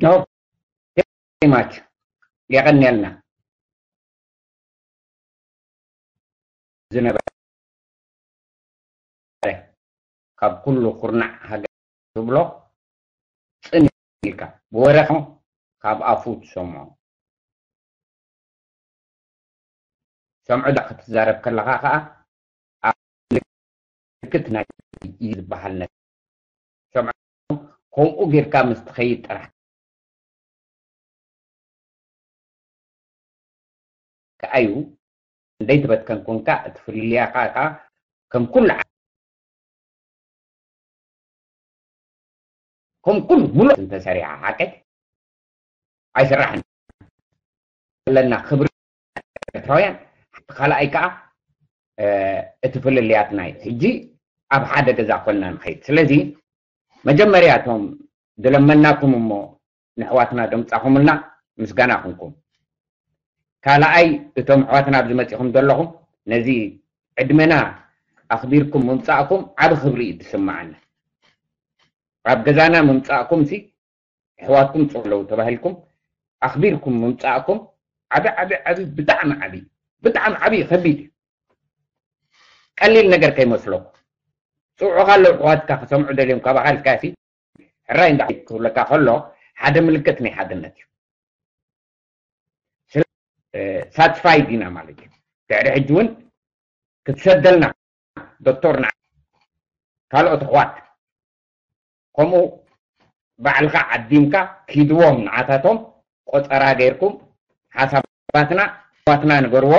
ኖ ቴማች የቐንየልና ዝነበረ ካብ ኩሉ ኩርናዕ ሃገር ትብሎ ጽን ኢልካ ብወረ ካብ ኣፉ ትሰምዖ ሰምዑ ዳ ክትዛረብ ከለኻ ከዓ ኣብ ምልክት ናይ እዩ ዝበሃል ነገር ሰምዑ ከምኡ ጌርካ ምስ ትኸይድ ጥራሕ ከኣዩ እንደይ ትበትከን ኮንካ እቲ ፍልልያኻ ከዓ ከም ኩሉ ከም ኩሉ ሙሉእ እንተሰሪሓ ሓቂ ኣይስራሕን ዘለና ክብሪ ኤርትራውያን ካልኣይ ከዓ እቲ ፍልልያትና እዩ ሕጂ ኣብ ሓደ ገዛ ኮንና ንኸይድ ስለዚ መጀመርያ እቶም ዝለመናኩም እሞ ንሕዋትና ደምፃኹምልና ምስጋና ኹንኩም ካልኣይ እቶም ኣሕዋትና ኣብዚ መፂኹም ዘለኹም ነዚ ዕድመና ኣኽቢርኩም ምምጻእኩም ዓቢ ክብሪ እዩ ዝስምዓኒ። ኣብ ገዛና ምምጻእኩም ሲ ኣሕዋትኩም ጽለዉ ተባሂልኩም ኣኽቢርኩም ምምጻእኩም ዓቢ ዓቢ ዓቢ ብጣዕሚ ዓቢ ብጣዕሚ ዓቢ ከቢድ እዩ። ቀሊል ነገር ከይመስለኩም። ጽውዑኻ ኣለዉ ኣሕዋትካ ክሰምዑ ደልዮም ካባኻ ኢልካ ሲ ሕራይ እንዳ ክብለካ ከሎ ሓደ ምልክት ናይ ሓድነት እዩ። ሳትስፋይድ ኢና ማለት እዩ። ድሕሪ ሕጂ እውን ክትሰደልና ዶክተር ና ካልኦት ኣሕዋት ከምኡ ባዕልኻ ዓዲምካ ኪድዎም ንዓታቶም ቆፀራ ገይርኩም ሓሳባትና ኣሕዋትና ንገርዎ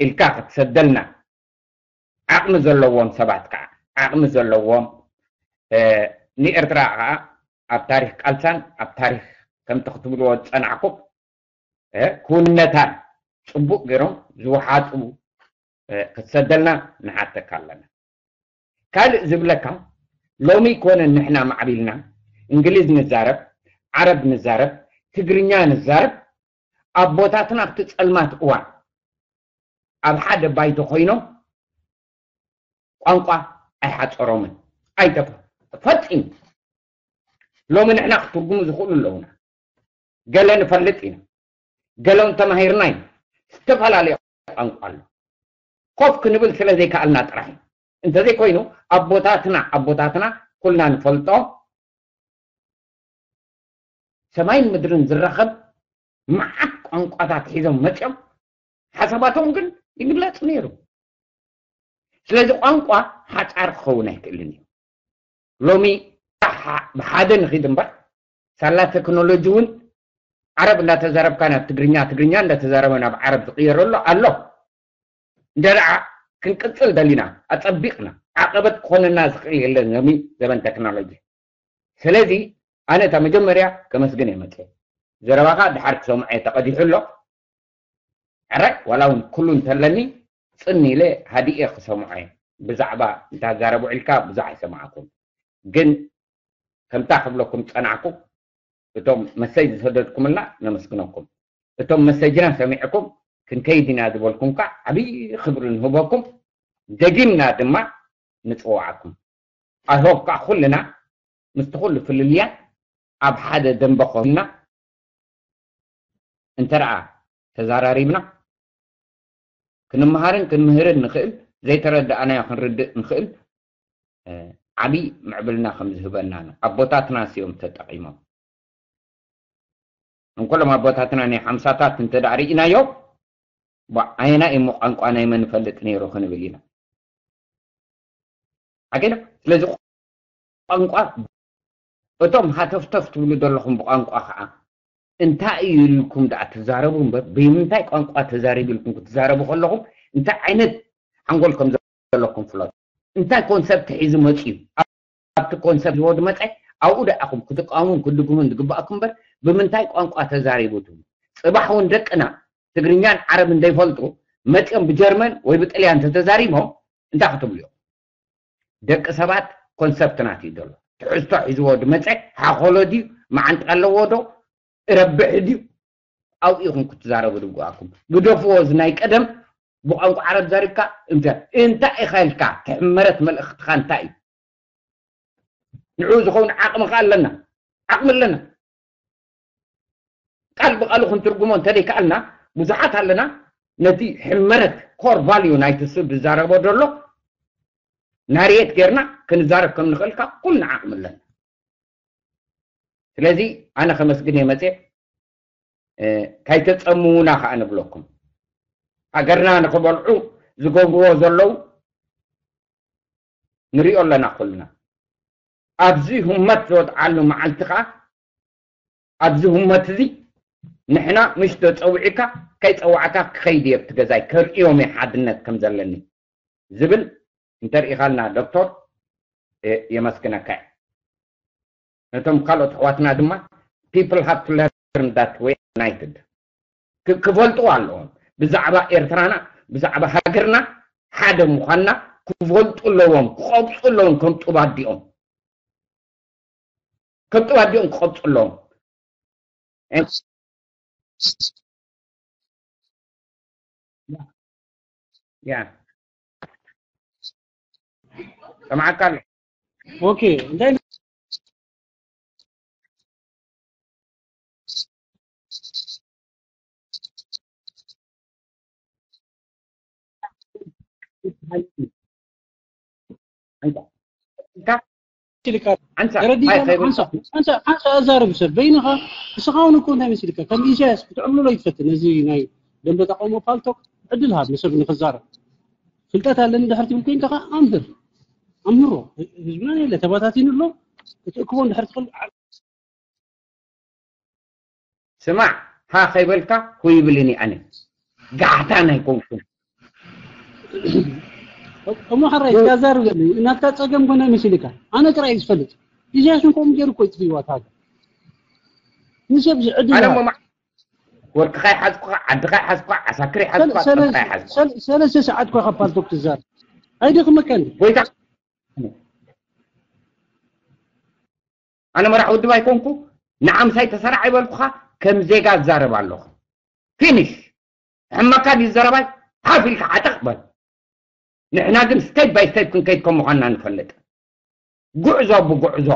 ኢልካ ክትሰደልና ዓቕሚ ዘለዎም ሰባት ከዓ ዓቕሚ ዘለዎም ንኤርትራ ከዓ ኣብ ታሪክ ቃልሳን ኣብ ታሪክ ከምቲ ክትብልዎ ዝፀናዕኩም ክውንነታን ፅቡቅ ገይሮም ዝወሓጡ ክትሰደልና ንሓተካ ኣለና። ካልእ ዝብለካ ሎሚ ኮነ ንሕና ማዕቢልና እንግሊዝ ንዛረብ፣ ዓረብ ንዛረብ፣ ትግርኛ ንዛረብ ኣቦታትና ኣብቲ ጸልማት እዋን ኣብ ሓደ ባይቶ ኮይኖም ቋንቋ ኣይሓጸሮምን ኣይጠፍ ፈጺሙ። ሎሚ ንሕና ክትርጉሙ ዝኽእሉ ኣለውና። ገለ ንፈልጥ ኢና፣ ገለ እውን ተማሂርና ኢና። ዝተፈላለየ ቋንቋ ኣሎ። ኮፍ ክንብል ስለ ዘይከኣልና ጥራሕ እዩ። እንተዘይኮይኑ ኣቦታትና ኣቦታትና ኩልና ንፈልጦ ሰማይን ምድርን ዝራኸብ መዓት ቋንቋታት ሒዞም መፅኦም ሓሳባቶም ግን ይግለፅ ነይሩ። ስለዚ ቋንቋ ሓፃር ክኸውን ኣይክእልን እዩ። ሎሚ ብሓደ ንኺድ እምበር ሳላ ቴክኖሎጂ እውን ዓረብ እንዳተዛረብካ ናብ ትግርኛ ትግርኛ እንዳተዛረበ ናብ ዓረብ ዝቕየረሉ ኣሎ። እንደ ደኣ ክንቅፅል ደሊና ኣፀቢቕና ዓቐበት ክኾነና ዝኽእል የለን ሎሚ ዘበን ቴክኖሎጂ። ስለዚ ኣነ እታ መጀመርያ ከመስግን እየ መፅእ። ዘረባኻ ድሓር ክሰምዖ እየ ተቐዲሑ ኣሎ። ሕራይ ዋላ እውን ኩሉ እንተለኒ ፅን ኢለ ሃዲኤ ክሰምዖ እየ። ብዛዕባ እንታዛረቡ ዒልካ ብዙሕ ኣይሰማዕኩም። ግን ከምታ ክብለኩም ፀናዕኩ እቶም መሰጅ ዝሰደድኩምልና ነመስግነኩም። እቶም መሰጅና ሰሚዕኩም ክንከይድ ኢና ዝበልኩም ከዓ ዓብዪ ክብሪ ንህበኩም። ደጊምና ድማ ንፅዋዓኩም። ኣይሆፕ ከዓ ኩልና ምስቲ ኩሉ ፍልልያት ኣብ ሓደ ደንበ ኮምና እንተ ደኣ ተዛራሪብና ክንመሃርን ክንምህርን ንኽእል ዘይተረዳእናዮ ክንርድእ ንኽእል ዓብዪ ምዕብልና ከም ዝህበና ነው። ኣቦታትና ሲኦም ተጠቒሞም እንኮሎም ኣቦታትና ናይ ሓምሳታት እንተ ደኣ ርኢናዮ ኣየና እሞ ቋንቋ ናይ መን ፈልጥ ነይሩ ክንብል ኢና። ሓቂና ስለዚ ቋንቋ እቶም ሃተፍተፍ ትብሉ ዘለኹም ብቋንቋ ከዓ እንታይ እዩ ኢልኩም ደኣ ትዛረቡ እምበር ብምንታይ ቋንቋ ተዛሪቡ ኢልኩም ክትዛረቡ ከለኹም እንታይ ዓይነት ሓንጎል ከም ዘለኩም ፍለጡ። እንታይ ኮንሰፕት ሒዙ መፅዩ ኣብቲ ኮንሰፕት ዝወዱ መፀ ኣብኡ ደኣኹም ክትቃወሙን ክድግሙን ዝግባእኩም እምበር ብምንታይ ቋንቋ ተዛሪቡ ትብሉ። ፅባሕ እውን ደቅና ትግርኛን ዓረብ እንደይፈልጡ መፅኦም ብጀርመን ወይ ብጥልያን ተተዛሪቦም እንታይ ክትብሉ እዮም? ደቂ ሰባት ኮንሰፕት ናት እዩ ዘሎ ትሕዝቶ ሒዝዎ ድመፀ ሓኾሎ ድዩ መዓንጣ ኣለዎ ዶ ረብሕ ድዩ ኣብኡ ኢኹም ክትዛረቡ ድግባእኩም ግደፍዎ እዚ ናይ ቀደም ብቋንቋ ዓረብ ዘሪብካ እንታይ ኢኻ ኢልካ ትሕመረት መልእኽትኻ እንታይ እዩ ንዕኡ ዝኸውን ዓቕሚ ከ ኣለና ዓቕሚ ኣለና ቃል ብቃሉ ክንትርጉሞ እንተደይከኣልና ብዙሓት ኣለና ነቲ ሕመረት ኮር ቫልዩ ናይቲ ሱብ ዝዛረቦ ዘሎ ናርየት ጌርና ክንዛረብ ከም ንኽእልካ ኩልና ዓቕሚ ኣለና ስለዚ ኣነ ከመስግን እየ መፅየ ካይተፀምዉና ከዓ ንብለኩም ሃገርና ንክበልዑ ዝገብርዎ ዘለዉ ንሪኦ ኣለና ኩልና ኣብዚ ህመት ዝወድዓሉ መዓልቲ ከዓ ኣብዚ ህመት እዚ ንሕና ምሽ ተፀዊዕካ ከይፀዋዕካ ክኸይድ እየ ኣብቲ ገዛይ ከርእዮም እየ ሓድነት ከም ዘለኒ ዝብል እንተርኢኻልና ዶክተር የመስግነካ እየ ነቶም ካልኦት ኣሕዋትና ድማ people have to learn that we are united ክፈልጥዎ ኣለዎም ብዛዕባ ኤርትራና ብዛዕባ ሃገርና ሓደ ምዃንና ክፈልጡ ኣለዎም ክቐብፁ ኣለዎም ከም ጡብ ኣዲኦም ከም ጡብ ኣዲኦም ክቐብፁ ኣለዎም ያ ሰማዕካ ኣሎ። ኦኬ እንታይ ኣንታ ኢልካ ተረዲእካ ሓንሳ ሓንሳ ኣዛርብ ሰብ በይንኻ። እስኻ እውን እኮ እንታይ መሲልካ ከም ኢሳያስ ክትዕብልሎ ይትፈትን። ነዚ ናይ ደንበ ተቃውሞ ፓልቶክ ዕድል ሃብ ንሰብ ንክዛረብ። ፍልጠት ኣለኒ ድሕር ትብል ኮይንካ ከዓ ኣምህር ኣምህሮ። ህዝብና የለ ተባታቲኑ ኣሎ። ክትእክቦ እንድሕር ትኽእል ስማዕ፣ ሃ ከይበልካ ሁ ይብልን ኣነ ጋሕታን ኣይኮንኩን። እሞ ሓራይ እስካ ዛርበኒ። እናትካ ፀገም ኮነ መሲልካ ኣነ ጥራይ ዝፈልጥ ኢሳያስ ከምኡ ገይሩ እኮ ይጥፍዋ ታዲያ ንሰብ ዝዕድል ኣነ ሞ ወርቅኻ ይሓዝኩኻ፣ ዓድኻ ይሓዝኩኻ፣ ዓሳክር ይሓዝኩኻ፣ ጸብኻ ይሓዝኩኻ። ሰለስተ ሰዓት እኳ ካብ ፓልቶክ ትዛረብ ኣይደኽመካን። ጎይታ ኣነ መራሕ ውድብ ኣይኮንኩ፣ ንዓምሳይ ተሰራዕ ይበልኩኻ፣ ከም ዜጋ እዛረብ ኣለኹ። ፊኒሽ። ሕመካ ድዩ ዘረባይ? ሓፍ ኢልካ ዓጠቕ በል። ንሕና ግን ስቴፕ ባይ ስቴፕ ክንከይድ ከም ምዃንና ንፈልጥ። ጉዕዞ ብጉዕዞ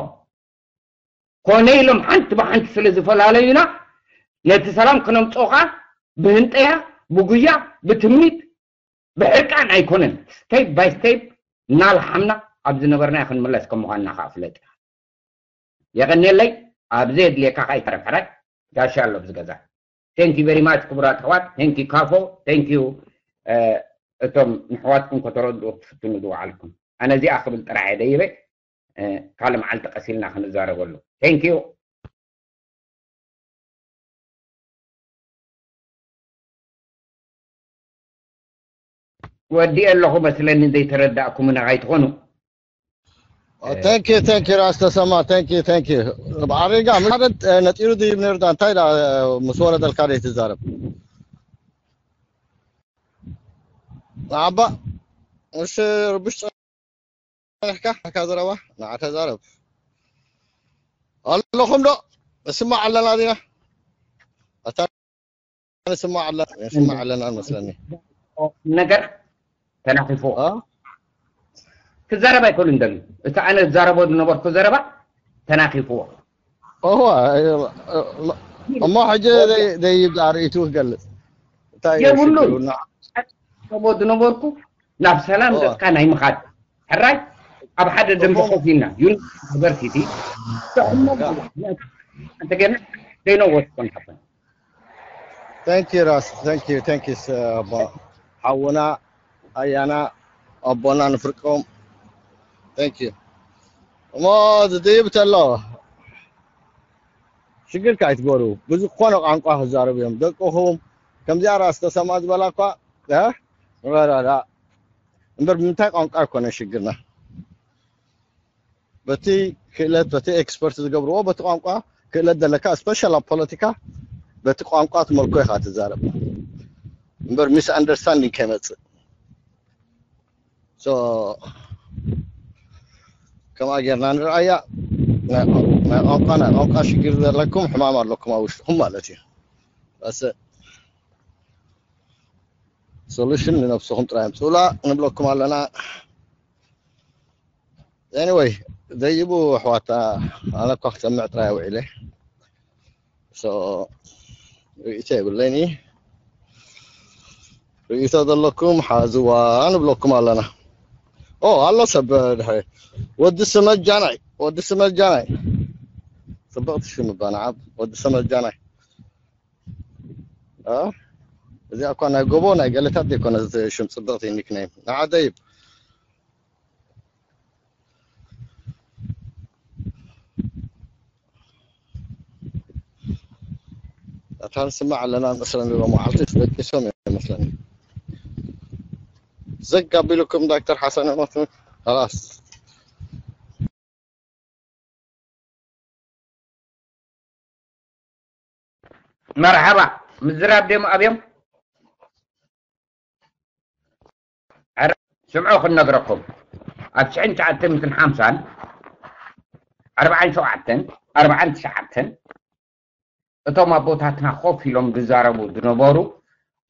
ኮነ ኢሎም ሓንቲ ብሓንቲ ስለ ዝፈላለዩና ነቲ ሰላም ክነምፅኦ ከዓ ብህንጠያ፣ ብጉያ፣ ብትምኒት፣ ብሕርቃን ኣይኮነን። ስቴፕ ባይ ስቴፕ እናልሓምና ኣብ ዝነበርናዮ ክንምለስ ከም ምዃንና ከዓ ፍለጥ ኢኻ። የቐንየለይ። ኣብ ዘየድልየካ ከዓ ይተረፍ ሕራይ ጋሻ ኣሎ ኣብዚ ገዛ። Thank you very much ክቡራት ኣሕዋት። Thank you ካፎ። Thank you እቶም ንሕዋትኩም ከተረድኡ ክትፍትኑ ዝወዓልኩም። ኣነ እዚኣ ክብል ጥራሕ እየ ደይበ። ካልእ መዓልቲ ቀስ ኢልና ክንዛረበሉ። Thank you። ወዲኤ ኣለኹ መስለኒ ዘይተረዳእኩምና ከይትኾኑ። Thank you, thank you ራስ ተሰማ፣ thank you, thank you። ብዓሪጋ ሓደ ነጢሩ ድይብ ነርዳ እንታይ ምስ ወረደልካ ደይ ትዛረብ ንዓባ እሺ ርብሽ ጸኒሕካ ካ ዘረባ ንዓ ተዛረብ ኣለኹም ዶ እስማዕ ኣለና ዲና ኣታ ንስማዕ ኣለና ንስማዕ ኣለና መስለኒ ነገር ተናኺፍዎ እ? ክዛረብ ኣይክእሉን ደልዩ እቲ ኣነ ዝዛረቦ ዝነበርኩ ዘረባ ተናኺፍዎ እዋ እሞ ሕጂ ደይብ ኣርእቱ ክገልጽ እንታይ እዩ የብሉን። ሽግሩ? ና- ዝዛረቦ ዝነበርኩ ናብ ሰላም እዋ። ገጽካ ናይ ምኻድ ሕራይ ኣብ ሓደ ደንበ ኮፍ ኢልና ዩኒቨርሲቲ እንተገና ዘይነወስኮን ሓፈን Thank you ራስ thank you thank you ሓውና ኣያና ኣቦና ንፍርቆም thank you እሞ ዝድይብ ተሎ ሽግር ካይትገሩ ብዝኾነ ቋንቋ ክዛረቡ እዮም ደቅኹም ከምዚኣ ራስ ተሰማ ዝበላ እኳ ረራዳ እምበር ብምንታይ ቋንቋ ኣይኮነ ሽግርና በቲ ክእለት በቲ ኤክስፐርት ዝገብርዎ በቲ ቋንቋ ክእለት ዘለካ ስፔሻል ኣብ ፖለቲካ በቲ ቋንቋ ትመልኮ ኢኻ ትዛረብ እምበር ሚስ ኣንደርስታንዲንግ ከይመፅእ ከምኣ ጌርና ንርኣያ ናይ ቋንቋ ናይ ቋንቋ ሽግር ዘለኩም ሕማም ኣለኩም ኣብ ውሽጥኩም ማለት እዩ ሶሉሽን ንነብስኹም ጥራይ ኣምፅኡላ ንብለኩም ኣለና anyway ዘይቡ ኣሕዋታ ኣነ እኳ ክሰምዕ ጥራይ ውዒለ ርእቶ የብለይኒ ርእቶ ዘለኩም ሓዝዋ ንብለኩም ኣለና ኦ ኣሎ ሰብ ድሕሪ ወዲ ስመጃናይ ወዲ ስመጃናይ ፅብቕቲ ሽም እባ ንዓብ ወዲ ስመጃናይ እዚኣ እኳ ናይ ጎቦ ናይ ገለታት ዘይኮነ ሽም ፅብቕቲ ኒክነይም ንዓደይብ ኣታ ንስማዕ ኣለና መስለኒ ሎመዓልቲ ደቂሶም እዮም መስለኒ ዘግ ኣቢልኩም ዳክተር ሓሰን ሞት ላስ መርሓባ ምዝራብ ደም ኣብዮም ስምዑ ክነግረኩም ኣብ ሽሕን ትሽዓተ ሚእትን ሓምሳን ኣርባዓን ሸውዓተን ኣርባዓን ትሽዓተን እቶም ኣቦታትና ኮፍ ኢሎም ዝዛረቡ ዝነበሩ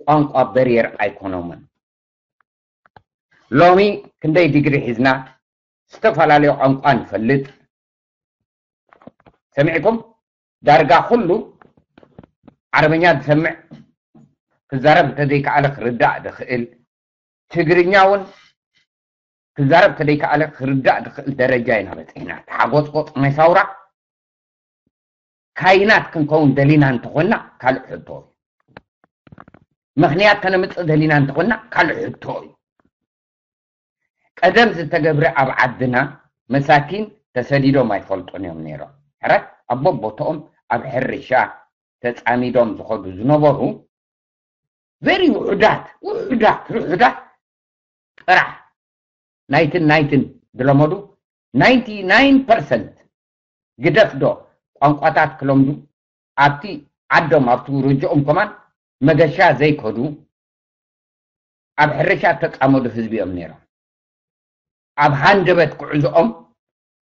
ቋንቋ በርየር ኣይኮኖምን ሎሚ ክንደይ ዲግሪ ሒዝና ዝተፈላለዩ ቋንቋ ንፈልጥ። ሰሚዕኩም? ዳርጋ ኩሉ ዓረበኛ ዝሰምዕ፣ ክዛረብ እንተዘይከኣለ ክርዳእ ዝኽእል፣ ትግርኛ እውን ክዛረብ እንተዘይከኣለ ክርዳእ ዝኽእል ደረጃ ኢና በፂሕና። ተሓጎፅጎፅ ናይ ሳውራ ካይናት ክንከውን ደሊና እንተኾንና ካልእ ሕቶ እዩ። ምኽንያት ከነምፅእ ደሊና እንተኾንና ካልእ ሕቶ እዩ። ቀደም ዝተገብረ ኣብ ዓድና መሳኪን ተሰዲዶም ኣይፈልጡን እዮም ነይሮም። ሕራይ ኣብ ቦቦትኦም ኣብ ሕርሻ ተፃሚዶም ዝኸዱ ዝነበሩ ቨሪ ውሑዳት ውሑዳት ውሑዳት ጥራሕ ናይትን ናይትን ዝለመዱ ናይንቲ ናይን ፐርሰንት ግደፍ ዶ ቋንቋታት ክለምዱ ኣብቲ ዓዶም ኣብቲ ውርጅኦም ከማን መገሻ ዘይከዱ ኣብ ሕርሻ ተፃመዱ ህዝቢ እዮም ነይሮም። ኣብ ሃንደበት ክዕዝኦም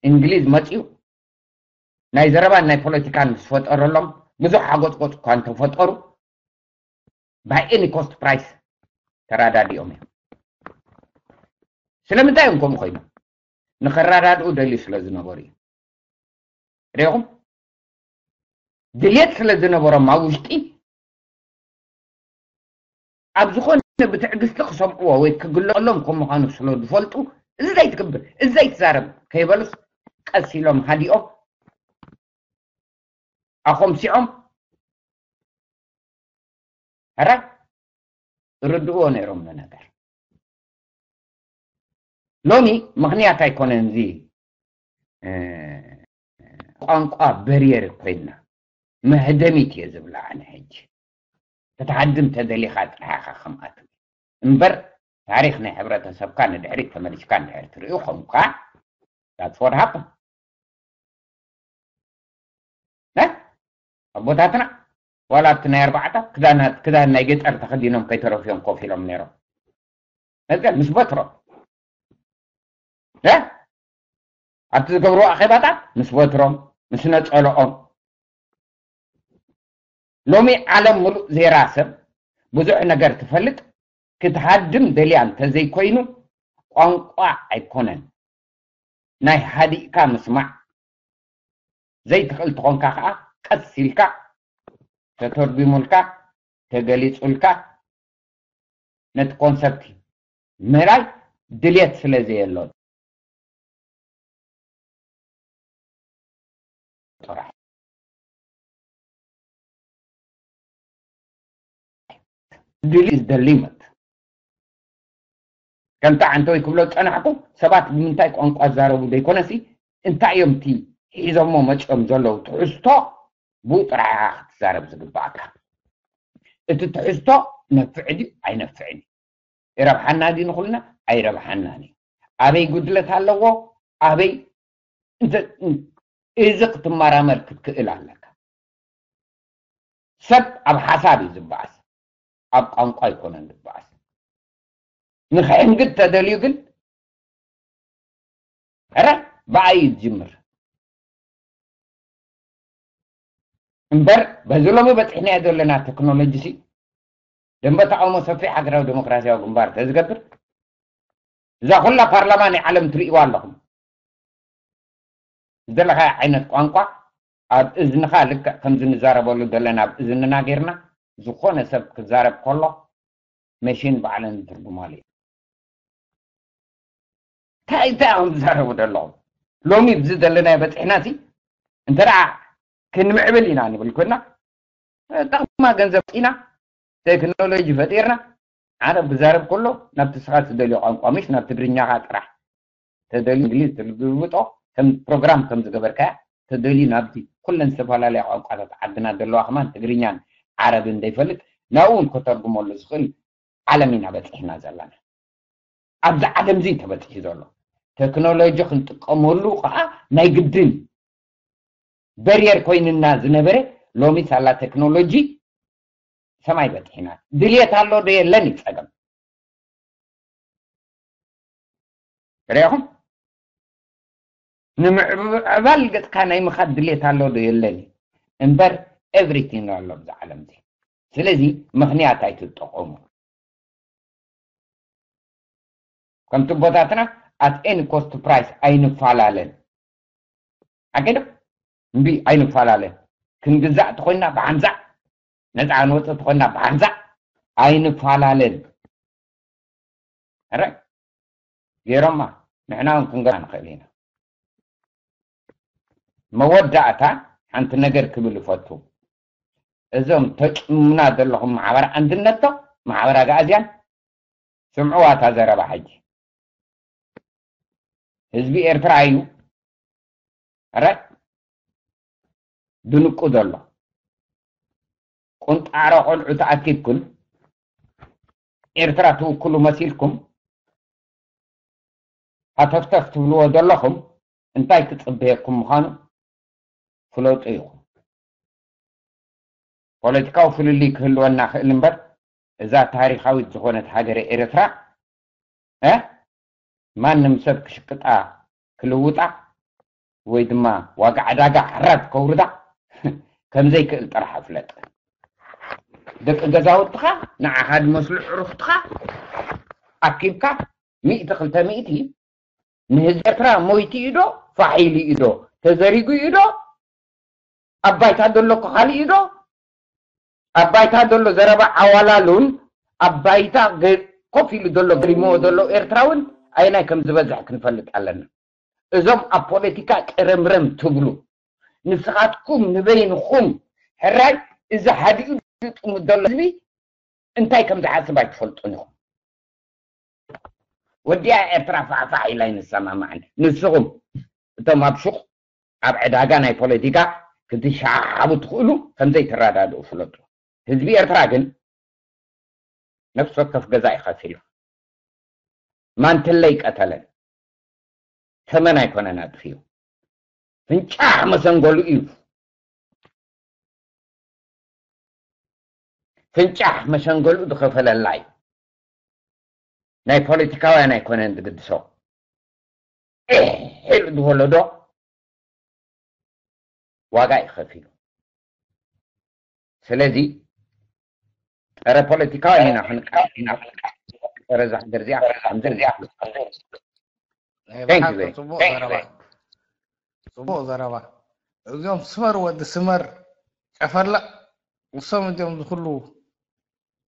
እንግሊዝ መፅዩ ናይ ዘረባን ናይ ፖለቲካን ምስ ፈጠረሎም ብዙሕ ሓጎፅጎፅ እኳ እንተፈጠሩ by any cost price ተራዳዲኦም እዮም። ስለምንታይ እዮም ከምኡ ኮይኖም? ንኸረዳድኡ ደልዩ ስለ ዝነበሩ እዩ። ሪኹም ድልየት ስለ ዝነበሮም ኣብ ውሽጢ ኣብ ዝኾነ ብትዕግስቲ ክሰምዕዎ ወይ ክግለሎም ከም ምዃኑ ስለ ዝፈልጡ እዚ ዘይትገብር እዚ ዘይትዛረብ ከይበሉስ ቀስ ኢሎም ሃዲኦም ኣኾምሲዖም ሕራይ ርድእዎ ነይሮም ንነገር። ሎሚ ምኽንያት ኣይኮነን እዚ ቋንቋ በርየር ኮይና መህደሚት እየ ዝብላ ኣነ ሕጂ። ክትሃድም ተደሊኻ ጥራሕ ኢኻ ከምኣት እምበር ታሪኽ ናይ ሕብረተሰብካ ንድሕሪት ተመሊስካ እንድሕር ትርእዩ ከምካ that's what happened ኣቦታትና ዋላ ኣብቲ ናይ ኣርባዕታት ክዳን ናይ ገጠር ተኸዲኖም ከይተረፉ እዮም ኮፍ ኢሎም ነይሮም መፅኦም ምስ በትሮም ኣብቲ ዝገብርዎ ኣኼባታት ምስ በትሮም ምስ ነፀልኦም ሎሚ ዓለም ሙሉእ ዜራ ሰብ ብዙሕ ነገር ትፈልጥ ክትሃድም ደልያ እንተዘይኮይኑ ቋንቋ ኣይኮነን ናይ ሃዲእካ ምስማዕ ዘይትኽእል ተኾንካ ከዓ ቀስ ኢልካ ተተርጉሙልካ ተገሊፁልካ ነቲ ኮንሰፕት ምእላይ ድልየት ስለ ዘየሎ ጥራሕ ድልዩ is the limit ከምቲ ዓንተወይ ክብሎ ዝፀናሕኩ ሰባት ብምንታይ ቋንቋ ዝዛረቡ ዘይኮነሲ እንታይ እዮም እቲ ሒዞሞ መፂኦም ዘለዉ ትሕዝቶ ብኡ ጥራሕ ክትዛረብ ዝግባኣካ እቲ ትሕዝቶ ነፍዕ ድዩ ኣይነፍዕን እዩ ይረብሓና ድዩ ንኹልና ኣይረብሓናን እዩ ኣበይ ጉድለት ኣለዎ ኣበይ እዚ ክትመራመር ክትክእል ኣለካ ሰብ ኣብ ሓሳብ እዩ ዝበኣስ ኣብ ቋንቋ ኣይኮነን ዝበኣስ ንክሕንግድ ተደልዩ ግን ሕረ ብኣይ እዩ ዝጅምር እምበር በዚ ሎሚ በፂሕናዮ ዘለና ቴክኖሎጂ ሲ ደንበ ተቃውሞ ሰፊሕ ሃገራዊ ዴሞክራሲያዊ ግንባር ተዝገብር እዛ ኩላ ፓርላማ ናይ ዓለም ትርእይዋ ኣለኹም ዝደለኻዮ ዓይነት ቋንቋ ኣብ እዝንኻ ልክዕ ከምዚ ንዛረበሉ ዘለና ኣብ እዝንና ጌርና ዝኾነ ሰብ ክዛረብ ከሎ መሽን ባዕለን ዝትርጉማሉ እዩ እንታይ እንታይ እዮም ዝዛረቡ ዘለኹም ሎሚ ብዚ ዘለናዮ በፂሕና ሲ እንተ ደኣ ክንምዕብል ኢና ንብል ኮይና ጠቕማ ገንዘብ ኢና ቴክኖሎጂ ፈጢርና ዓረብ ክዛረብ ከሎ ናብቲ ስኻ ትደልዮ ቋንቋ ምሽ ናብ ትግርኛኻ ጥራሕ ተደልዩ እንግሊዝ ትልግብጦ ከም ፕሮግራም ከም ዝገበርካያ ተደልዩ ናብቲ ኩለን ዝተፈላለያ ቋንቋታት ዓድና ዘለዋ ከማን ትግርኛን ዓረብን ዘይፈልጥ ናብኡ እውን ከተርጉመሉ ዝኽእል ዓለም ኢና በፂሕና ዘለና ኣብዚ ዓለም እዚ ተበፂሑ ዘሎ ቴክኖሎጂ ክንጥቀመሉ ከዓ ናይ ግድን በርየር ኮይንና ዝነበረ ሎሚ ሳላ ቴክኖሎጂ ሰማይ በፂሕና ድልየት ኣሎ ዶ የለን እዩ ፀገም ሪኢኹም ንምዕባል ገፅካ ናይ ምኻድ ድልየት ኣሎ ዶ የለን እዩ እምበር everything ኣሎ ኣብዚ ዓለም እዚ ስለዚ ምኽንያት ኣይትጠቐሙ ከምቲ ኣቦታትና at any cost price ኣይንፈላለን። ሓቂ ዶ? እምቢ ኣይንፈላለን። ክንግዛእ ተኾይና ብሓንሳእ፣ ነፃ ክንወፅእ ተኾይና ብሓንሳእ ኣይንፈላለን። ሕራይ ገይሮማ፣ ንሕና እውን ክንገዛ ንኽእል ኢና። መወዳእታ ሓንቲ ነገር ክብል እፈቱ። እዞም ተጭሙና ዘለኹም ማሕበር ኣንድነት ዶ ማሕበር ኣግኣዝያን፣ ስምዕዋ እታ ዘረባ ሕጂ። ህዝቢ ኤርትራ እዩ ሕራይ ድንቁ ዘሎ። ቁንጣሮ ቆልዑ ተኣኪብኩም ኤርትራ ትውክሉ መሲልኩም ሃተፍተፍ ትብልዎ ዘለኹም እንታይ ክጽበየኩም ምዃኑ ፍለጡ ኢኹም። ፖለቲካዊ ፍልልይ ክህልወና ክእል እምበር እዛ ታሪኻዊት ዝኾነት ሃገረ ኤርትራ እ ማንም ሰብ ክሽቅጣ ክልውጣ ወይ ድማ ዋጋ ዕዳጋ ሓራት ከውርዳ ከም ዘይክእል ጥራሕ ፍለጥ። ደቂ ገዛውትኻ ንዓኻ ዝመስሉ ዕሩኽትኻ ኣኪብካ ሚእቲ ክልተ ሚእቲ ንህዝቢ ኤርትራ ሞይቱ እዩ ዶ ፋሕ ኢሉ እዩ ዶ ተዘሪጉ እዩ ዶ ኣብ ባይታ ዘሎ እኮ ካልእ እዩ ዶ ኣብ ባይታ ዘሎ ዘረባ ዓዋላሉን ኣብ ባይታ ገ- ኮፍ ኢሉ ዘሎ ገሪምዎ ዘሎ ኤርትራውን ኣየናይ ከም ዝበዝሕ ክንፈልጥ ኣለና። እዞም ኣብ ፖለቲካ ቅርምርም ትብሉ ንስኻትኩም ንበይንኹም ሕራይ እዚ ሓዲኡ ዝጥሙ ዘሎ ህዝቢ እንታይ ከም ዝሓስብ ኣይትፈልጡን ኢኹም። ወዲኣ ኤርትራ ፋሕፋሕ ኢላ ኣይንሰማማዕን። ንስኹም እቶም ኣብ ሹቕ ኣብ ዕዳጋ ናይ ፖለቲካ ክትሸሓሓቡ ትኽእሉ ከም ዘይትረዳድኡ ፍለጡ። ህዝቢ ኤርትራ ግን ነፍሲ ወከፍ ገዛ እዩ ከፊሉ። ማንትለ ይቀተለን ተመን ኣይኮነን ኣጥፊኡ። ፍንጫሕ መሰንገሉ እዩ። ፍንጫሕ መሰንገሉ ዝኸፈለላ እዩ። ናይ ፖለቲካውያን ኣይኮነን ዝግድሶ። ኢሕ ኢሉ ዝወለዶ ዋጋ እዩ ከፊሉ። ስለዚ ጸረ ፖለቲካውያን ኢና ክንቃ ኢና ጸረ እዛ ሃገር እዚኣ ከምዚ ናይ ብሓቂ ጽቡቕ ዘረባ። ጽቡቕ ዘረባ። እዚኦም ስመር ወዲ ስመር ጨፈላ እሶም እዚኦም ዝኩሉ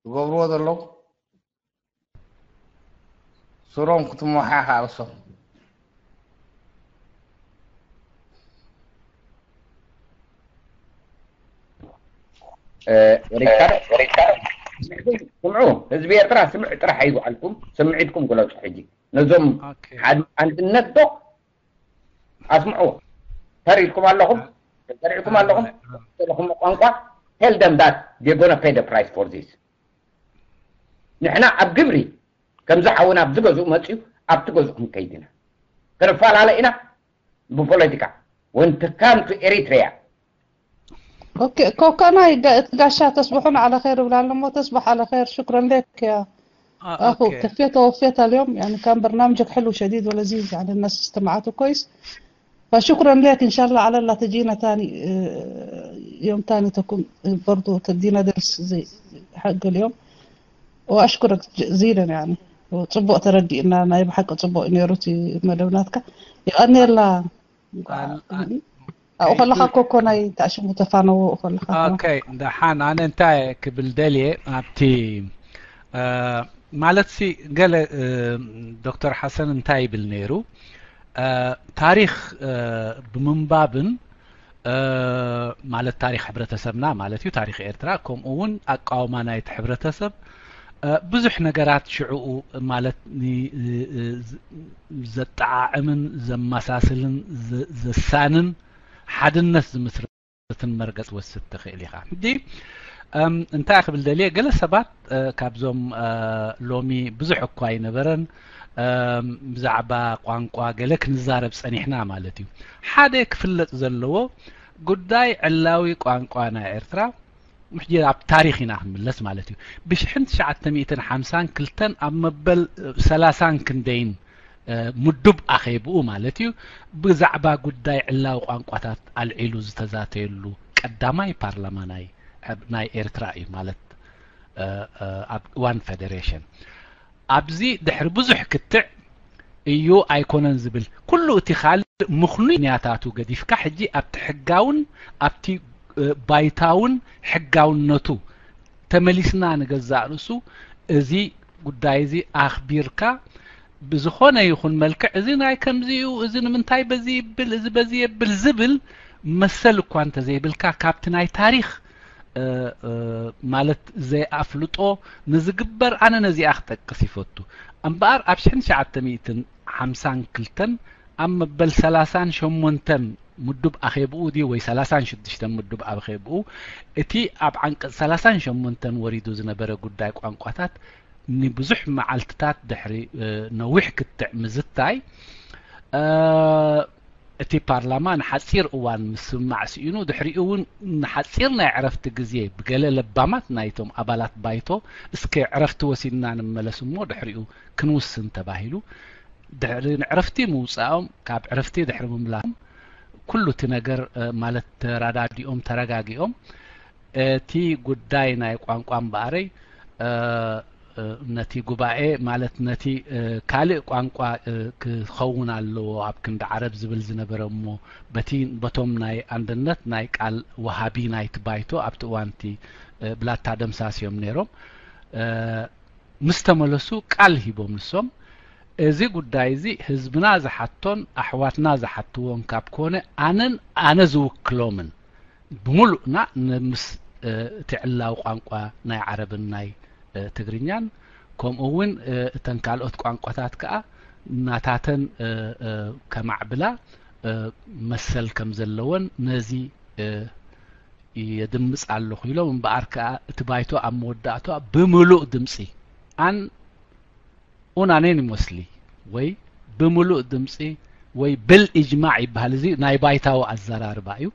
ዝገብርዎ ዘለዉ ስሮም ክትመሓ ከኣልሶም ስምዑ ህዝቢ ኤርትራ ስምዕ ጥራሕ ኣይውዓልኩም ስምዒትኩም ግለፁ ሕጂ ነዞም ሓድ ኣንድነት ዶ ኣስምዑ ተሪድኩም ኣለኹም ተሪድኩም ኣለኹም ዘለኹም ቋንቋ tell them that they gonna pay the price for this ንሕና ኣብ ግብሪ ከምዚ ሓውና ኣብዚ ገዝኡ መፅዩ ኣብቲ ገዝኡ ክንከይድ ኢና ክንፈላለ ኢና ብፖለቲካ when to come to Eritrea ኦኬ ኮኮናይ እቲ ጋሻ ተስብሑ ንዓለ ኸይር እብላ ኣለሞ ተስብሕ ዓለ ኸይር ሽክረን ሌክ ያ ኣኹ ከፌት ወፌት ኣልዮም يعني كان برنامجك حلو شديد ولذيذ يعني الناس استمعته كويس فشكرا لك إن شاء الله على الله تجينا تاني يوم تاني تكون برضو تدينا درس زي حق اليوم وأشكرك جزيلا يعني ጽቡቕ ተረዲእና ናይ ብሓቂ ጽቡቕ እዩ ነይሩ እቲ መደብ ናትካ የቐንየልና ኣብኡ ከለኻ ኮኮናይ ተኣሽሙ ተፋነዎ ከለኻ ኦኬ ደሓን ኣነ እንታይ ክብል ደልየ ኣብቲ ማለት ሲ ገለ ዶክተር ሓሰን እንታይ ይብል ነይሩ ታሪክ ብምንባብን ማለት ታሪክ ሕብረተሰብና ማለት እዩ ታሪክ ኤርትራ ከምኡ እውን ኣቃውማ ናይቲ ሕብረተሰብ ብዙሕ ነገራት ሽዕኡ ማለት ዘጠዓዕምን ዘመሳስልን ዘሳንን ሓድነት ዝምስርትን መርገፅ ወስድ ትኽእል ኢኻ ሕጂ እንታይ ክብል ደልየ ገለ ሰባት ካብዞም ሎሚ ብዙሕ እኳ ኣይነበረን ብዛዕባ ቋንቋ ገለ ክንዛረብ ጸኒሕና ማለት እዩ ሓደ ክፍለጥ ዘለዎ ጉዳይ ዕላዊ ቋንቋ ናይ ኤርትራ ሕጂ ኣብ ታሪኽ ኢና ክንምለስ ማለት እዩ ብሽሕን ትሽዓተ ሚእትን ሓምሳን ክልተን ኣብ መበል ሰላሳን ክንደይን ምዱብ ኣኼብኡ ማለት እዩ ብዛዕባ ጉዳይ ዕላዊ ቋንቋታት ኣልዒሉ ዝተዛተየሉ ቀዳማይ ፓርላማ ናይ ናይ ኤርትራ እዩ ማለት ኣብ እዋን ፌደሬሽን ኣብዚ ድሕሪ ብዙሕ ክትዕ እዩ ኣይኮነን ዝብል፣ ኩሉ እቲ ካልእ ምኽኑይ ምኽንያታቱ ገዲፍካ፣ ሕጂ ኣብቲ ሕጋውን ኣብቲ ባይታውን ሕጋውነቱ ተመሊስና፣ ንገዛእ ርእሱ እዚ ጉዳይ እዚ ኣኽቢርካ ብዝኾነ ይኹን መልክዕ፣ እዚ ናይ ከምዚ እዩ፣ እዚ ንምንታይ በዚ ይብል፣ እዚ በዚ የብል ዝብል መሰል እኳ እንተዘይብልካ፣ ካብቲ ናይ ታሪኽ ማለት ዘይኣፍልጦ ንዝግበር፣ ኣነ ነዚኣ ክጠቅስ ይፈቱ። እምበኣር ኣብ ሽሕን ትሽዓተ ሚእትን ሓምሳን ክልተን ኣብ መበል ሰላሳን ሸሞንተን ምዱብ ኣኼብኡ ድዩ ወይ ሰላሳን ሽዱሽተን ምዱብ ኣኼብኡ፣ እቲ ኣብ ዓንቀጽ ሰላሳን ሸሞንተን ወሪዱ ዝነበረ ጉዳይ ቋንቋታት ንብዙሕ መዓልትታት ድሕሪ ነዊሕ ክትዕ ምዝታይ፣ እቲ ፓርላማ ንሓጺር እዋን ምስምማዕ ስኢኑ፣ ድሕሪኡ እውን ንሓጺር ናይ ዕረፍቲ ግዜ ብገለ ለባማት ናይቶም ኣባላት ባይቶ፣ እስከ ዕረፍቲ ወሲድና ንመለስ እሞ ድሕሪኡ ክንውስን ተባሂሉ። ድሕሪ ንዕረፍቲ ምውጻኦም፣ ካብ ዕረፍቲ ድሕሪ ምምላሶም፣ ኩሉ እቲ ነገር ማለት ተራዳዲኦም፣ ተረጋጊኦም፣ እቲ ጉዳይ ናይ ቋንቋ እምበኣረይ ነቲ ጉባኤ ማለት ነቲ ካልእ ቋንቋ ክኸውን ኣለዎ ኣብ ክንዲ ዓረብ ዝብል ዝነበረ፣ እሞ በቲ በቶም ናይ ኣንድነት ናይ ቃል ወሃቢ ናይቲ ባይቶ ኣብቲ እዋንቲ ብላታ ደምሳስ እዮም ነይሮም። ምስ ተመለሱ ቃል ሂቦም ንሶም፣ እዚ ጉዳይ እዚ ህዝብና ዝሓቶን ኣሕዋትና ዝሓትዎን ካብ ኮነ፣ ኣነን ኣነ ዝውክሎምን ብምሉእና ንምስ እቲ ዕላዊ ቋንቋ ናይ ዓረብን ናይ ትግርኛን፣ ከምኡ እውን እተን ካልኦት ቋንቋታት ከኣ ናታተን ከማዕብላ መሰል ከም ዘለወን ነዚ የድምጽ ኣለኹ ኢሎም። እምበኣር ከኣ እቲ ባይቶ ኣብ መወዳእታ ብምሉእ ድምጺ፣ ኣን ኡናኒሞስሊ ወይ ብምሉእ ድምጺ ወይ ብል ኢጅማዕ ይበሃል። እዚ ናይ ባይታዊ ኣዘራርባ እዩ።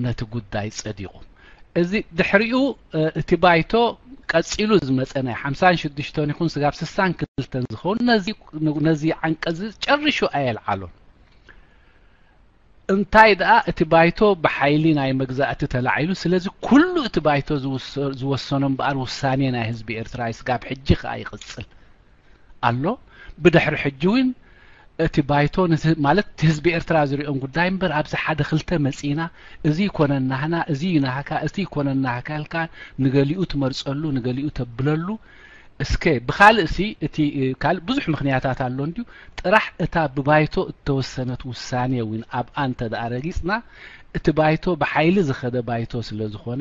ነቲ ጉዳይ ጸዲቑ። እዚ ድሕሪኡ እቲ ባይቶ ቀጺሉ ዝመጸ ናይ ሓምሳን ሽዱሽተን ይኹን ስጋብ ስሳን ክልተን ዝኸውን ነዚ ዓንቀጽ ጨሪሹ ኣየልዓሎን። እንታይ ደኣ እቲ ባይቶ ብሓይሊ ናይ መግዛእቲ ተላዒሉ፣ ስለዚ ኩሉ እቲ ባይቶ ዝወሰኖ እምበኣር ውሳኔ ናይ ህዝቢ ኤርትራ እዩ። ስጋብ ሕጂ ከኣ ይቕጽል ኣሎ። ብድሕሪ ሕጂ እውን እቲ ባይቶ ማለት ህዝቢ ኤርትራ ዝሪኦም ጉዳይ እምበር ኣብዚ ሓደ ክልተ መጺና እዚ ይኮነን ናህና፣ እዚ ይናህካ፣ እዚ ይኮነን ናህካ ኢልካ ንገሊኡ ትመርጸሉ፣ ንገሊኡ ተብለሉ። እስከ ብኻልእ ሲ እቲ ካልእ ብዙሕ ምኽንያታት ኣሎ እንድዩ፣ ጥራሕ እታ ብባይቶ እተወሰነት ውሳኔ እውን ኣብኣ እንተ ደኣ ረጊጽና፣ እቲ ባይቶ ብሓይሊ ዝኸደ ባይቶ ስለ ዝኾነ፣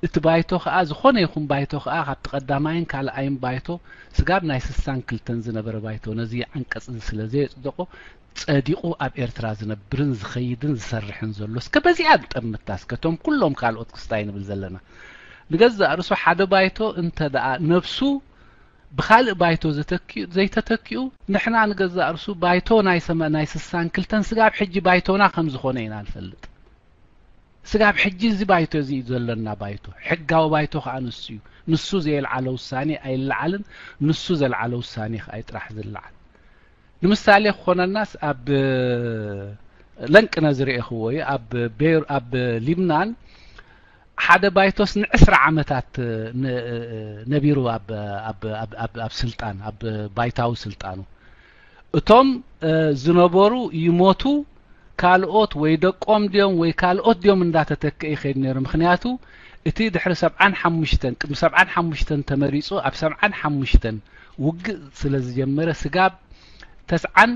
እቲ ባይቶ ኸኣ ዝኾነ ይኹን ባይቶ ኸኣ ካብቲ ቀዳማይን ካልኣይን ባይቶ ስጋብ ናይ ስሳን ክልተን ዝነበረ ባይቶ ነዚ ዓንቀጽ እዚ ስለ ዘየጽደቆ፣ ጸዲቑ ኣብ ኤርትራ ዝነብርን ዝኸይድን ዝሰርሕን ዘሎ። እስከ በዚኣ ንጠምታ፣ እስከ እቶም ኩሎም ካልኦት ክስታይ ንብል ዘለና። ንገዛእ ርእሱ ሓደ ባይቶ እንተ ደኣ ነብሱ ብኻልእ ባይቶ ዘይተተኪኡ፣ ንሕና ንገዛእ ርእሱ ባይቶ ናይ ሰመ-፣ ናይ ስሳን ክልተን ስጋብ ሕጂ ባይቶና ከም ዝኾነ ኢና ንፈልጥ። ስጋብ ሕጂ እዚ ባይቶ እዚ እዩ ዘለና ባይቶ። ሕጋዊ ባይቶ ከኣ ንሱ እዩ። ንሱ ዘየልዓለ ውሳኔ ኣይለዓልን። ንሱ ዘልዓለ ውሳኔ ከኣ እዩ ጥራሕ ዝለዓል። ንምሳሌ ክኾነናስ ኣብ ለንቅነ ዝረኤኽዎ እዩ። ኣብ ቤር-፣ ኣብ ሊብናን ሓደ ባይቶስ ንዕስራ ዓመታት ነ-፣ ነቢሩ ኣብ፣ ኣብ፣ ኣብ፣ ኣብ፣ ኣብ ስልጣን፣ ኣብ ባይታዊ ስልጣኑ። እቶም ዝነበሩ ይሞቱ፣ ካልኦት ወይ ደቆም ድዮም ወይ ካልኦት ድዮም እንዳተተክአ ይኸይድ ነይሩ። ምኽንያቱ እቲ ድሕሪ ሰብዓን ሓሙሽተን፣ ቅድሚ ሰብዓን ሓሙሽተን ተመሪጹ፣ ኣብ ሰብዓን ሓሙሽተን ውግእ ስለ ዝጀመረ፣ ስጋብ ተስዓን፣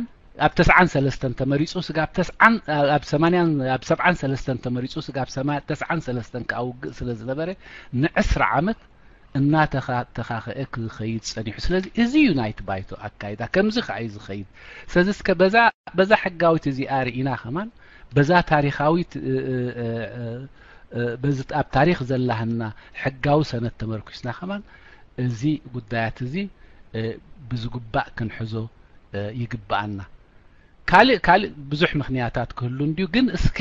ኣብ ተስዓን ሰለስተን ተመሪጹ፣ ስጋብ ተስዓን፣ ኣብ ሰማንያን፣ ኣብ ሰብዓን ሰለስተን ተመሪጹ፣ ስጋብ ሰማ-፣ ተስዓን ሰለስተን ከኣ ውግእ ስለ ዝነበረ፣ ንዕስራ ዓመት እናተኻተኻኸአ ክኸይድ ጸኒሑ። ስለዚ እዚ እዩ ናይቲ ባይቶ ኣካይዳ፣ ከምዚ ከኣ እዩ ዝኸይድ። ስለዚ እስከ በዛ፣ በዛ ሕጋዊት እዚኣ ርኢና ከማን፣ በዛ ታሪኻዊት፣ እ፣ እ፣ እ፣ እ፣ እ፣ በዚ ኣብ ታሪኽ ዘላህና ሕጋዊ ሰነድ ተመርኩስና ከማን፣ እዚ ጉዳያት እዚ፣ እ፣ ብዝግባእ ክንሕዞ፣ እ፣ ይግብኣና። ካልእ፣ ካልእ ብዙሕ ምኽንያታት ክህሉ እንድዩ፣ ግን እስከ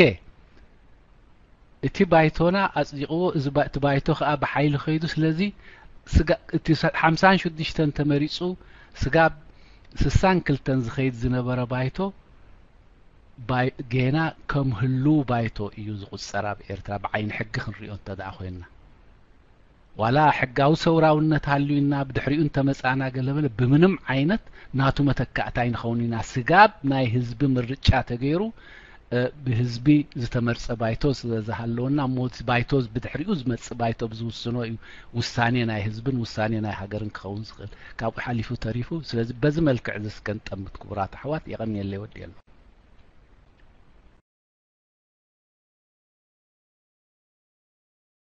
እቲ ባይቶና ኣጽዲቕዎ፣ እዚ ባ-፣ እቲ ባይቶ ከኣ ብሓይሊ ከይዱ። ስለዚ ስጋ-፣ እቲ ሰ-፣ ሓምሳን ሽዱሽተን ተመሪጹ፣ ስጋብ ስሳን ክልተን ዝኸይድ ዝነበረ ባይቶ፣ ባይ-፣ ጌና ከም ህሉው ባይቶ እዩ ዝቑጸር ኣብ ኤርትራ፣ ብዓይኒ ሕጊ ክንሪኦ እንተ ደኣ ኮይንና። ዋላ ሕጋዊ ሰውራውነት ሃልዩና ብድሕሪኡ እንተመጻና ገለበለ ብምንም ዓይነት ናቱ መተካእታ ኣይንኸውን ኢና። ስጋብ ናይ ህዝቢ ምርጫ ተገይሩ ብህዝቢ ዝተመርጸ ባይቶ ስለ ዝሃለወና እሞ እቲ ባይቶ ብድሕሪኡ ዝመጽእ ባይቶ ብዝውስኖ እዩ ውሳኔ ናይ ህዝብን ውሳኔ ናይ ሃገርን ክኸውን ዝኽእል ካብኡ ሓሊፉ ተሪፉ። ስለዚ በዚ መልክዕ እዚ እስከ ንጠምት ክቡራት ኣሕዋት። የቐንየለይ ወዲኤ ኣለኹ።